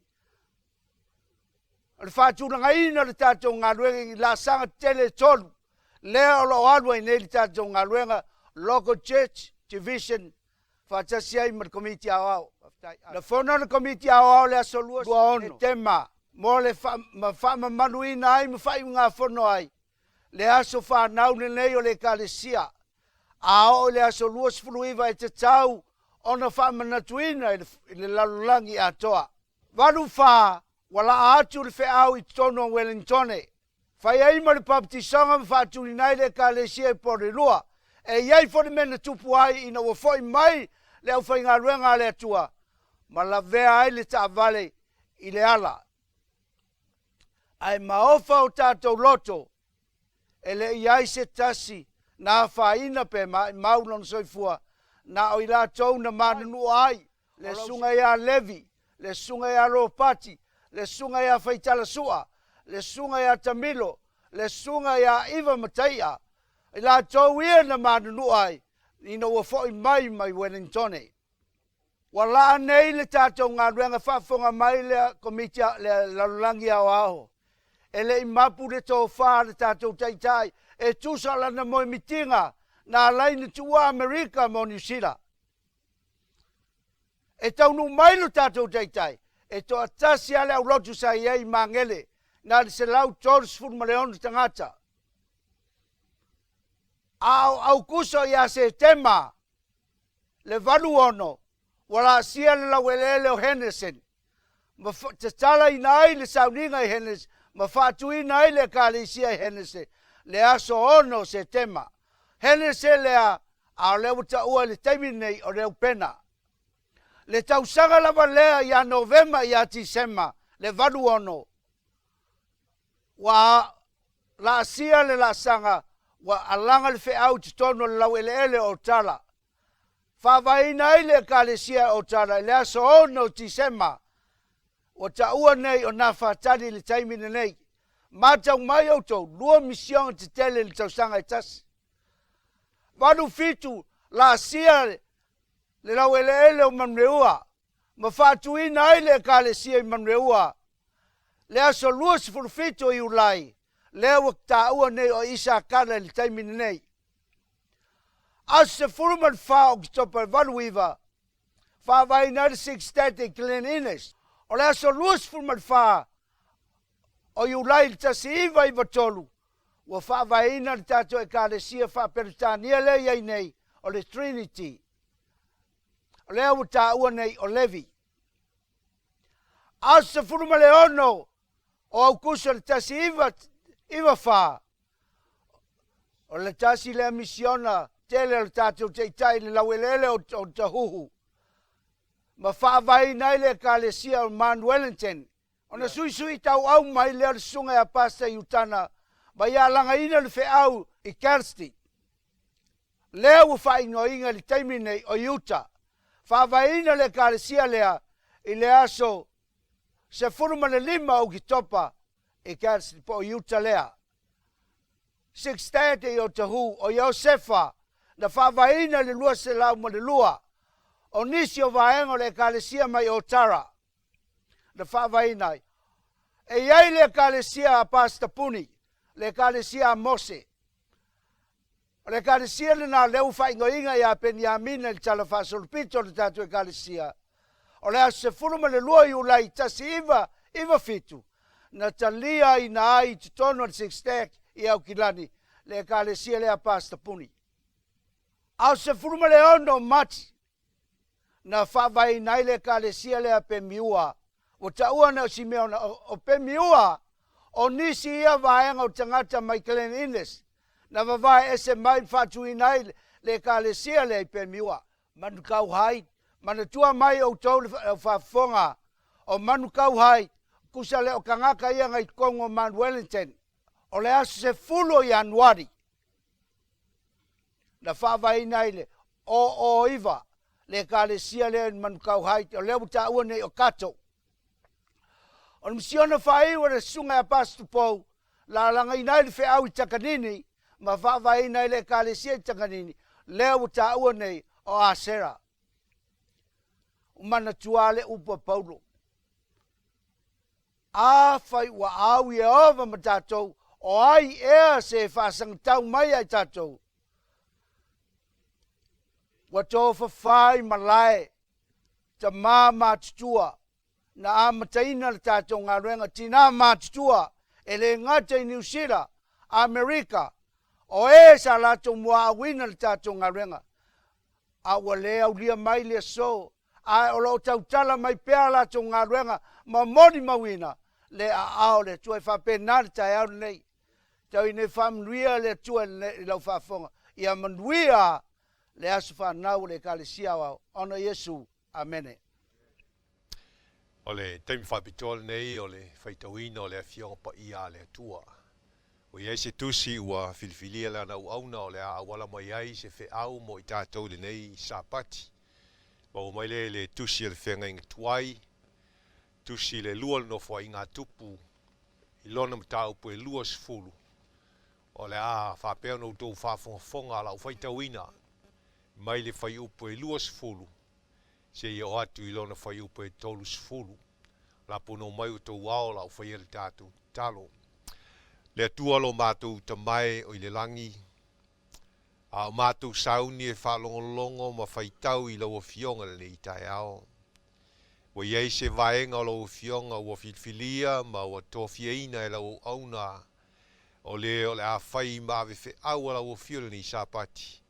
o le faatulagaina o le tatou galuega i laasaga tetele e tolu, lea o lo o alu ai nei le tatou galuega, Local Church Division faatasi ai ma le Komiti Aoao. Na fono le Komiti Aoao i le aso 26 Setema mo le faamamaluina ai ma faaiugafono ai le aso fanau lenei o le Ekalesia, a oo i le aso 29 e tatau ona faamanatuina i le lalolagi atoa. 84 ua laa atu le feau i totonu o Welingtone, fai ai ma le papatisoga ma faatuina ai le Ekalesia i Porirua. E i ai foi le mea na tupu ai ina ua foi mai le aufaigaluega a le Atua ma lavea ai le taavale i le ala. Ae maofa o tatou loto, e le i ai se tasi na afaina pe maimau lona soifua, na o i latou na manunua ai, le susuga ia Levi, le susuga ia Ropati, le susuga ia Faitalasua, le susuga ia Tamilo, le susuga ia Iva Mataia, i latou ia na manunua ai ina ua foi mai mai Welingtone. Ua laa nei le tatou galuega faafofoga mai le Komiti le Lalolagi Aoao. E le i mapu le tofa a le tatou Taitai e tusa o lana moemitiga na ala ai ona tuua Amerika mo Niu Sila. E taunuu mai lo tatou Taitai, e toatasi lava le aulotu sa i ai i Magele, na o le 136 tagata. A o Aukuso ia Setema le 86, ua laasia le laueleele o Henderson ma tatalaina ai le sauniga i Henderson ma faatuina ai le Ekalesia i Henderson le aso 6 o Setema. Henderson lea, a o lea ua taua i le taimi lenei o Reupena. Le tausaga lava lea ia Novema ia Tisema le 86, Ua laasia le laasaga, ua alaga le feau i totonu o le laueleele o Otara. Faavaeina ai le Ekalesia e Otara i le aso 6 o Tisema, ua taua nei o Nafatali i le taimi lenei. Matau mai outou, lua misiona tetele i le tausaga e tasi. 87 laasia le laueleele o Manureua ma faatuina ai le Ekalesia i Manureua le aso 27 o Iulai, lea ua taua nei o Isakara i le taimi lenei. Aso 14 o Oketopa i le 89, faavaeina ai le Sixth i Glen Innes. O le aso 24 o Iulai i le 1993, ua faavaeina le tatou Ekalesia Faa-Peretania lea e i ai nei, o le Trinity. O lea ua taua nei o Levi. Aso 16 o Aukuso le 1994, o le tasi lea misiona tele o le tatou taitai i le laueleele o Otahuhu, ma faavaeina ai le Ekalesia o Mount Wellington. Ona suisui tauau mai lea o le susuga ia Pastor Iutana ma ia alagaina le feau i Garsty. Lea ua faaigoaina i le taimi nei o Utah. Faavaeina le ekalesia lea i le aso 15 o Oketopa i Gadsden po o Utah lea. 6:30 i Otahuhu o Iosefa na faavaeina i le 202 o nisi o vaega o le ekalesia mai Otara na faavaeina ai. E i ai le ekalesia a Pastor Puni, le ekalesia a Mose. O le Ekalesia lena lea ua faaigoaina ia Peniamina i le Tala Faasolopito o le tatou Ekalesia. O le aso 12 Iulai 1997, na taliaina ai i totonu o le Six Stack i Aukilani le Ekalesia lea a Pastor Puni. Aso 16 o Mati, na faavaeina ai le Ekalesia lea Pemiua. Ua taua nei o Simeona, o Pemiua, o nisi ia vaega o tagata mai Glen Innes, na vavae ese mai ma faatuina ai le Ekalesia lea i Pemiua. Manukauhai, manatua mai outou le faafofoga o Manukauhai, tusa lea o tagata ia na i totonu o Mount Wellington. O le aso 10 o Ianuari, na faavaeina ai le 009 le Ekalesia lea i Manukau Heights, o lea ua taua nei o Kato. O le misiona faaiu a le Susuga ia Pastor Tupou, lalagaina ai le feau i Takanini ma faavaeina ai le Ekalesia i Takanini, lea ua taua nei o Asera. Ua manatua le upu a Paulo, Afai ua au Ieova ma tatou, o ai ea se e faasagatau mai ia i tatou? Ua tofafai malae, tama matutua, na amataina le tatou galuega tinā matutua e le gata i Niu Sila, Amerika, o e sa latou muaauina le tatou galuega, a ua le aulia mai le aso, ae o lo o tautala mai pea a latou galuega ma molimauina le aao o le Atua. E faapena le taeao lenei. Tau ina faamanuia le Atua i lau faafofoga. Ia manuia le aso fanau o le Ekalesia Aoao ona o Iesu. Amene. O le taimi faapitoa lenei o le faitauina o le Afioga Paia a le Atua. Ua i ai se tusi ua filifilia lana auauna o le a auala mai ai se feau mo i tatou i lenei Sapati. Maua mai lea i le Tusi a le Feagaiga Tuai, Tusi le lua o le Nofoaiga a Tupu, i lona mataupu e 20, o le a faapea ona outou faafogafoga a lau faitauina mai le fuaiupu e 20 seia oo atu i lona fuaiupu e 30. Lapono mai outou ao la o faia le tatou tatalo. Le Atua lo matou Tama e o i le lagi, a o matou sauni e faalogologo ma faitau i lau Afioga i lenei taeao. Ua i ai se vaega o lau Afioga ua filifilia ma ua tofiaina e lau auauna o le o le a fai ma ave feau a lau Afio i lenei Sapati.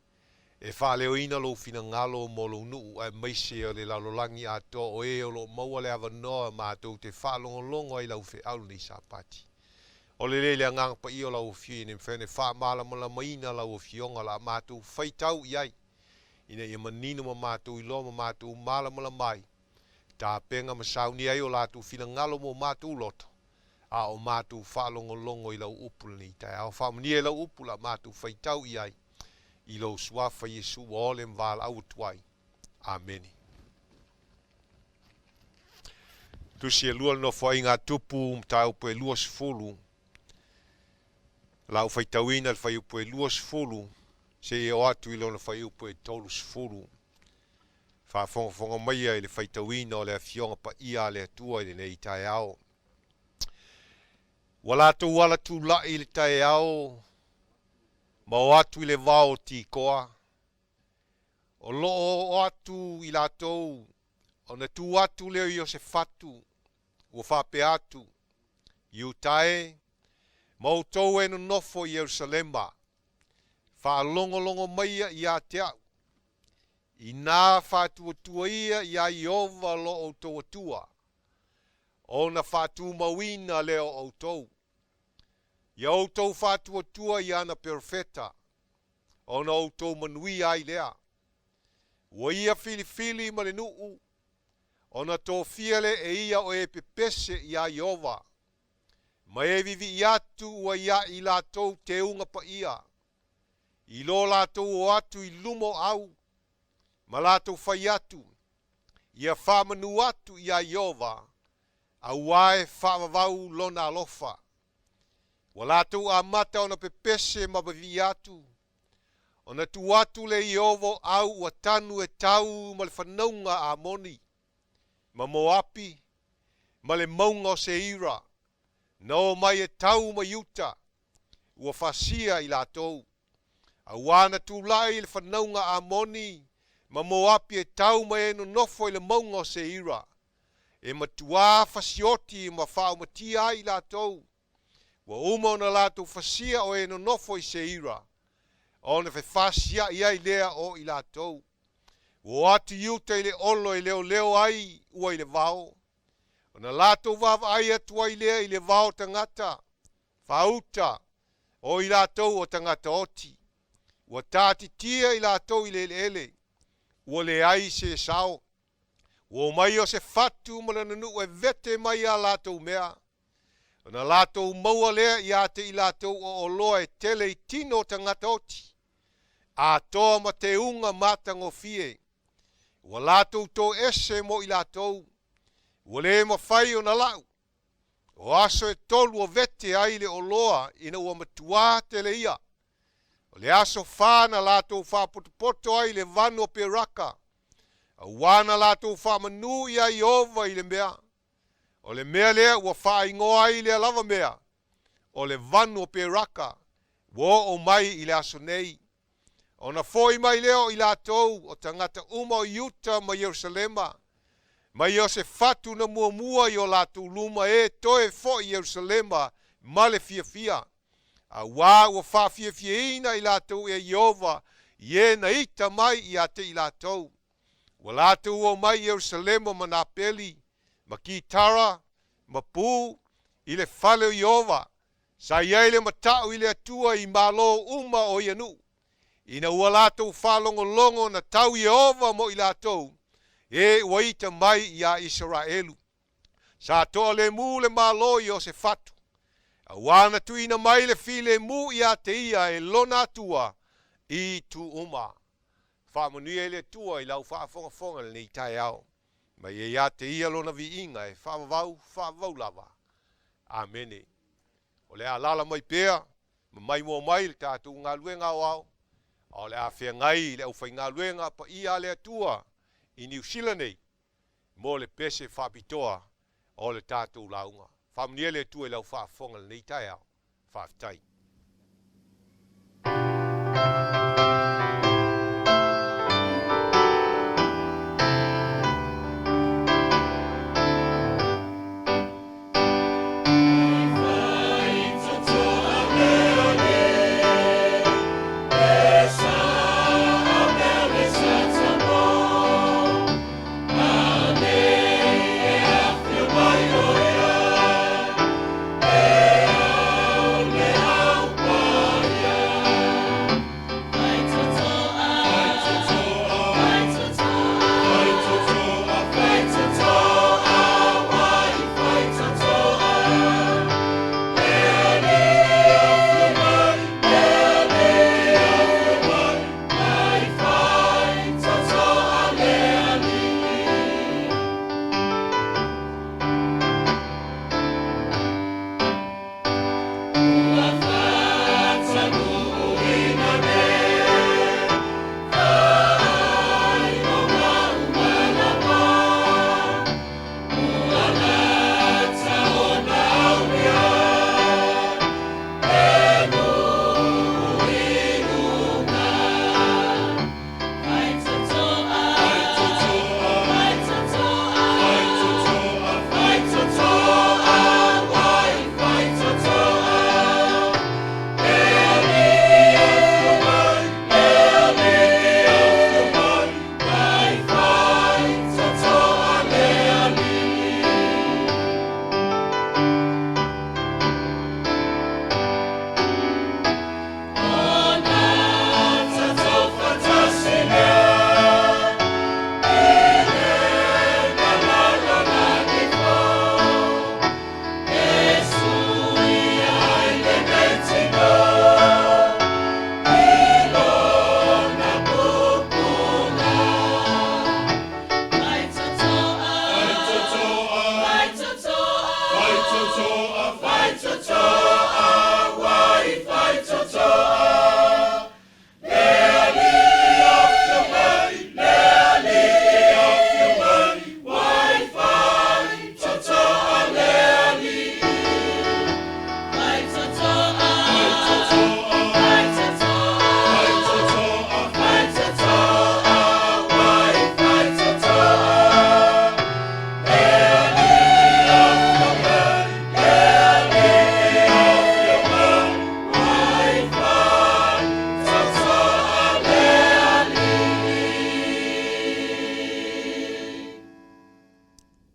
E faaleoina lou finagalo mo lou nuu aemaise o le lalolagi atoa o e o lo o maua le avanoa matou te faalogologo ai i lau feau lenei Sapati. O le lea i le Agaga Paia o lau Afio ina ia mafai ona e faamalamalamaina lau Afioga o le a matou faitau i ai ina ia manino ma matou iloa ma matou malamalama ai, tapena ma saunia ai o latou finagalo mo matou loto a o matou faalogologo i lau upu lenei taeao. Faamanuia i lau upu o le a matou faitau i ai. I lou Suafa Iesu ua ole ma valaau atu ai. Amene. Tusi e lua le Nofoaiga a Tupu, mataupu e 20. Lau faitauina le fuaiupu e 20 seia oo atu i lona fuaiupu e 30. Faafogafoga maia i le faitauina o le Afioga Paia a le Atua i lenei taeao. Ua latou ala tulai i le taeao ma o atu i le vao o Tikoa. O lo o oo atu i latou, ona tu atu lea o Iosefatu, ua faapea atu, Iuta e, ma outou e nonofo i Ierusalema, faalogologo maia ia te au, inā faatuatua ia iā Ieova lo outou Atua, ona faatumauina lea o outou. Ia outou faatuatua i ana perofeta, ona outou manuia ai lea. Ua ia filifili ma le nuu, ona tofia lea e ia o e pepese iā Ieova, ma e vivii atu ua iā i latou teuga paia, i lo latou o atu i luma o au, ma latou fai atu, Ia faamanu atu iā Ieova, auā e faavavau lona alofa. Ua latou amata ona pepese ma vavii atu, ona tu atu le Ieova o au ua tanu e tau ma le fanauga a Amoni, ma Moapi, ma le mauga o Seira, na o mai e tau ma Iuta, ua fasia i latou. Auā na tulai le fanauga a Amoni ma Moapi e tau ma e nonofo i le mauga o Seira, e matuā fasioti ma faaomatia ai i latou, ua uma ona latou fasia o e nonofo i Seira, ona fefasiaʻi ai lea o i latou. Ua o atu Iuta i le olo e leoleo ai ua i le vao, ona latou vaavaai atu ai lea i le vao tagata, faauta, o i latou o tagata oti. Ua taatitia i latou i le eleele, ua leai se sao. Ua omai o se fatu ma lona nuu e vete mai a latou mea. Ona latou maua lea ia te i latou o oloa e tele i tino o tagata oti, atoa ma teuga matagofie. Ua latou toese mo i latou, ua le mafai ona lau. O aso e tolu o vete ai le oloa ina ua matuā tele ia. O le aso fa na latou faapotopoto ai i le vanu o Peraka, auā na latou faamanū iā Ieova i le mea. O le mea lea ua faaigoa ai lea lava mea, o le vanu o Peraka, ua oo mai i le aso nei. Ona foi mai lea o i latou, o tagata uma o Iuta ma Ierusalema, ma Iosefatu na muamua i o latou luma e toe foi i Ierusalema ma le fiafia, auā ua faafiafiaina i latou e Ieova i e na ita mai ia te i latou. Ua latou omai i Ierusalema ma nā peli, ma kitara, ma pū, i le fale o Ieova, Sa i ai le mataʻu i le Atua i malo uma o ia nuu, ina ua latou faalogologo na tau Ieova mo i latou, e ua ita mai iā Isaraelu. Sa toalemu le malo i Iosefatu, auā na tuuina mai le filemu iā te ia e lona Atua i itu uma. Faamanuia i le Atua i lau faafogafoga i lenei taeao. Ma ia iā te ia lona viiga e faavavau, faavavau lava. Amene. O le a alaala mai pea ma maimoa mai le tatou galuega aoao, a o le a feagai i le aufaigaluega paia a le Atua i Niu Sila nei mo le pese faapitoa o le tatou lauga. Faamanuia le Atua i lau faafofoga i lenei taeao. Faafetai.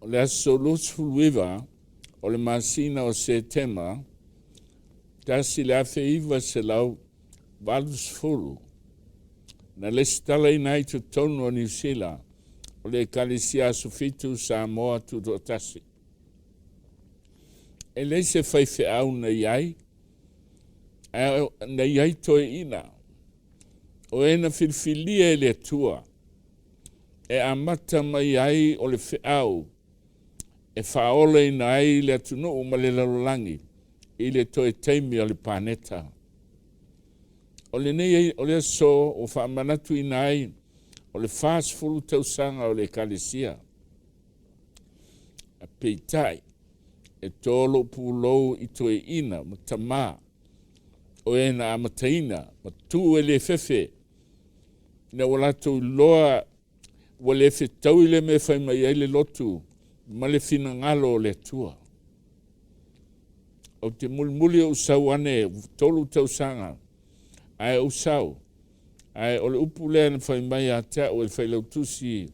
O le aso 29 o le masina o Setema 1980, na lesitalaina ai totonu o Niu Sila o le Ekalesia Aso Fitu Samoa Tutoatasi. E leai se faifeau na i ai, ae na i ai toeaiina o e na filifilia e le Atua e amata mai ai o le feau. e faaolaina ai le atunuu ma le lalolagi i le toe taimi o le paneta. O lenei o le aso ua faamanatuina ai o le 40 tausaga o le Ekalesia. Peitai, e to lou pulou i toeaiina ma tamā o e na amataina ma tu e le fefe ina ua latou iloa ua le fetaui le mea e fai mai ai le lotu ma le finagalo o le Atua. Ou te mulimuli ou sau ane 3 tausaga, ae ou sau, ae o le upu lea na fai mai ia te au e le failautusi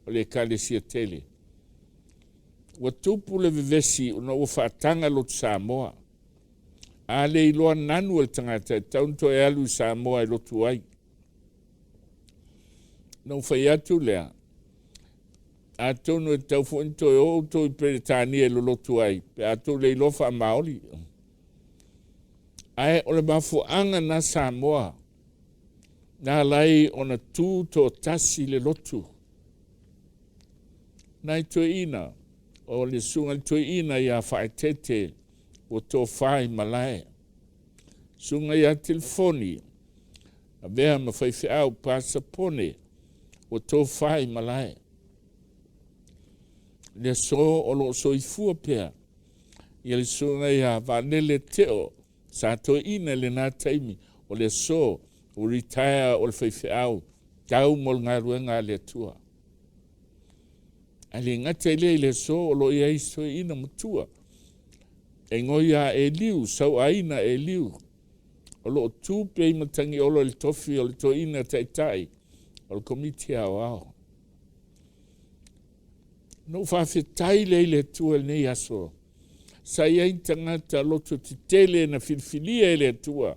o le Ekalesia tele. Ua tupu le vevesi ona ua faataga lotu Samoa. A le iloa nanu e le tagata e tatau ona toe alu i Samoa e lotu ai. Na ou fai atu lea, atonu e tatau foi ona toe o outou i Peretania e lolotu ai, pe a tou le iloa faamaoli. Ae o le mafuaaga na Samoa, na ala ai ona tu toatasi le lotu. Nai toeaiina, o le susuga i le toeaina ia Faaeteete ua tofa i malae. Susuga ia Telefoni, avea ma faifeau pasapone ua tofa i malae. Le aso o lo o soifua pea ia le susuga ia Vaanele Teo sa toeaina i lena taimi o le aso ua retire o le faifeau tau mo le galuega a le Atua. Ae le gata i lea i le aso o lo o i ai se toeaina matua e igoa ia Eliu, Sauaina Eliu, o lo o tu pea i Matagiolo i le tofi o le toeaina taitai o le Komiti Aoao. Na ou faafetai lea i le Atua i lenei aso, sa i ai ni tagata loto tetele na filifilia e le Atua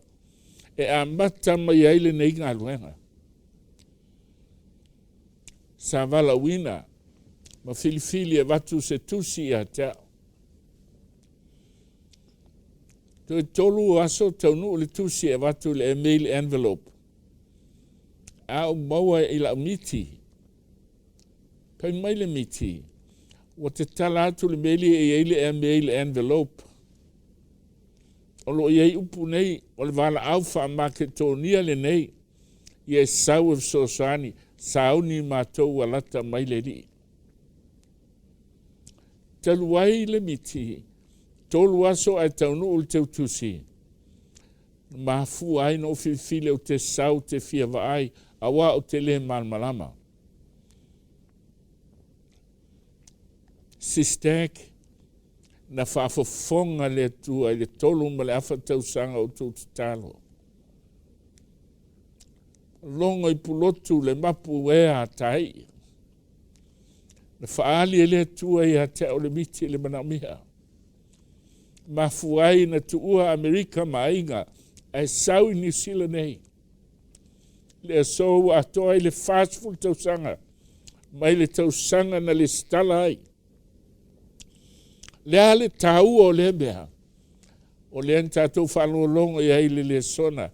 e amata mai ai lenei galuega. Sa valaauina ma filifili e avatu se tusi ia te au. Toe 3 aso taunuu le tusi e avatu i le email envelope. A ou maua i lau miti, fai mai le miti, ua tatala atu le meli e i ai le email envelope. O lo o i ai upu nei, o le valaau faa-Maketonia lenei, ia e sau e fesoasoani, sauni matou ua lata mai le Alii. Talu ai le miti, 3 aso ae taunuu le teutusi, na mafua ai na ou filifili ou te sau te fia vaai, auā ou te le malamalama. Sistek, na faafofoga le Atua i le 3 1/2 tausaga o outou tatalo. Logo i Pulotu le mapu ea a Taii. Na faaali e le Atua ia te au le miti i le manaomia. Mafua ai na tuua Amerika ma aiga ae sau i Niu Sila nei. Le aso ua atoa ai le 40 tausaga mai le tausaga na lesitala ai. Le a le taua o lea mea? O lea na tatou faalogologo i ai i le lesona.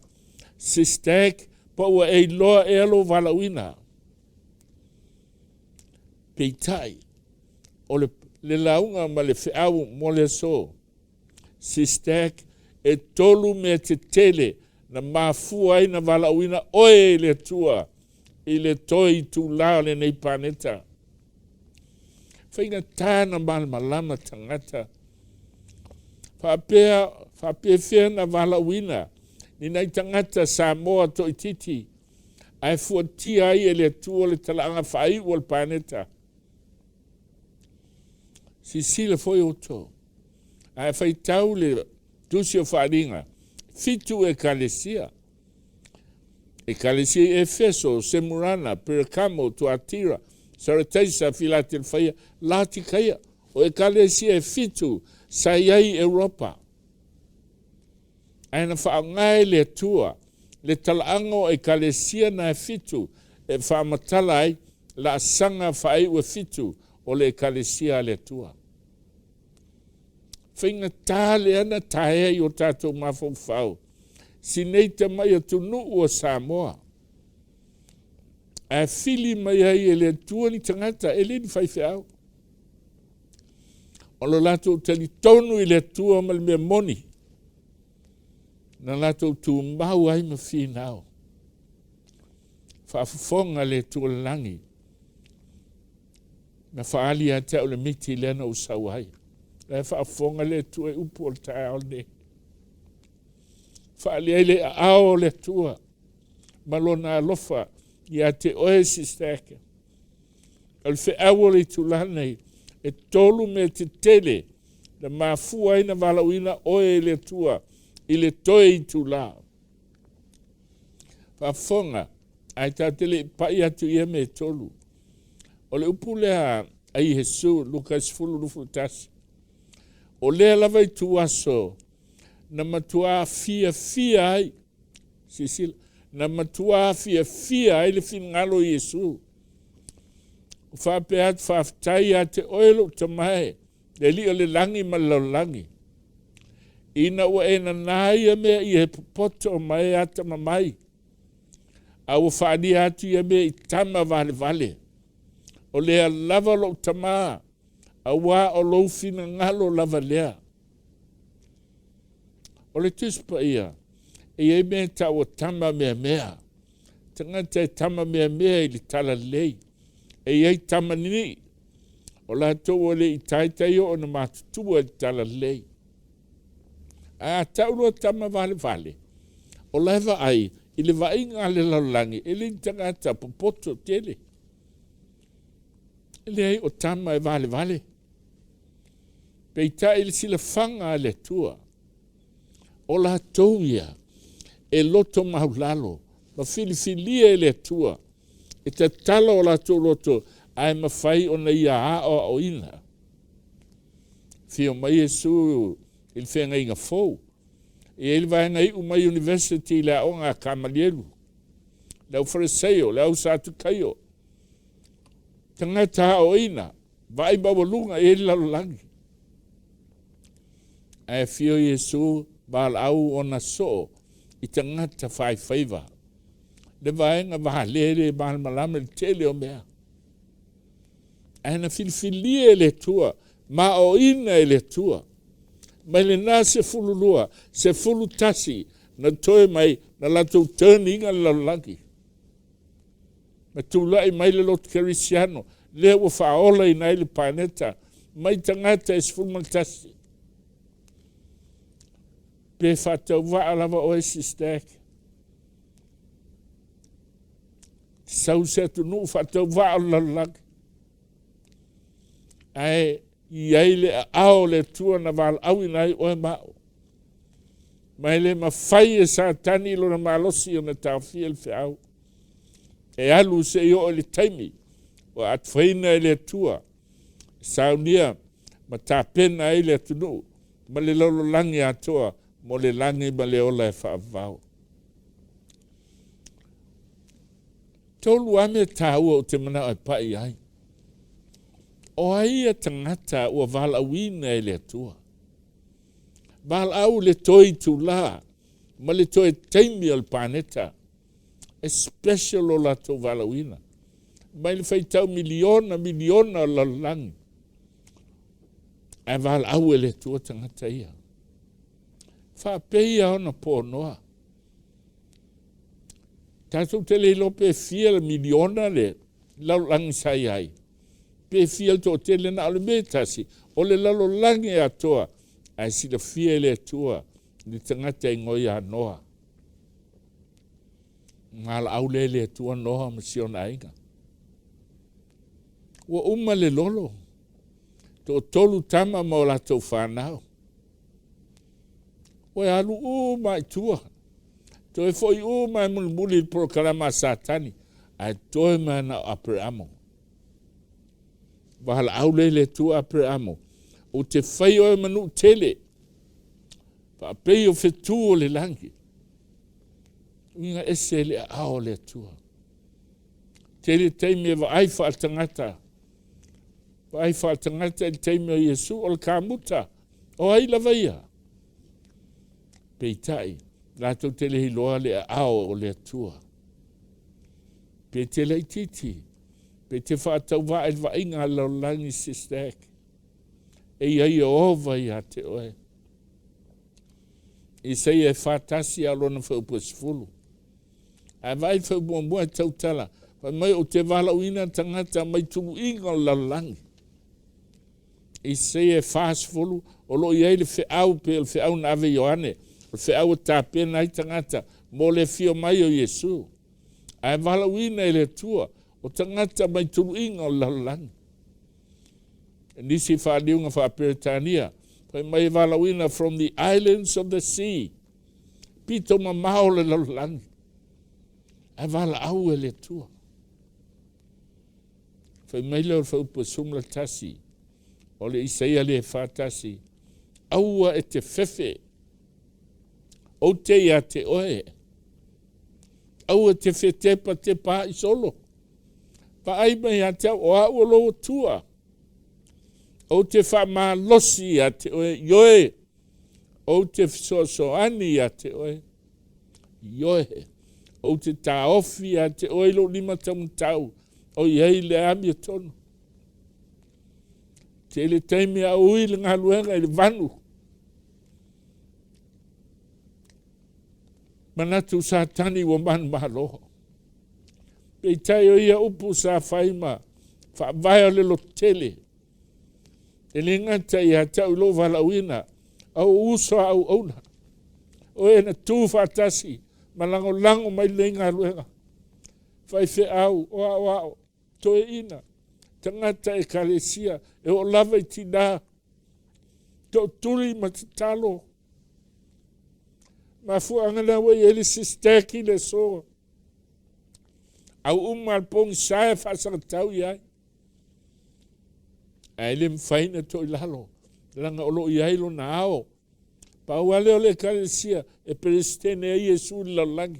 Sistek, pa ua e iloa ea lou valaauina? Peitai, o le, le lauga ma le feau mo le aso. Sistek, e 3 mea tetele na mafua ai na valaauina oe e le Atua i le toe itulā o lenei paneta. Faigata na malamalama tagata. Faapea, faapefea na valaauina ni nai tagata Samoa toaitiiti ae fuatia ai e le Atua le talaaga faaiu o le paneta. Silasila foi outou, ae faitau le tusi o Faaaliga, 7 ekalesia. Ekalesia i Efeso, Semurana, Perekamo, Tuatira, Sarataisa, Filatelfaia, Latikaia. O ekalesia e 7 sa i ai i Europa. Ae na faaaoga e le Atua le talaaga o ekalesia na e 7 e faamatala ai laasaga faaiu e 7 o le ekalesia a le Atua. Faigata lea na taea i o tatou mafaufau, si nei tamai atunuu o Samoa. Ae fili mai ai e le Atua ni tagata, e le ni faifeau. O lo latou talitonu i le Atua ma le mea moni, na latou tumau ai ma finau. Faafofoga le Atua o le lagi, na faaali ia te au le miti lea na ou sau ai. La e faafofoga le Atua i upu o le taeao lenei. Faaali ai le aao o le Atua ma lona alofa ia te oe, Sister Eke. O le feau o le itula nei, e tolu mea tetele na mafua ai na valaauina oe e le Atua i le toe itula. Faafofoga, ae tatou te le i pai atu i ia mea e tolu. O le upu lea a Iesu, Luka 10:21, o lea lava ituaso na matuā fiafia ai, silasila, na matuā fiafia ai le finagalo o Iesu. Ua faapea atu, Faafetai ia te oe lou Tama e, le Alii o le lagi ma le lalolagi, ina ua e nanā ia mea i e popoto ma e atamamai, a ua faaalia atu ia mea i tama valevale. O lea lava lou Tama, auā o lou finagalo lava lea. O le Tusi Paia, e i ai mea e tau o tama meamea. Tagata e tama meamea i le talalelei. E i ai tama ninii, o latou ua le i taitai oo ona matutua i le talalelei. Ae a tau loa tama valevale, o la e vaai i le vaaiga a le lalolagi, e le ni tagata popoto tele. E leai, o tama e valevale. Peitai i le silafaga a le Atua, o latou ia e loto maulalo ma filifilia e le Atua e tatala o latou loto ae mafai ona ia aoaoina. Afio mai Iesu i le feagaiga fou. E i ai le vaega iu mai University i le aoga a Kamalielu, le au Fariseio, le au Satukaio, tagata aoaoina, vaai maualuga i ai le lalolagi. Ae afio Iesu valaau ona soo i tagata faifaiva. Le vaega valea le malamalama i le tele o mea. Ae na filifilia e le Atua, maoina e le Atua. Mai lena 12, 11 na toe mai na latou turn iga le lalolagi. Ma tulai mai le lotu kerisiano, lea ua faaolaina ai le paneta mai tagata e 11. Pe faatauvaa lava oe Sister Eke. Sau se atunuu faatauvaa o le lalolagi. Ae i ai le aao o le Atua na valaauina ai oe ma au. Ma e le mafai e Satani lona malosi ona taofia le feau. E alu se i oo i le taimi ua atofaina e le Atua e saunia ma tapena ai le atunuu ma le lalolagi atoa mo le lagi ma le ola e faavavau. Tolu lava mea taua ou te manao e pai ai. O ai ia tagata ua valaauina e le Atua? Valaau le toe itula ma le toe taimi o le paneta. E special lo latou valaauina. Mai le faitau miliona, miliona o le lalolagi. Ae valaau e le Atua tagata ia. Faapei ia ona ponoa. Tatou te le iloa pe fia le miliona le lalolagi sa i ai. Pe fia le toatele na o le mea e tasi, o le lalolagi atoa, ae silafia e le Atua le tagata e igoa ia Noa. Valaau lea e le Atua Noa ma si ona aiga. Ua uma le lolo, toatolu tama ma o latou fanau. Ua alu uma i tua. Toe foi uma e mulimuli i le polokalama a Satani, ae toe mai na o Aperamo. Valaau lea i le Atua Aperamo, ou te fai oe ma nuu tele, faapei o fetu o le lagi. Uiga ese le aao o le Atua. Tele taimi e vaai faaletagata, vaai faaletagata i le taimi o Iesu o le kamuta, o ai lava ia? Peitai, latou te le iloa le aao o le Atua. Pe te laitiiti, pe te faatauvaa i le vaaiga a le lalolagi, Sister Eke. E i ai Ieova ia te oe. Isaia e 41 a o lona fuaiupu e 10. Ae vaai le fuaiupu muamua e tautala, fai mai ou te valaauina tagata mai tuluiga o le lalolagi. Isaia e 40, o lo o i ai le feau pei o le feau na ave i Ioane, o le feau e tapena ai tagata mo le afio mai o Iesu. Ae valaauina e le Atua o tagata mai tuluiga o le lalolagi. Nisi faaliuga faa-Peretania, fai mai e valaauina from the islands of the sea, pito mamao o le lalolagi, ae valaau e le Atua. Fai mai lea o le fuaiupu e 11, o le Isaia lea e 41, Aua e te fefe, ou te ia te oe, aua e te fetepatepaai solo, Vaai mai ia te au, o au o lou Atua. Ou te faamalosi ia te oe, ioe, ou te fesoasoani ia te oe, ioe, ou te taofi ia te oe i lou lima taumatau, o i ai le amiotonu. Tele taimi a ui le galuega i le vanu. Manatu Satani ua manumalo. Peitai o ia upu sa fai ma faavae o le lototele. E le gata ia te au i lou valaauina, a o uso a auauna. O e na tu faatasi ma lagolago mai lenei galuega. Faifeau, o aoao, toeaina, tagata ekalesia, e oo lava i tina, tootuli ma tatalo. Mafuaaga lea ua i ai le sisteki le aso. Au uma le pogisa e faasagatau i ai. Ae le mafai ona toe i lalo, leaga o lo o i ai lona ao. Pau lava lea o le ekalesia e Peresetene ai Iesu i le lalolagi.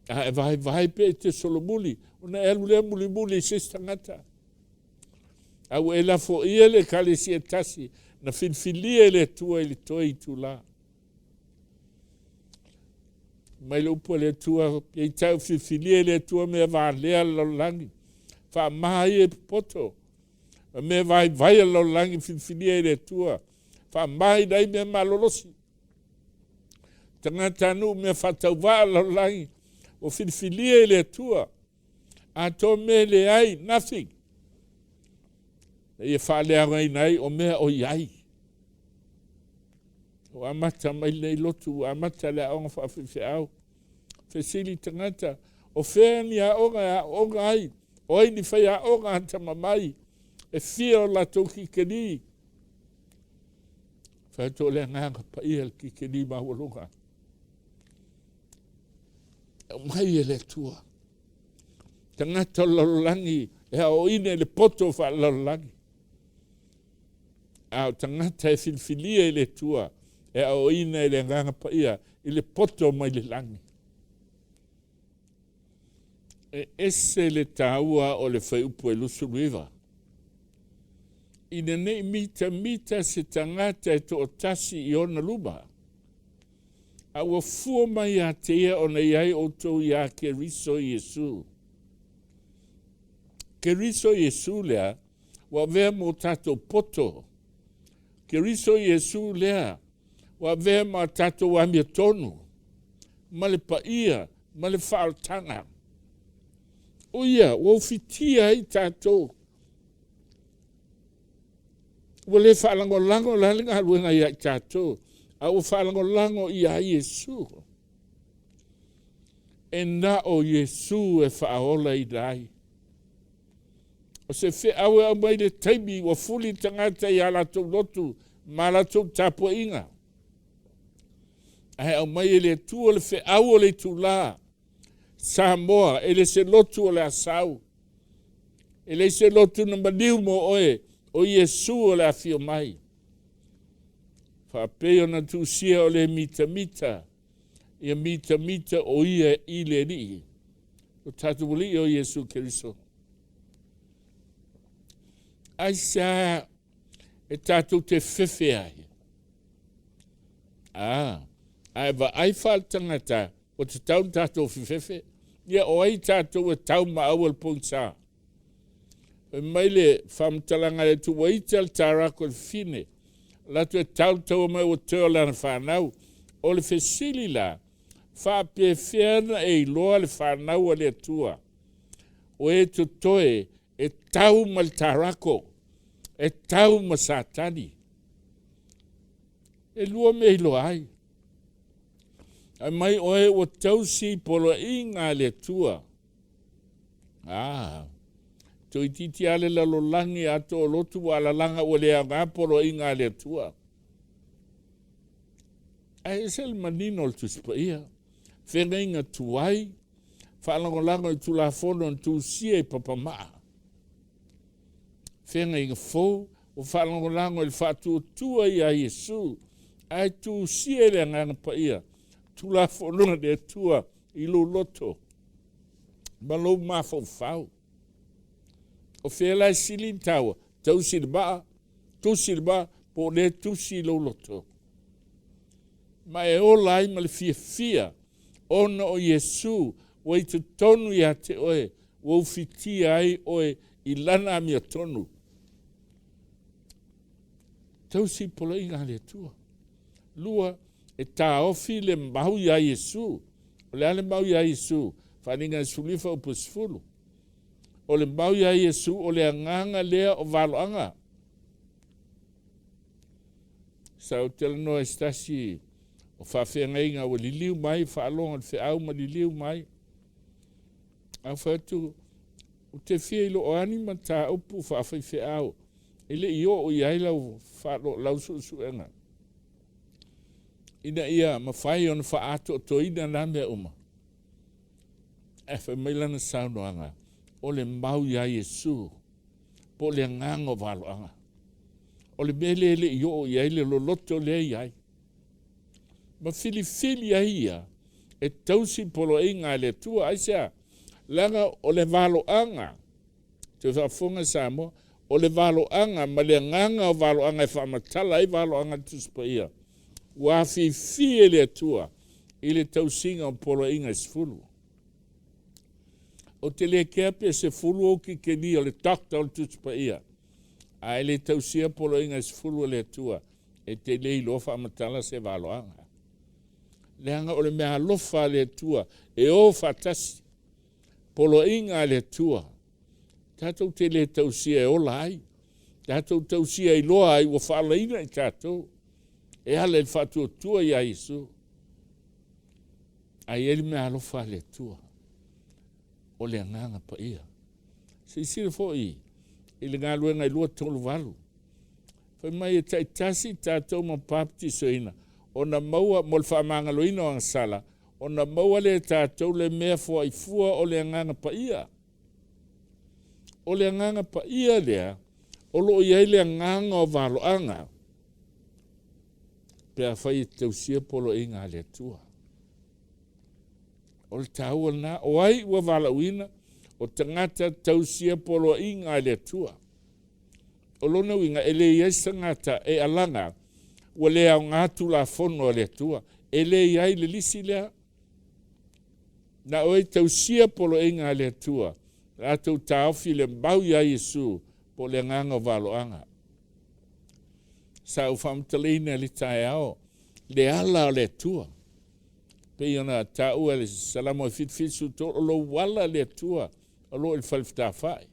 A e vaevae pe e te solomuli, ona e alu lea mulimuli i se isi tagata. A ua e lafoia le ekalesia e tasi na filifilia e le Atua i le toe itula. Mai le upu a le Atua, peitai ua filifilia e le Atua mea valea le lalolagi, faamaha ia i popoto, ma mea vaivai a le lalolagi filifilia e le Atua, faamahaina ai mea malolosi. Tagatanuu mea faatauvaa a le lalolagi, ua filifilia e le Atua, atoa mea leai, nothing, na ia faaleagaina ai o mea o i ai. Ua amata mai lenei lotu, ua amata le aoga faafaifeau. Fesili tagata, o fea ni aoga e aooga ai, o ai ni faiaoga atamamai, e fia o latou kikeni. Fai atu o le agaga paia le kikeni maualuga. E aumai e le Atua. Tagata o le lalolagi e aoaoina i le poto faalelalolagi. A o tagata e filifilia i le Atua e aoaoina e le Agaga Paia i le poto mai le lagi. E ese le taua o le fuaiupu e 29. Ina ne i mitamita se tagata e toatasi i ona luma, a ua fua mai ia te ia ona i ai outou iā Keriso Iesu. Keriso Iesu lea ua avea ma o tatou poto. Keriso Iesu lea ua avea ma tatou amiotonu, ma le paia, ma le faaolataga. O ia ua ufitia ai tatou. Ua le faalagolago la le galuega ia i tatou, a ua faalagolago ia Iesu. E na o Iesu e faaolaina ai. O se feau e aumai le taimi ua fuli tagata i a latou lotu ma a latou tapuaiga. Ae aumai e le Atua le feau o le itulā Samoa, e le se lotu o le a sau. E leai se lotu na maliu mo oe, o Iesu o le afio mai. Faapei ona tuusia o le mitamita, ia mitamita o ia i le Alii, lo tatou Alii o Iesu Keriso. Aisea e tatou te fefe ai? A, a e vaai faaletagata, ua tatau ona tatou fefefe. Ia, o ai tatou e tau ma aua le pogisa? Fai mai le faamatalaga a le Atua, ua ita le tarako i le fafine, alu atu e tau le taua mai ua toe o lana fanau. O le fesili la, faapefea ona e iloa le fanau a le Atua? O e totoe e tau ma le tarako, e tau ma Satani. E lua mea e iloa ai. Fai mai oe ua tausi poloaiga a le Atua. Ah, toeitiiti lava le lalolagi atoa o lotu ua alalaga ua le aoga poloaiga a le Atua. Ae ese le manino o le Tusi Paia. Feagaiga tuai, faalagolago i Tulafono na tusia i papamaa. Feagaiga fou, ua faalagolago i le faatuatua ia Iesu, ae tusia i le Agaga Paia, Tulafono a le Atua i lou loto ma lou mafaufau. O fea la e sili ona taua? Tausi le maa, tusi le maa, po o lea tusi i lou loto. Ma e ola ai ma le fiafia ona o Iesu ua i totonu ia te oe, ua ufitia ai oe i lana amiotonu. Tausi poloaiga a le Atua. Lua, e taofi le mau iā Iesu. O le a le mau iā Iesu? Faaaliga 19 upu 10. O le mau iā Iesu o le agaga lea o valoaga. Sa ou talanoa i se tasi o faafeagaiga ua liliu mai, faalogo i le feau ma liliu mai. Ae ou fai atu, ou te fia iloa o a ni mataupu faafaifeau e le i oo i ai lau, lau suesuega ina ia mafai ona faaatoatoina na mea uma. Ae fai mai lana saunoaga, o le mau iā Iesu, po o le agaga o valoaga. O le mea lea e le i oo i ai le loloto lea e i ai. Ma filifili ai ia e tausi poloaiga a le Atua. Aisea? Leaga o le valoaga, toe faafofoga Samoa, o le valoaga ma le agaga o valoaga e faamatala ai valoaga a le Tusi Paia, ua afifi e le Atua i le tausiga o poloaiga e 10. Ou te le kea pe 10 ou kikeni o le doctor o le Tusi Paia, a e le tausia poloaiga e 10 a le Atua, e te le iloa faamatala se valoaga. Leaga o le meaalofa a le Atua e o faatasi, poloaiga a le Atua, tatou te le tausia e ola ai, tatou tausia e iloa ai ua faalaina i tatou e ala i le faatuatua iā Iesu. Ae i ai le meaalofa a le Atua, o le Agaga Paia. Silasila foi i le galuega i 238. Fai mai e taitasi tatou ma baptisoina ona maua mo le faamagaloina o agasala, ona maua lea e tatou le mea foaifua o le Agaga Paia. O le Agaga Paia lea o lo o i ai le agaga o valoaga pe afai e tausia poloaiga a le Atua. O le taua lena, o ai ua valaauina? O tagata tausia poloaiga a le Atua. O lona uiga, e le i ai se tagata e alaga ua le aoga Tulafono a le Atua. E le i ai le lisi lea. Na o e tausia poloaiga a le Atua, latou taofi le mau iā Iesu po o le agaga o valoaga. Sa ou faamatalaina i le taeao le ala o le Atua. Pei ona taua i le Salamo e 77, o lou ala le Atua o lo o i le fale fetāfa'i.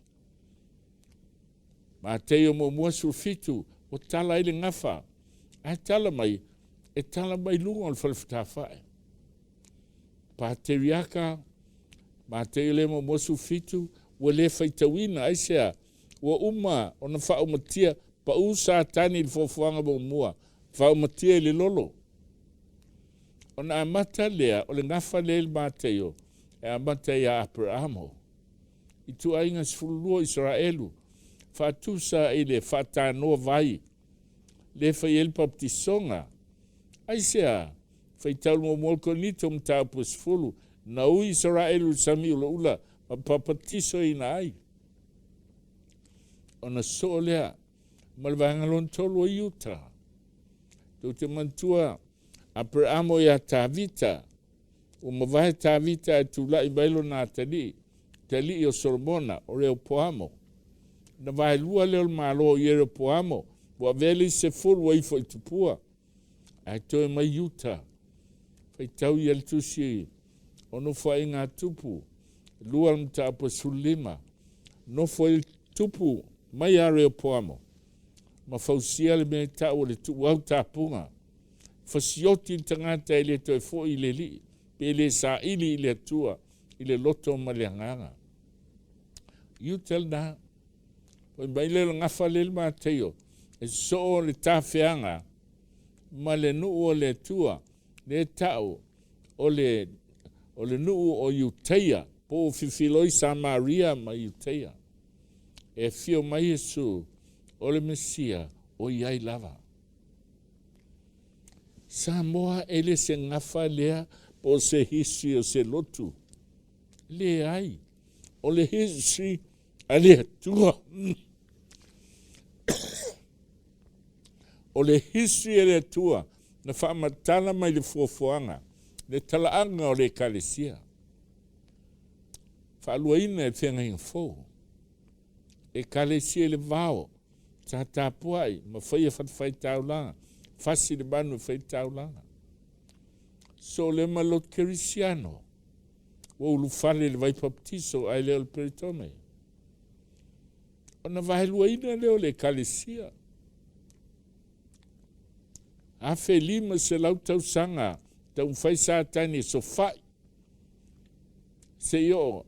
Mateio muamua 17, ua tala ai le gafa, ae tala mai, e tala mai luga o le fale fetāfa'i. Pateriaka, Mateio le muamua 17, ua le faitauina, aisea? Ua uma ona faaumatia, pau Satani i le foafoaga muamua, faaumatia i le lolo. Ona amata lea, o le gafa lea i le Mateio, e amata ia Aperamo. Ituaiga 12 o Isaraelu, faatusa i le faatanoa vai, le fai ai le papatisoga. Aisea? Faitau muamua o le Korinito mataupu e 10, na ui Isaraelu i le sami ulaula ma papatisoina ai. Ona soo lea ma le vaega lona tolu o Iuta. Tou te manatua Aperamo ia Tavita, ua mavae Tavita ae tulai mai lona atalii, te alii o Solomona, o Reopoamo. Ona vaelua lea o le malo o Ieropoamo, ua avea le isi sefulu ua ifo i tupua, ae toe mai Iuta. Faitau ia le tusi o Nofoaiga a Tupu, 2 le mataupu e 15. Nofo ai le tupu mai ia Reopoamo, ma fausia le mea e tau o le tuuau tapuga. Fasioti le tagata e le toe foi i le Alii, pe le saili i le Atua i le loto ma le agaga. Iuta lena. Fai mai lea o le gafa lea i le Mataio, e sosoo le tafeaga ma le nuu o le Atua, lea e tau o le, o le nuu o Iutaia, po o fifiloi Samaria ma Iutaia. E afio mai Iesu, o le Mesia, o i ai lava. Samoa e le se gafa lea po o se history o se lotu. Leai, o le history a le Atua. O le history a le Atua na faamatala mai le fuafuaga, le talaaga o le Ekalesia. Faaluaina e le Feagaiga Fou. Ekalesia i le vao, sa tapuai ma faia fatafaitaulaga, fasi le manu e fai taulaga. So le ma lotu kerisiano, ua ulufale i le vai papatiso ae le o le peritome. Ona vaeluaina lea o le ekalesia. 1500 tausaga taumafai Satani e sofai seia oo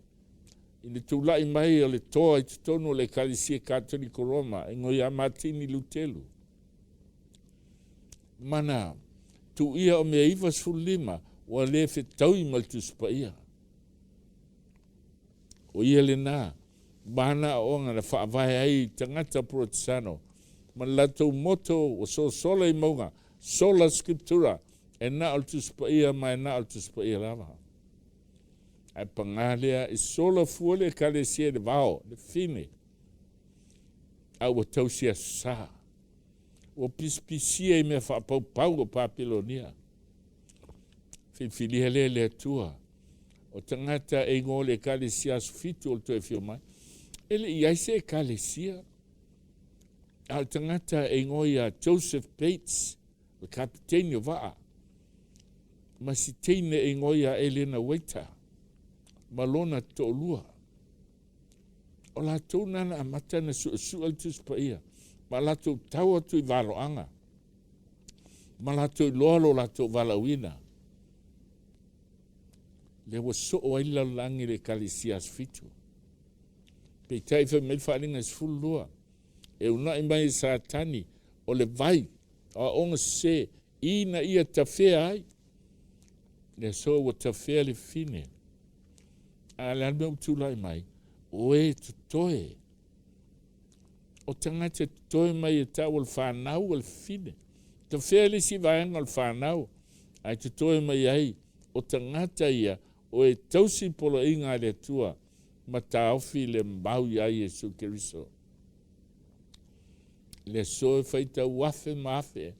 i le tulai mai o le toa i totonu o le Ekalesia Katoliko Roma e igoa ia Matini Lutelu. Mana tuuia o mea 95 ua le fetaui ma le Tusi Paia. O ia lena ma ana aoaoga na faavae ai i tagata Porotesano ma le latou moto ua sosola i mauga, sola scriptura, e na o le Tusi Paia ma e na o le Tusi Paia lava. Ae pagā lea, e sola fua le Ekalesia i le vao, le fine, a ua tausi aso sa. Ua pisipisia i mea faapaupau o Papelonia. Filifilia lea e le Atua o tagata e igoa o le Ekalesia Aso Fitu o le Toe Afio Mai. E le i i ai se Ekalesia, a o le tagata e igoa ia Joseph Bates, le kapiteini o vaa, ma si teine e igoa ia Elena Waiter, ma lona toalua. O latou na na amata na suesue le Tusi Paia, ma latou tau atu i valoaga, ma latou iloa lo latou valaauina. Lea ua soo ai le lalolagi i le Ekalesia Aso Fitu. Peitai fai mai le faaaliga e 12, e uunai mai e Satani o le vai o aoga sese ina ia tafea ai. Le aso ua tafea le fine. A o le a le mea ua tulai mai? O e totoe. O tagata e totoe mai e tau o le fanau o le fine. Tafea le isi vaega o le fanau, ae totoe mai ai o tagata ia o e tausi poloaiga a le Atua ma taofi le mau iā Iesu Keriso. Le aso e faitau afe ma afe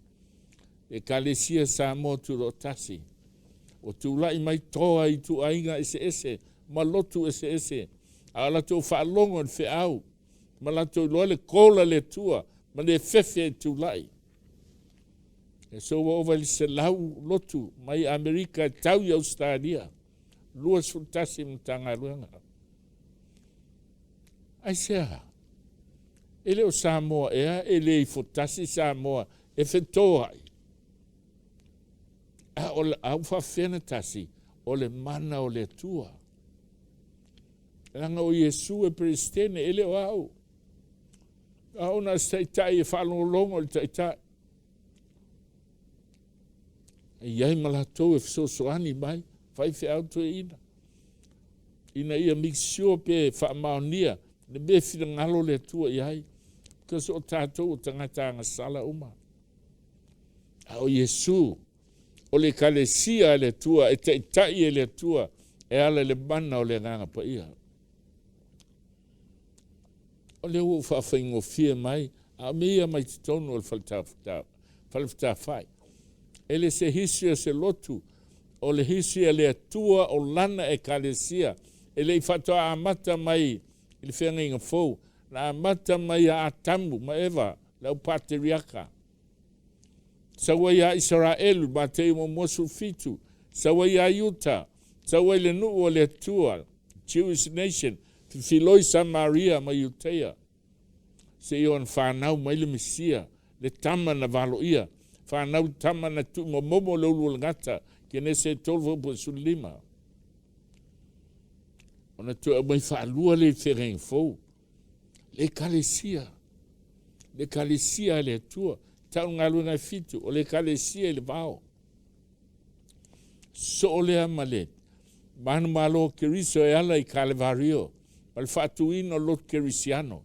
Ekalesia Samoa Tutoatasi, ua tulai mai toa i ituaiga eseese ma lotu eseese, a o latou faalogo i le feau ma latou iloa le call a le Atua ma le fefe e tulai. Le aso ua ova i le 100 lotu mai Amerika e tau i Ausetalia, 21 Matagaluega. Aisea? E le o Samoa ea e le ifotasi Samoa e fetoai? A o le a ua faafefea ona tasi? O le mana o le Atua. Leaga o Iesu e Peresetene, e le o au. A o na o se taitai e faalogologo i le taitai. E i ai ma latou e fesoasoani mai, faifeau toeaina, ina ia make sure pe faamaonia le mea e finagalo le Atua i ai. Because o tatou o tagata agasala uma. A o Iesu, o le Ekalesia a le Atua, e taitai e le Atua, e ala i le mana o le Agaga Paia. O lea ua ou faafaigofie mai, a o mea ia mai totonu o le falefatafae. E le se history o se lotu, o le history a le Atua o Lana Ekalesia, e le i faatoa amata mai i le feagaiga fou. Na amata mai ia Atamu ma Eva, le au pateriaka. Sau ai ia Isaraelu, Mateu muamua 17, sau ai ia Iuta, sau ai le nuu o le Atua, Jewish nation, fifiloi Samaria ma Iuteia, seia ona fanau mai le Mesia, le tama na valoia, fanau tama na tuumomomo le ulu o le gata, Kenese 3:15. Ona toe aumai faalua lea i feagaiga fou, le Ekalesia, le Ekalesia a le Atua, tau le galuega e fitu, o le Ekalesia i le vao. Soo lea ma le manumalo o Keriso e ala i Kalevario, ma le faatuina o le lotu Kerisiano.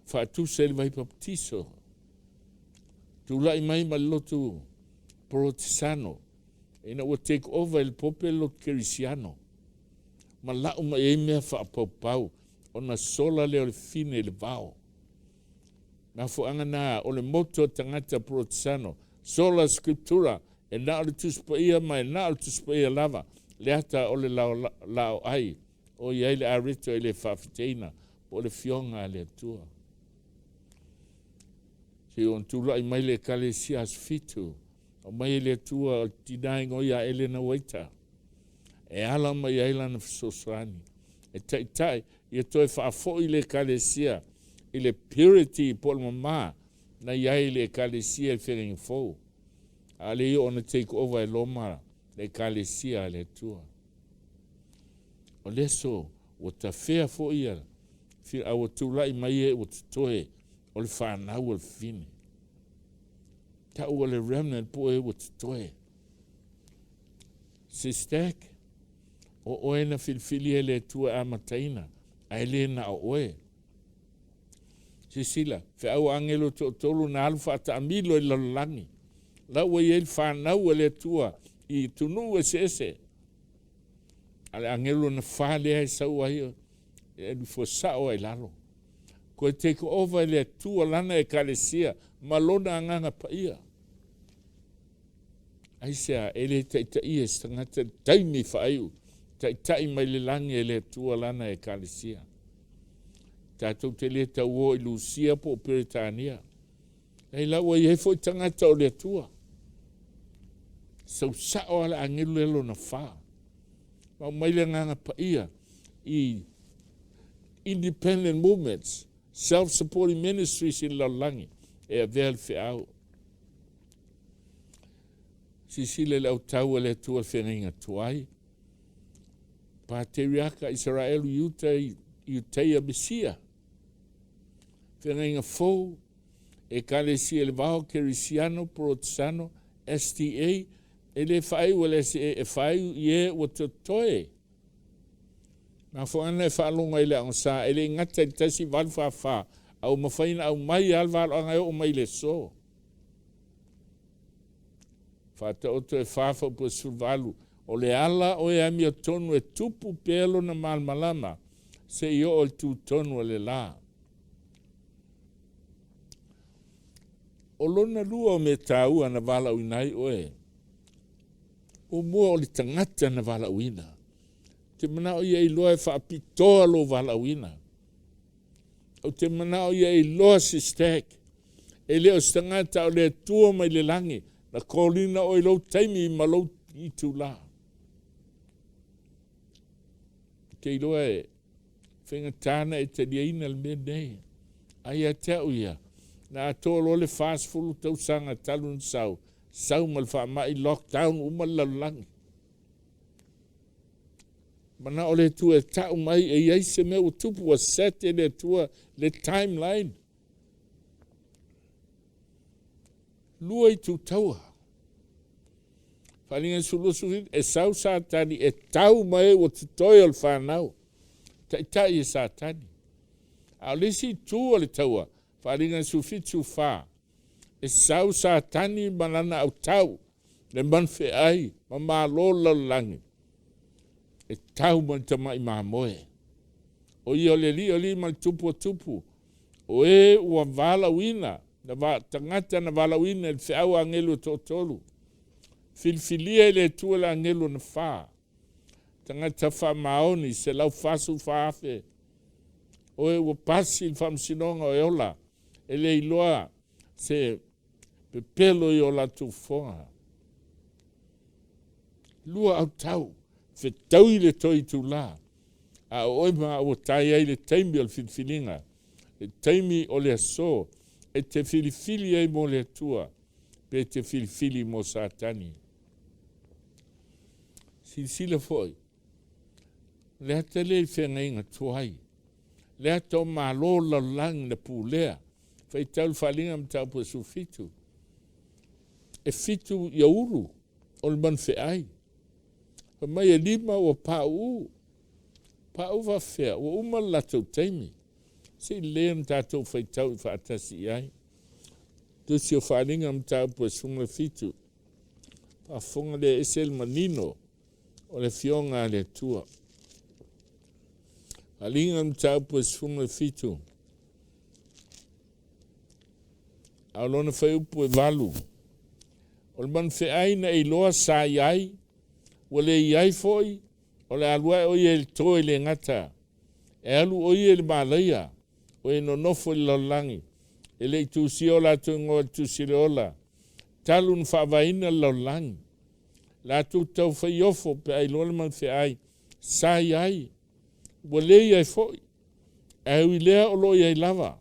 Faatusa i le vai papatiso. Tulai mai ma le lotu Porotesano, ina ua take over e le Pope le lotu Kerisiano. Ma lau mai ai mea faapaupau, ona sola lea o le fine i le vao. Mafuaaga na o le motto a tagata Porotesano, Sola Scriptura, e na o le Tusi Paia ma e na o le Tusi Paia lava le ata o le laoai o i ai le areto e le faafeteina po o le Fioga a le Atua. Seia ona tulai mai le Ekalesia Aso Fitu, aumai e le Atua o le tina igoa ia Elena Uaita, e ala mai ai lana fesoasoani e taitai ia toe faafoi le Ekalesia i le purity po o le mama na i ai le Ekalesia i le Feagaiga Fou, a o le i oo ona take over e Roma le Ekalesia a le Atua. O le aso ua tafea foi ia a ua tulai mai e ua totoe o le fanau a le fafine. Tau o le remnant po o e ua totoe. Sister, o oe na filifili e le Atua e amataina, ae le na o oe. Silasila, feau a agelo toatolu na alu faataamilo i le lalolagi. La ua i ai le fanau a le Atua i atunuu eseese. A le agelo na fa lea e sau ai e alu ifo sao ai lalo. Toe take over e le Atua lana ekalesia ma lona agaga paia. Aisea e le taitaia e se tagata i le taimi faaiu, taitai mai le lagi e le Atua lana ekalesia. Tatou te le tauo i Lusia po o Peretania. Ei la ua i ai foi tagata o le Atua. Sau sao lava le agelu lea lona fa. Ma aumai le agaga paia i independent movements, self-supporting ministries i le lalolagi e avea le feau. Silasila i le autau a le Atua i feagaiga tuai. Pateriaka, Isaraelu, Iuta, Iuteia, Mesia. Feagaiga fou, Ekalesia i le Vao, Kerisiano, Porotesano, SDA, e le faaiu e le SDA, e faaiu i e ua totoe. Mafuaaga e faalogo ai i le aogasa, e le i gata i le 1844, a ua mafai ona aumai lava le valoaga e oo mai i le aso. Faataoto e fa faupua 18, o le ala o e amiotonu e tupu pea lona malamalama seia oo i le tutonu o le la. O lona lua o mea taua na valaauina ai oe, muamua o le tagata na valaauina. Ou te manao ia iloa e faapitoa lou valaauina. Ou te manao ia iloa Sister, e le o se tagata a o le Atua mai le lagi na call-ina oe i lou taimi ma lou itula. Ou te iloa e faigata ona e taliaina le mea lenei. A ia te au ia, na atoa loa le 40 tausaga talu ona sau, sau ma le faamai lockdown uma le lalolagi. Manao le Atua e tau mai e i ai se mea ua tupu, ua set e le Atua le timeline. Lua itu taua. Faaaliga 20 e sau Satani e tau mai ua totoe o le fanau. Taitai e Satani. A o le isi itu o le taua, Faaaliga 17 14, e sau Satani ma lana autau, le manufeai ma malo le lalolagi, e tau ma le tamai mamoe. O ia o le alii o alii ma le tupu o tupu, o e ua valaauina, na va, tagata na valaauina i le feau a agelu e toatolu. Filifilia e le Atua le agelu ona fa, tagata faamaoni, 144,000. Oe ua pasi i le faamasinoga o e ola, e le iloa se pepelo i o latou fofoga. Lua autau, fetaui le toe itulā, a o oe ma au ua tai ai le taimi o le filifiliga, le taimi o le aso, e te filifili ai mo le Atua, pe te filifili mo Satani. Silasila foi, le ata lea i feagaiga tuai, le ata o malo o le lalolagi na pulea, faitau le Faaaliga mataupu e 17. E fitu ia ulu o le manufeai. Fai mai e lima ua pauu. Pauu faafefea, ua uma le latou taimi. Se i lelei ona tatou faitau i faatasi i ai. Tusi o Faaaliga mataupu e 17. Faafofoga lea ese le manino o le Afioga a le Atua. Faaaliga mataupu e 17. A o lona fuaiupu e 8. O le manufeai na e iloa sa i ai, ua le i ai foi, o le a alu ae o ia i le to e le gata. E alu o ia i le malaia, o e nonofo i le lalolagi, e le i tusia o latou igoa i le tusi o le ola, talu na faavaeina le lalolagi. Latou tau faiofo pe a iloa le manufeai sa i ai, ua le i ai foi, ae ui lea o lo o i ai lava.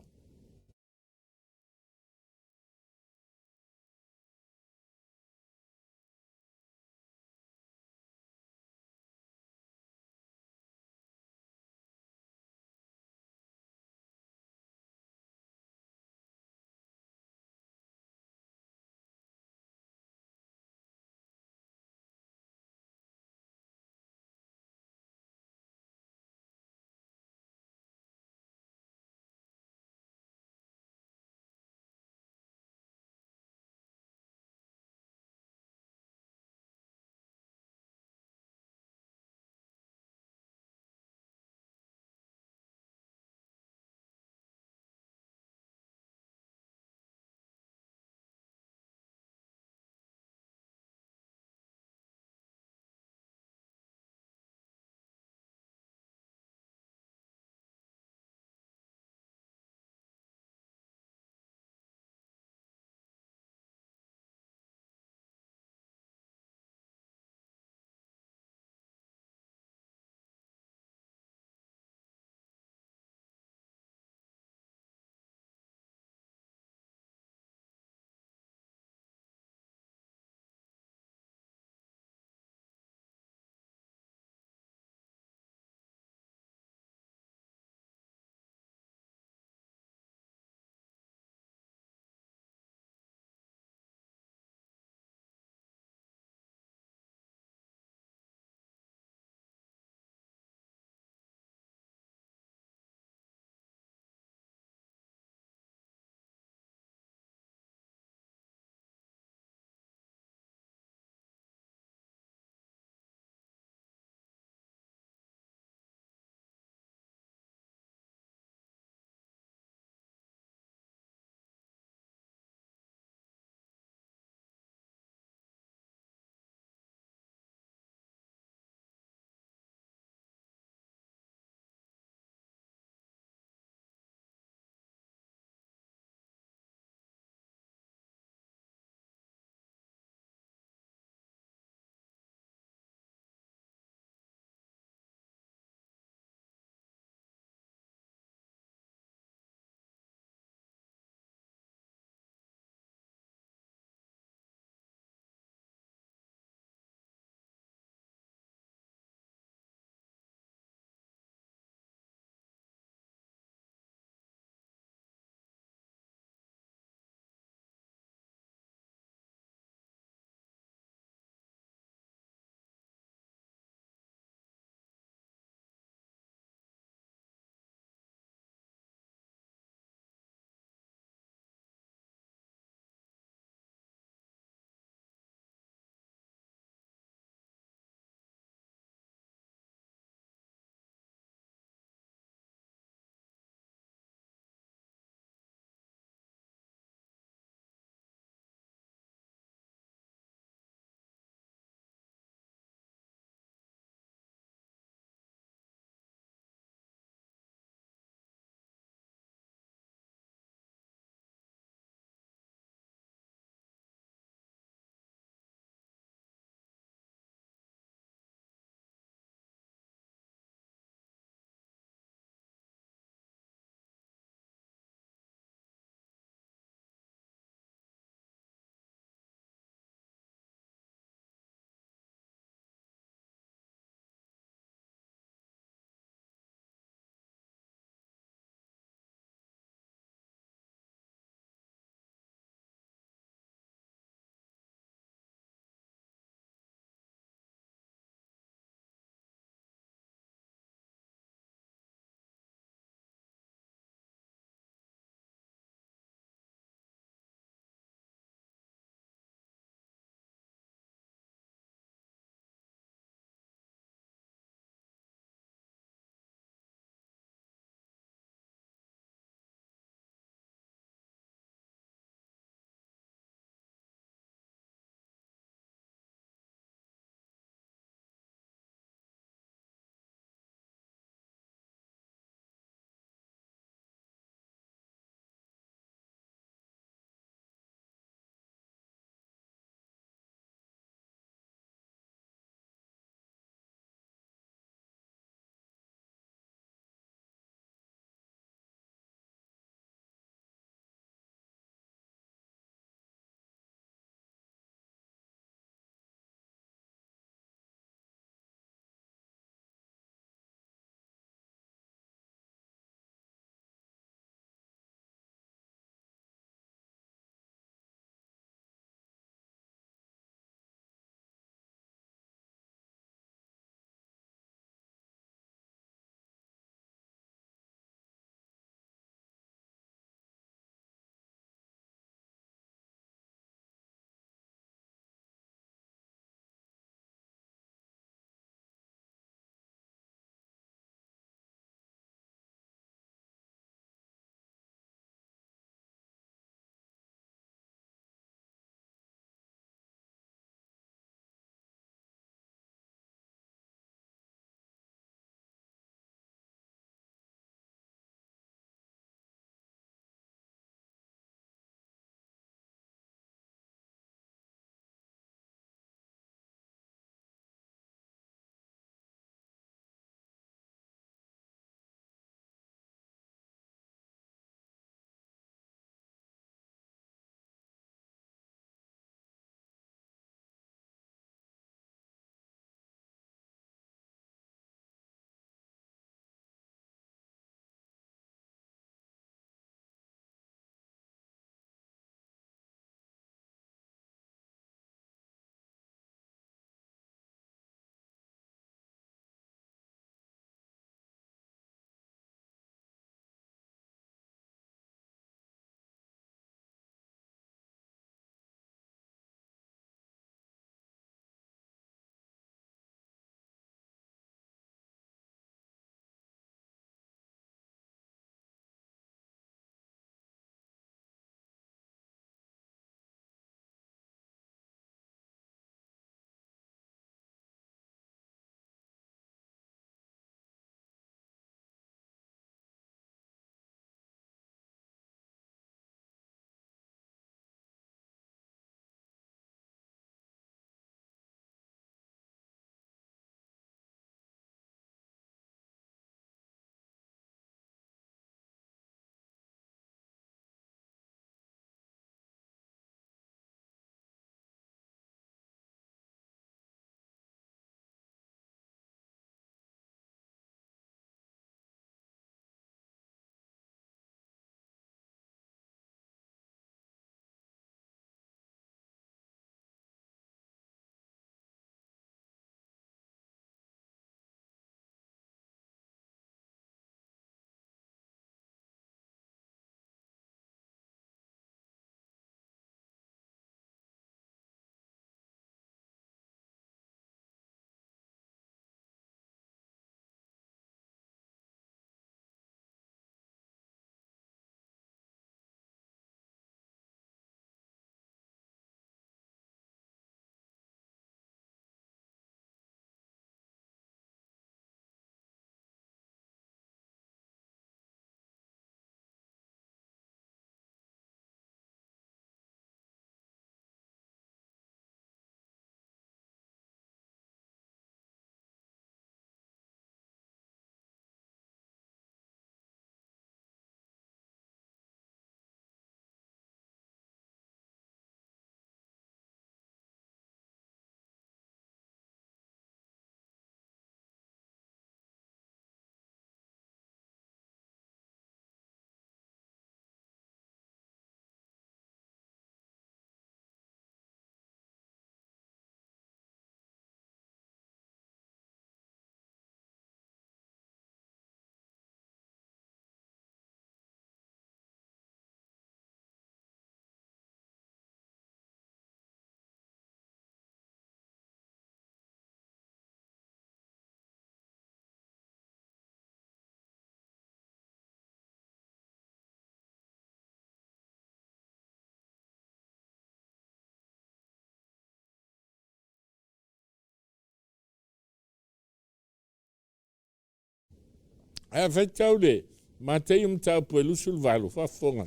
Ae a faitau le Mataio mataupu e 28, faafofoga,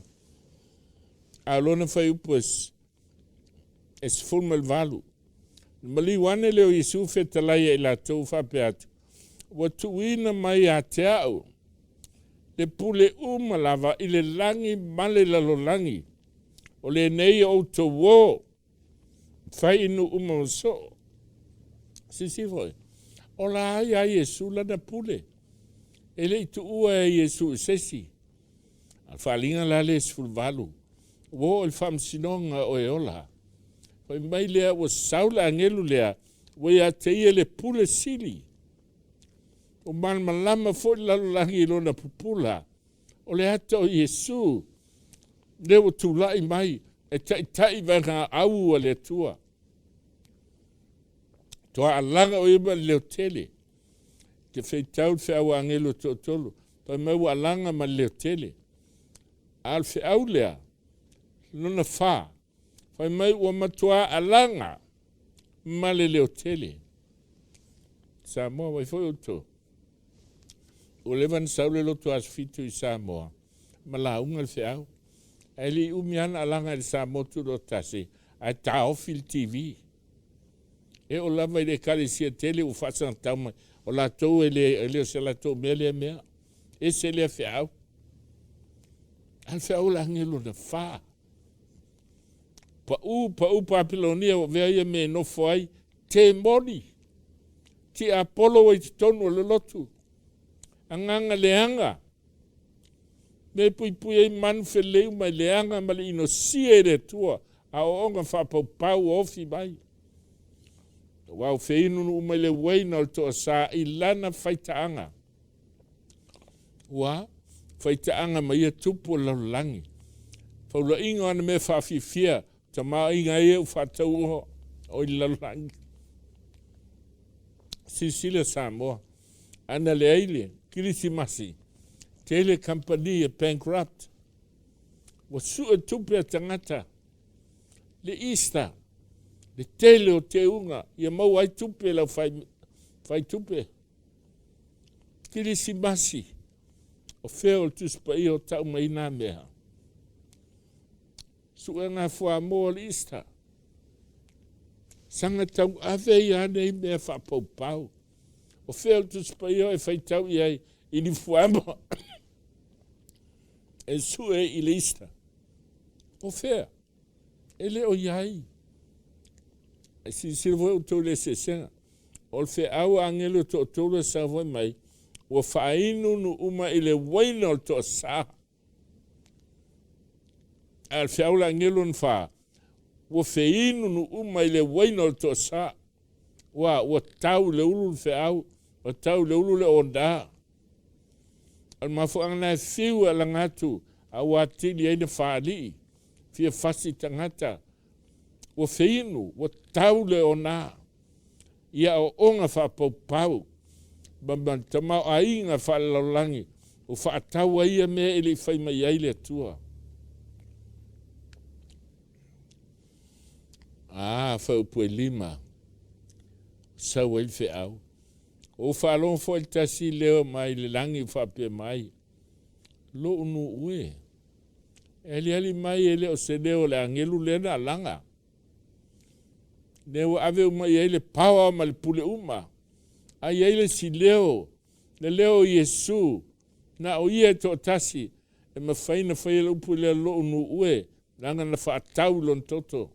a o lona fuaiupu e 18. Na maliu ane lea o Iesu fetalai ia i latou faapea atu, Ua tuuina mai ia te au le pule uma lava i le lagi ma le lalolagi. O lenei o outou o, fai i nuu uma ma soo. Silasila foi, o la ai a Iesu lana pule. E le i tuua e Iesu i se isi. A o le faaaliga la lea e 18, ua oo i le faamasinoga o e ola. Fai mai lea ua sau le agelu lea, ua ia te ia le pule sili. Ua malamalama foi le lalolagi i lona pupula. O le ata o Iesu, lea ua tulai mai e taitai vaega au a le Atua. Toa alaga o ia ma le leo tele. Te feitau le feau a agelu e toatolu. Fai mai ua alaga ma le leo tele. A o le feau lea, lona fa, fai mai ua matua alaga ma le leo tele. Samoa, vai foi outou. Ua leva ona sau le lotu aso fitu i Samoa ma lauga le feau. Ae le i umi lava na alaga i le Samoa Tutoatasi ae taofi le TV. E oo lava i le ekalesia tele ua faasagatau mai, o latou e le, e le o se latou mea lea mea. Ese lea feau. A le feau o le agelu na fa. Pau, pau Papilonia ua avea ia mea e nofo ai, temoni, tiapolo ua i totonu o le lotu, agaga leaga, mea e puipui ai manu felelei uma i leaga ma le inosia e le Atua, a ooooga faapaupau ua ofi mai. Aua ua feinunu uma i le uaina o le toasa i lana faitaaga. Ua faitaaga ma ia tupu o le lalolagi. Faulaiga o ana mea faafiafia, tamaoaiga ai ua faatau o i le lalolagi. Silasila Samoa, ana leai le Kirisimasi, tele kamupani e bankrupt. Ua sue tupe a tagata, le Easter, le tele o teuga ia maua ai tupe lau fai, fai tupe. Kirisimasi, o fea o le Tusi Paia o tau mai nā mea? Suega fuamoa o le Easter. Saga tauave ia nei mea faapaupau. O fea o le Tusi Paia e faitau i ai i ni fuamoa e sue i le Easter? O fea? E le o i ai. E silasila foi outou i le eseesega. O le feau a agelu e toatolu e sau foi mai, ua faainunu uma i le uaina o le toasa. A o le feau le agelu ona fa, ua feinunu uma i le uaina o le toasa. Ua, ua tau i le ulu le feau, ua tau i le ulu le ona. O le mafuaaga na e fiu e alaga atu a ua atili ai na faalii, fia fasi tagata, ua feinu, ua tau le ona i aoaoga faapaupau ma ma tamaoaiga faalelalolagi ua faatau ai ia mea e le i fai mai ai le Atua. A, faaupu e lima, sau ai le feau. Ua ou faalogo foi i le tasi leo mai le lagi ua faapea mai, Lou nuu e, e aliali mai e le o se leo o le agelu lea na alaga, lea ua ave uma i ai le paoa ma le pule uma, a i ai le isi leo, le leo o Iesu, na o ia e toatasi e mafai ona faia le upu lea, Lou nuu e, leaga na faatau i lona toto.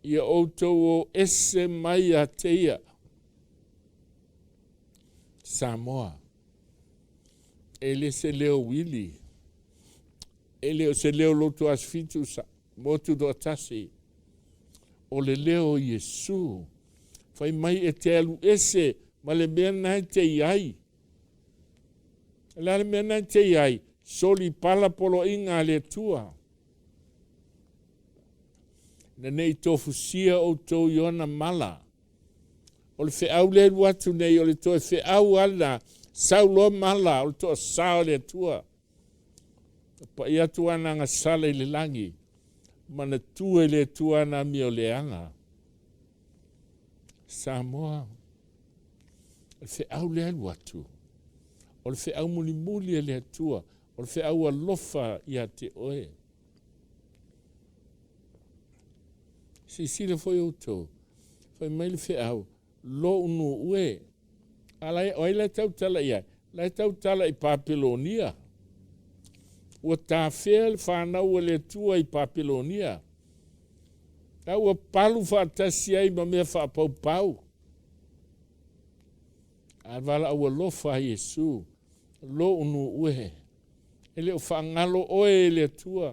Ia outou o ese mai ia te ia. Samoa, e le se leo uili, e le o se leo lotu aso fitu sa motu toatasi, o le leo o Iesu. Fai mai e te alu ese ma le mea na e te i ai. O le a le mea na e te i ai? Soli pala poloaiga a le Atua. Ina ne i tofusia outou i ona mala. O le feau lea e alu atu nei, o le toe feau lava lena, sau loa mala, o le toasa o le Atua. Pai atu ana agasala i le lagi, manatua e le Atua ana amio leaga. Samoa, o le feau lea e alu atu. O le feau mulimuli a le Atua, o le feau alofa ia te oe. Silasila foi outou, fai mai le feau, Lou nuu e. A la, o ai la e tautala i ai? La e tautala i Papelonia. Ua tafea le fanau a le Atua i Papelonia. La ua palu faatasi ai ma mea faapaupau. A valaau alofa a Iesu, lou nuu e. E le o faagalo oe e le Atua.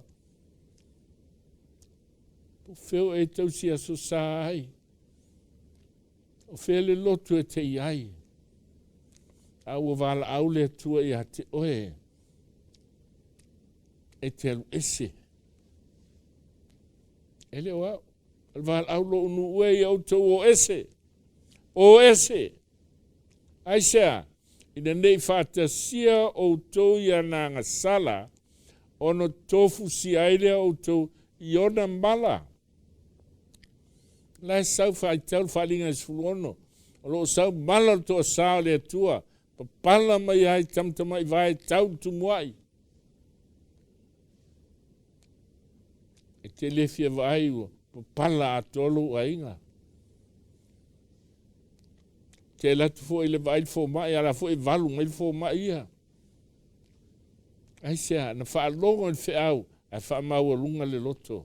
Po fea o e tausi aso sa ai. O fea le lotu e te i ai? A ua valaau le Atua ia te oe, e te alu ese. E le o au. O le valaau lou nuu e ia outou o ese. O ese. Aisea? Ina ne i faatasia outou i ana agasala, ona tofusia ai lea o outou i ona mala. La e sau faitau le faaaliga i le 16, o lo o sau mala o le toasa o le Atua, papala mai ai tamatamaivae tau le tumuai. E te le fia vaai ua papala atoa lou aiga. Te alu atu foi i le vaai le fomai, a la foi e valu mai le fomai ia. Aisea? Na faalogo i le feau ae faamaualuga le loto.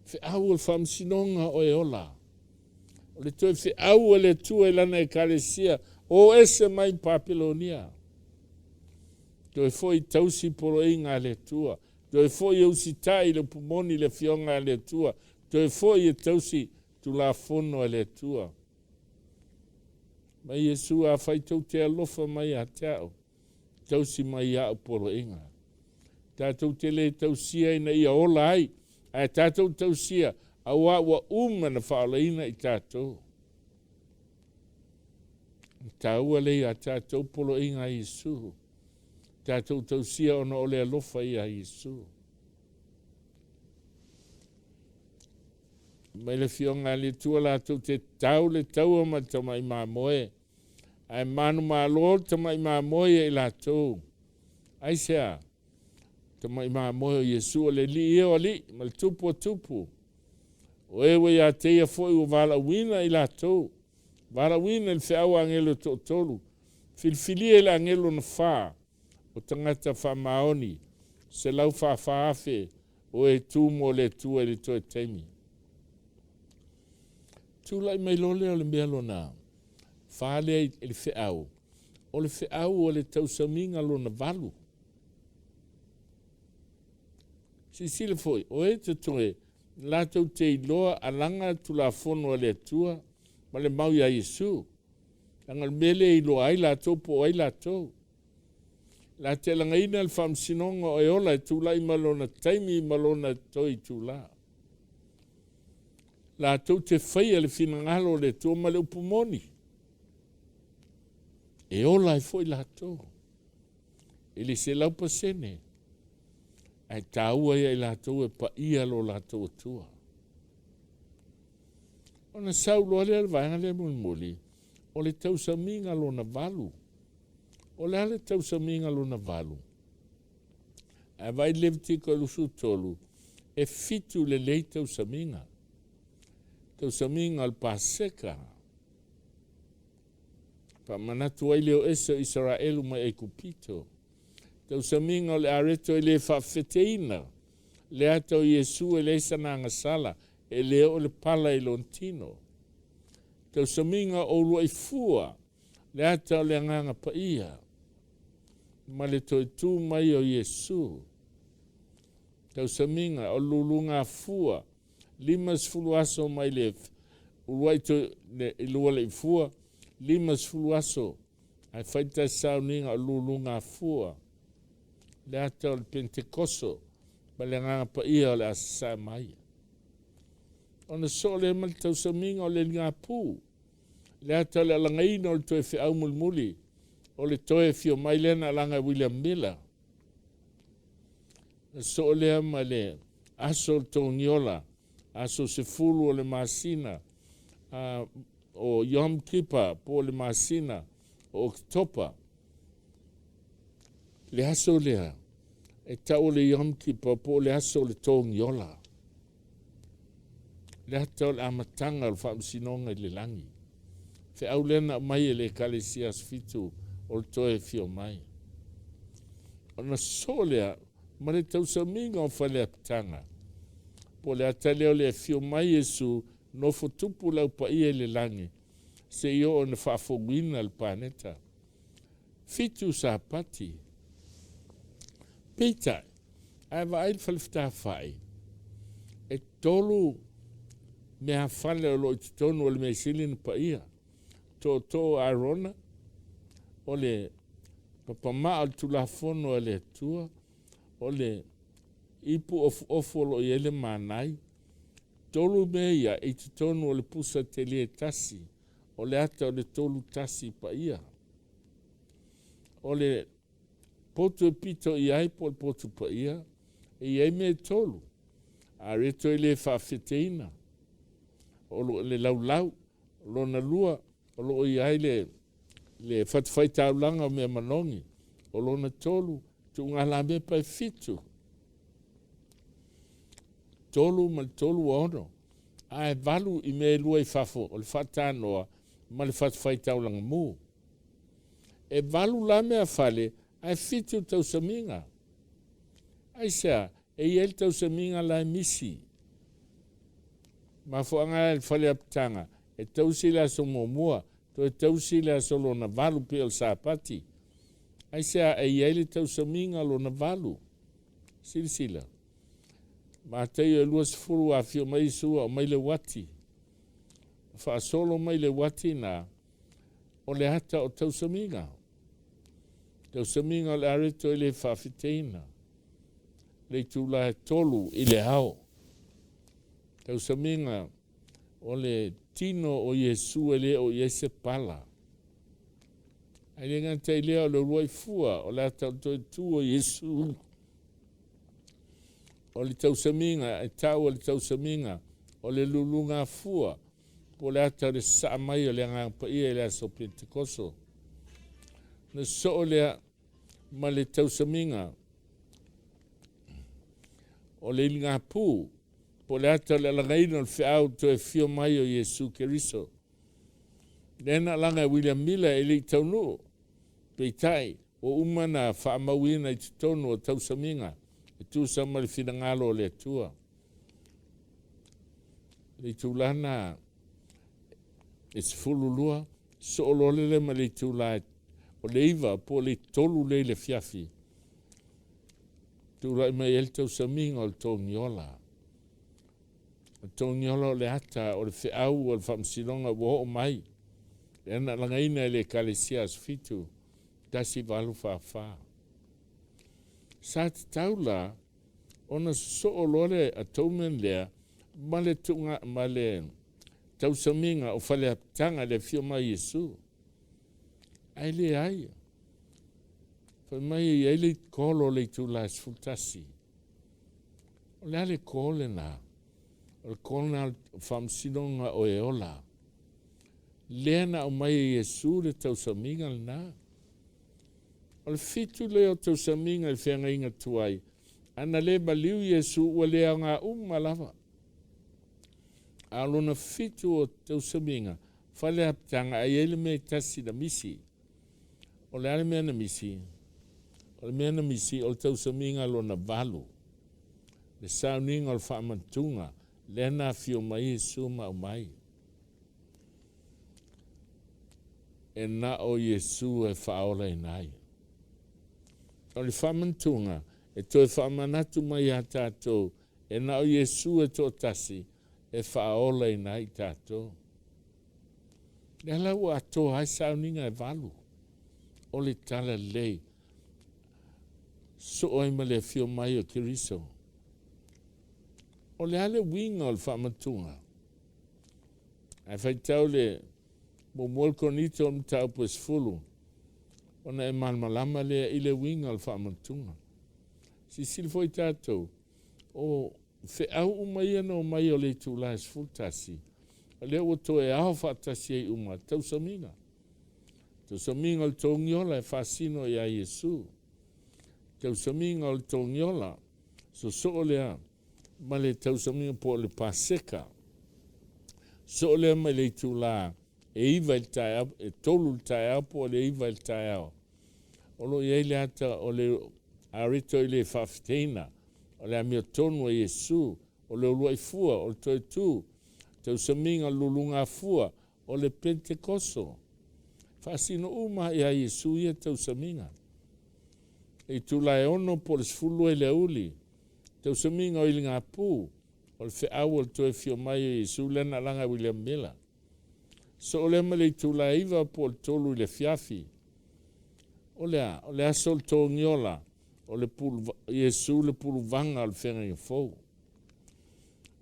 Feau o le faamasinoga o e ola. O le toe feau a le Atua i lana ekalesia, o ese mai Papelonia. Toe foi tausi poloaiga a le Atua. Toe foi e usitai i le upu moni i le afioga a le Atua. Toe foi e tausi Tulafono a le Atua. Mai Iesu, afai tou te alofa mai ia te au, tausi mai i a'u poloaiga. Tatou te le tausia ina ia ola ai, ae tatou tausia auā ua uma na faaolaina i tatou. E taua lea ia tatou poloaiga a Iesu. Tatou tausia ona o le alofa ia Iesu. Mai le Afioga a le Atua latou te tau le taua ma le tamai mamoe, ae manumalo le tamai mamoe ia i latou. Aisea? Tamai mamoe o Iesu o le Alii ia o alii, ma le Tupu o tupu. O e ua ia te ia foi ua valaauina i latou, valaauina i le feau a agelo e toatolu, filifilia i le agelo na fa, o tagata faamaoni, 144,000 o e tu mo le Atua i le toe taimi. Tulai mai loa lea o le mea lona fa lea i le feau, o le feau o le tausamiga lona valu. Silasila foi, o e totoe latou te iloa alaga Tulafono a le Atua ma le mau iā Iesu. Leaga o le mea lea e iloa ai latou po o ai latou. La te alagaina le faamasinoga o e ola e tulai ma lona taimi ma lona toe itulā. Latou te faia le finagalo o le Atua ma le upu moni. E ola ai foi latou i le 100%. Ae taua ia i latou e paia lo latou Atua. Ona sau loa lea le vaega lea mulimuli, o le tausamiga lona valu. O le a le tausamiga lona valu? Ae vaai Levitiko 23, e fitu lelei tausamiga. Tausamiga o le Paseka. Faamanatu ai le o ese o Isaraelu mai Aikupito. Tausamiga o le areto e le faafefeteina. Le ata o Iesu e leai sana agasala, e le oo le pala i lona tino. Tausamiga o uluai fua, le ata o le Agaga Paia, ma le toe tu mai o Iesu. Tausamiga o le lulugafua, 50 aso mai le uluai toe i lualai fua, 50 aso ae fai le tasi sauniga o le lulugafua, le ata o le Pentekoso ma le Agaga Paia o le a sasaa mai. Ona soo lea ma le tausamiga o le ligapu, le ata o le alagaina o le toe feau mulimuli, o le toe afio mai lea na alaga e William Miller. Na soo lea ma le aso o le togiola, aso 10 o le masina, o Yom Kippur po o le masina. o Oketopa. Le aso lea, e tau o le Yom Kippur po o le aso o le togiola. Le ata o le amataga o le faamasinoga i le lagi. Feau lea na aumai e le Ekalesia Aso Fitu o le toe afio mai. Ona sosoo lea ma le tausamiga o Faleapitaga, po o le ata lea o le afio mai Iesu nofo tupu le Au Paia i le lagi seia oo ina faafouina le paneta. Fitu Sapati. Peitai, a e vaai i le falefetafai, e tolu meafale o lo o i totonu o le mea sili ona paia, tootoo o Arona, o le papamaa o le Tulafono a le Atua, o le ipu ofuofu o lo o i ai le manai. Tolu mea ia i totonu o le pusa tele tasi, o le ata o le tolu tasi paia. O le potu e pito i ai po o le potu paia, e i ai mea e tolu, areto e le faafeteina, o le laulau, lona lua, o lo o i ai le, le fatafaitaulaga o mea manogi, o lona tolu, tuugalamepa e fitu, tolu ma le tolu ua ono, a e valu i mea e lua i fafo o le faatanoa ma le fatafaitaulaga mu. E valu la meafale ae fitu tausamiga. Aisea? E i ai le tausamiga la e misi. Mafuaaga e le fale apitaga, e tausi le aso muamua, toe tausi le aso lona valu pei o le Sapati. Aisea? E i ai le tausamiga lona valu. Silasila. Mataio e 20 afio mai Iesu aumai le uati. Faasolo mai le uati na, o le ata o tausamiga. Tausamiga o le areto e le faafeteina. Le itula e tolu i le ao. Tausamiga o le tino o Iesu e le o i ai se pala. Ae le gata i lea o le uluai fua o le ata o le toe tu o Iesu. O le tausamiga e tau o le tausamiga o le lulugafua po o le ata o le sasaa mai o le Agaga Paia i le aso Pentekoso. Na soo lea ma le tausamiga o le iligapū po o le ata o le alagaina o le feau toe afio mai o Iesu Keriso. Lea na alaga e William Miller e le i taunuu, peitai, ua uma na faamauina i totonu o tausamiga e tusa ma le finagalo o le Atua. Le itula na e 12, soo loa lele ma le itula o le iva po o le tolu lea i le afiafi. Tulai mai ai le tausamiga o le togiola. O le togiola o le ata o le feau o le faamasinoga ua oo mai. Lea na alagaina e le Ekalesia Aso Fitu, 1844. Sa tatau la ona sosoo loa le atonement lea ma le tuuga ma le tausamiga o faleapitaga i le afio mai Iesu. Ae leai. Fai mai e i ai le call o le itula e 11. O le a le call lena? O le call lena o faamasinoga o e ola. Lea na aumai e Iesu le tausamiga lena. O le fitu lea o tausamiga i le feagaiga tuai, a na le maliu Iesu ua le aoga uma lava. A o lona fitu o tausamiga, fale apitaga a i ai le mea e tasi na misi. O le a le mea na misi? O le mea na misi o le tausamiga lona valu, le sauniga o le faamantuga, lea na afio mai Iesu ma aumai. E na o Iesu e faaolaina ai. O le faamantuga e toe faamanatu mai iā tatou, e na o Iesu e toatasi e faaolaina ai tatou. Lea la ua atoa ai sauniga e valu o le talalelei, soo ai ma le afio mai o Keriso. O le a le uiga o le faamantuga? Ae faitau le muamua le Korinito o le mataupu e 10, ona e malamalama lea i le uiga o le faamantuga. Silasila foi tatou, o feau uma ia na omai o le itula e 11, o lea ua toe ao faatasi ai uma tausamiga. Tausamiga o le togiola e faasino ia Iesu. Tausamiga o le togiola, sosoo lea ma le tausamiga po o le Paseka. Soo lea mai le itulā e 9 i le taeao, e 3 i le taeao po o le 9 i le taeao. O lo o i ai le ata o le areto i le faafeteina, o le amiotonu a Iesu, o le uluai fua, o le toe tu, tausamiga o le lulugafua, o le Pentekoso. Faasino uma ia Iesu ia tausamiga. E itula e 6 po o le 12 i le aoauli, tausamiga o iligapū, o le feau o le toe afio mai o Iesu lea na alaga e William Miller. Soo lea ma le itula e 9 po o le 3 i le afiafi. O le a? O le aso o le togiola, o le pulu, Iesu le puluvaga o le feagaiga fou.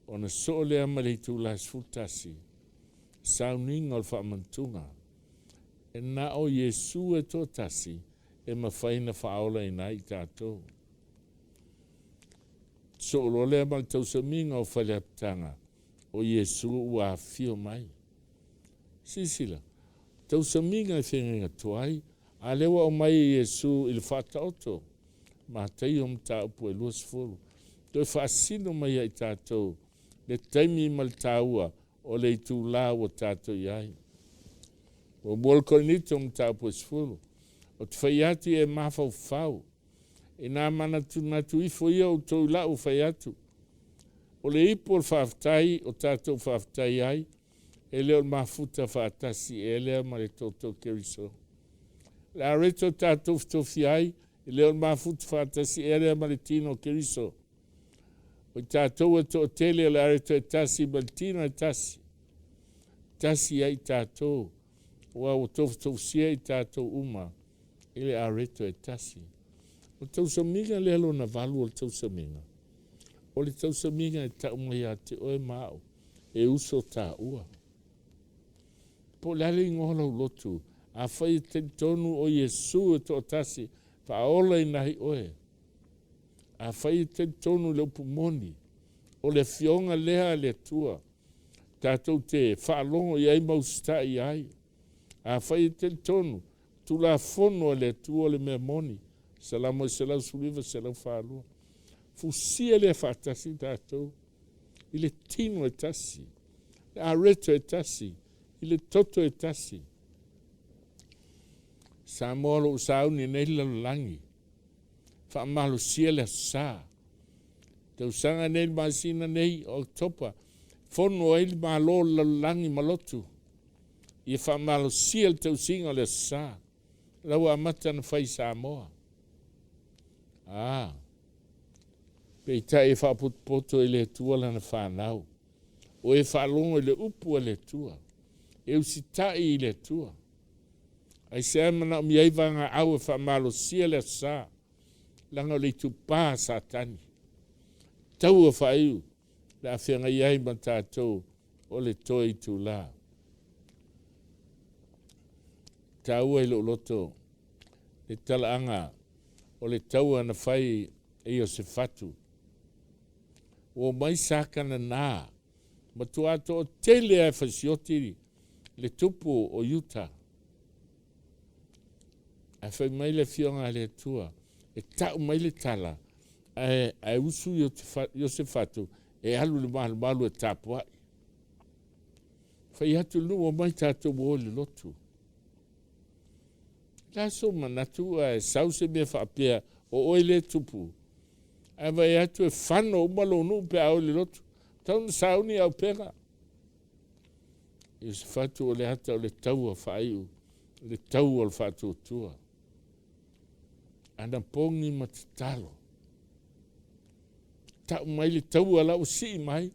Ona soo lea ma le itula e 11, sauniga o le faamanatuga. E na o Iesu e toatasi e mafai ona faaolaina ai i tatou. Soo loa lea ma le tausamiga o faleapitaga, o Iesu ua afifio mai. Silasila, tausamiga e feagaiga tuai, a lea ua aumai e Iesu i le faataoto, Mataio mataupu e 20, toe faasino mai ia i tatou le taimi ma le taua o le itulā ua tatou i ai. Muamua le Korinito mataupu e 10, Ou te fai atu ia e mafaufau, inā manatunatu ifo ia outou i la'u fai atu, o le ipu o le faafetai o tatou faafetai ai, e le o le mafuta faatasi ea lea ma le toto o Keriso. O le areto o tatou fetofia ai, e le o le mafuta faatasi ea lea ma le tino o Keriso. O i tatou e toatele o le areto e tasi ma le tino e tasi. Tasi ai i tatou, aua ua tofutofusia i tatou uma i le areto e tasi. O le tausamiga lea lona valu o le tausamiga, o le tausamiga e tau mai ia te oe ma au, e uso taua. Po o le a le igoa o lau lotu, afai e talitonu o Iesu e toatasi, faaola inahi oe. Afai e talitonu i le upu moni, o le Afioga lea a le Atua, tatou te faalogo i ai ma usitai i ai. Afai e talitonu, Tulafono a le Atua o le mea moni, Salamo e 119, 142. Fusia lea faatasi tatou i le tino e tasi, le areto e tasi, i le toto e tasi. Samoa o lo o sauni nei le lalolagi, faamalosia le Aso Sa. Tausaga nei le masina nei o Oketopa, fono ai le Malo o le lalolagi ma lotu, ia faamalosia le tausiga o le Aso Sa. La ua amata ona fai i Samoa. A, peitai e faapotopoto i le Atua lana fanau. O e faalogo i le upu a le Atua, e usitai i le Atua. Aisea e manaomia ai vagaau e faamalosia le Aso Sa, leaga o le itupa a Satani. Taua faaiu le a feagai ai ma tatou o le toe itulā. Taua i lou loto le talaaga o le taua na fai e Iosefatu. Ua omai Sakananā, matuā toatele lava e fasioti le tupu o Iuta. Ae fai mai le Afioga a le Atua, e tau mai le tala, ae, ae usu Iosefatu e alu i le malumalu e tapuai. Fai atu le nuu, omai tatou o i le lotu. Le a sou manatu ae sau se mea faapea o oe lea e tupu, ae vaai atu e fano uma lou nuu pe a o i le lotu. Tau na sauni aupega. Iosefatu o le ata o le taua faaiu, le taua o le faatuatua. Anapogi ma tatalo. Tau mai le taua la ua sii mai.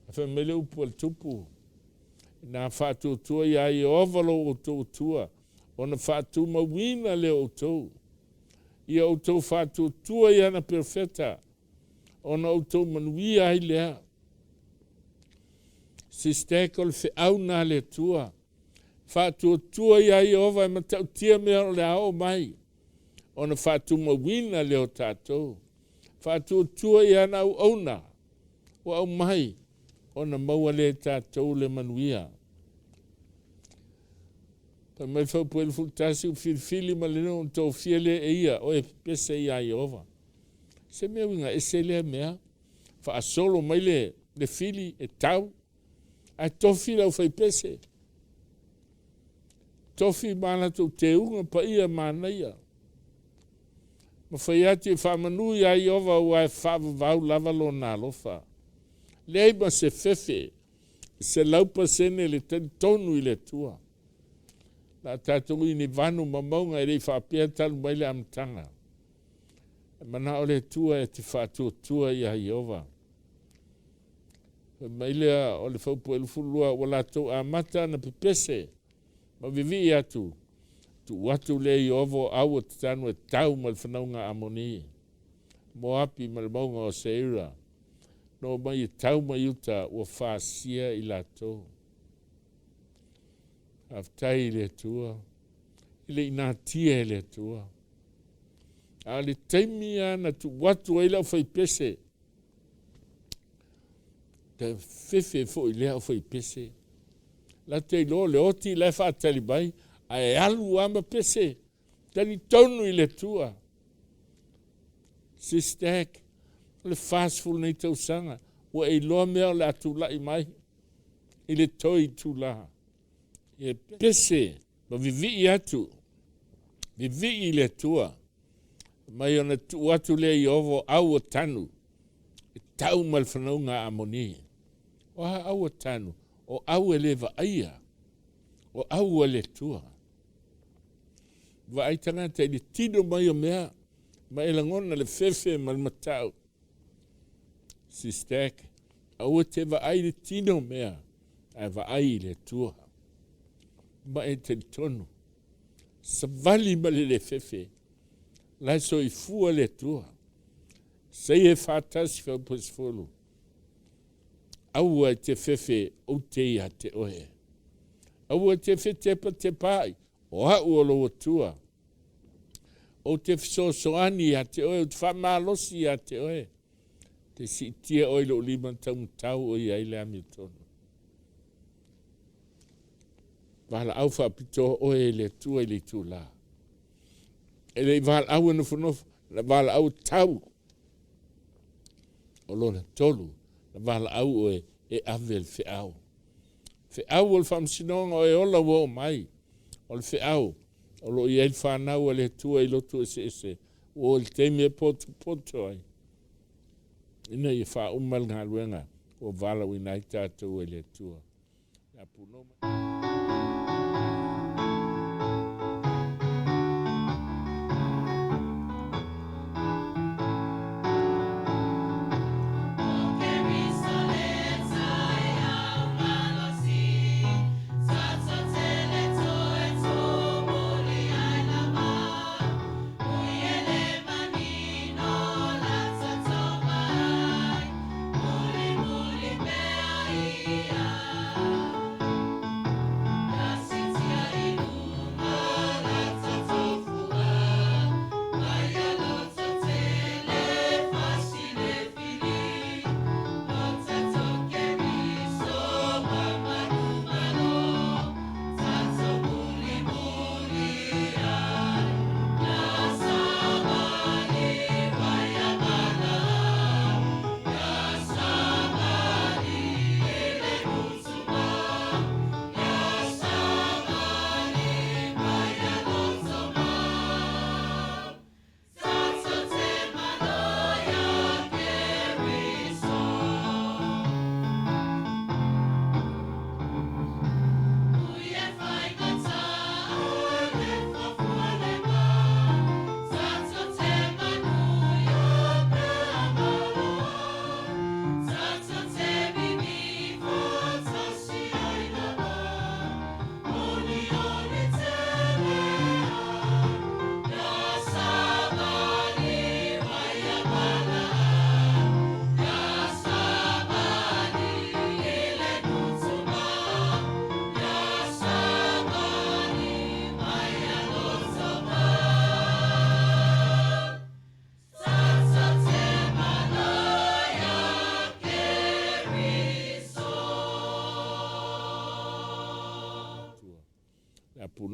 Ae fai mai le upu a le tupu, Na faatuatua iā Ieova lo outou Atua, ona faatumauina lea o outou. Ia outou faatuatua i ana perofeta, ona outou manuia ai lea. Sister o le feau na a le Atua. Faatuatua iā Ieova e matautia mea o le a oo mai, ona faatumauina lea o tatou. Faatuatua i ana auauna ua aumai, ona maua lea e tatou le manuia. Fai mai le faupu 21, Ua filifili ma le nuu na tofia lea e ia, o e pepese iā Ieova. Se mea uiga ese lea mea, faasolo mai le, le fili e tau, ae tofi le aufaipese. Tofi ma latou teuga paia manaia. Ma fai atu e faamanu iā Ieova aua e faavavau lava lona alofa. Leai ma se fefe 100% le talitonu i le Atua. La tatou i ni vanu ma mauga e le i faapea talu mai le amataga. E manao le Atua e te faatuatua iā Ieova. Fai mai lea o le faupu 22, ua latou amata ona pepese ma vivii atu, tuu atu lea Ieova o au o tatanu e tau ma le fanauga a Amoni, Moapi ma le mauga o Seira. Na omai e tau mai uta ua fasia i latou. Faafetai i le Atua, e le i natia e le Atua. A o le taimi lava na tuu atu ai le aufaipese, ta fefe foi lea aufaipese. La te iloa le oti la e faatali mai, ae alu lava ma pese. Talitonu i le Atua. Sister, o le 40 nei tausaga, ua e iloa mea o le a tulai mai i le toe itula. E pese ma vivii atu, vivii i le Atua, mai ona tuu atu lea i ovo au o tanu, e tau ma le fanauga a Amoni. O a au o tanu? O au e le vaaia, o au a le Atua. Vaai tagata i le tino mai o mea, ma e lagona le fefe ma le matau. Sister, aua te vaai i le tino o mea, ae vaai i le Atua. Ma e talitonu, savali ma le le fefe, la e soifua le Atua. Seia e faatasi faupuasefulu, aua e te fefe ou te ia te oe. Aua e te fetepatepaai, o au o lou Atua. Ou te fesoasoani ia te oe, ou te faamalosi ia te oe. Te siitia oe i lou lima taumatau o i ai le amiotonu. Valaau faapitoa oe e le Atua i le itula. E le i valaau e nofonofo, na valaau e tau. O lona tolu, na valaau oe e ave le feau. Feau o le faamasinoga o e ola ua oo mai. O le feau o lo o i ai le fanau a le Atua i lotu eseese ua oo i le taimi e potopoto ai ina ia faauma le galuega ua valaauina ai tatou e le Atua. Le a punou mai.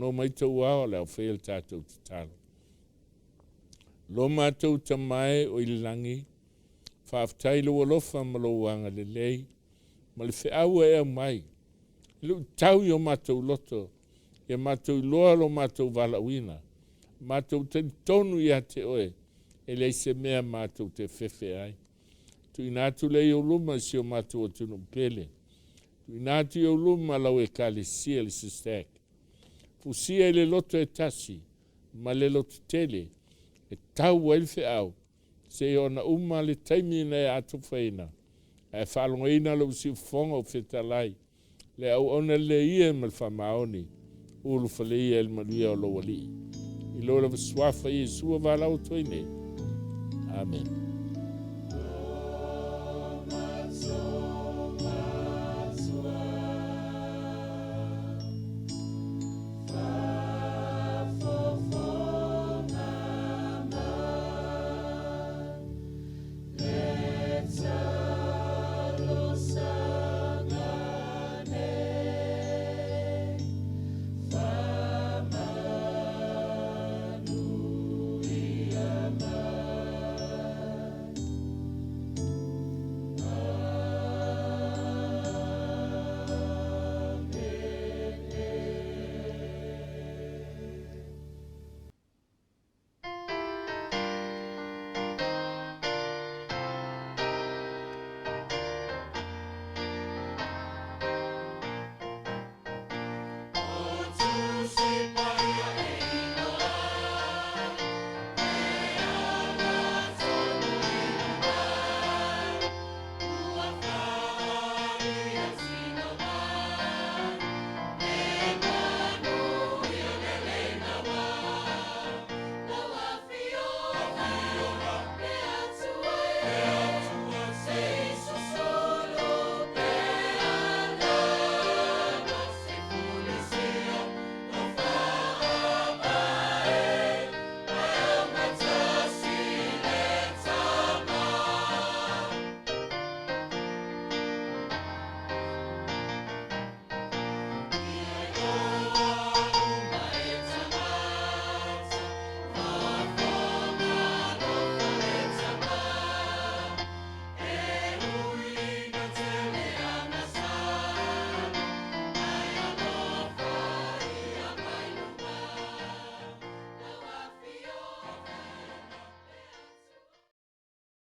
Fono mai tou ao o le a faia le tatou tatalo. Lo matou Tama e o i le lagi, faafetai i lou alofa ma lou agalelei, ma le feau ua e aumai, e luitau i o matou loto, ia matou iloa lo matou valaauina, matou talitonu ia te oe, e leai se mea matou te fefe ai. Tuuina atu lea i ou luma i si o matou atunuu pele. Tuuina atu i ou luma lau Ekalesia le SYSTAC. Fusia i le loto e tasi ma le lototele e tau ai le feau seia ona uma le taimi na e atofaina ae faalogoina lou siufofoga o fetalai le auauna lelei ia ma le faamaoni, ulufale ia i le manuia o lou Alii. I lou lava suafa Iesu ua valaau atu ai nei. Amene.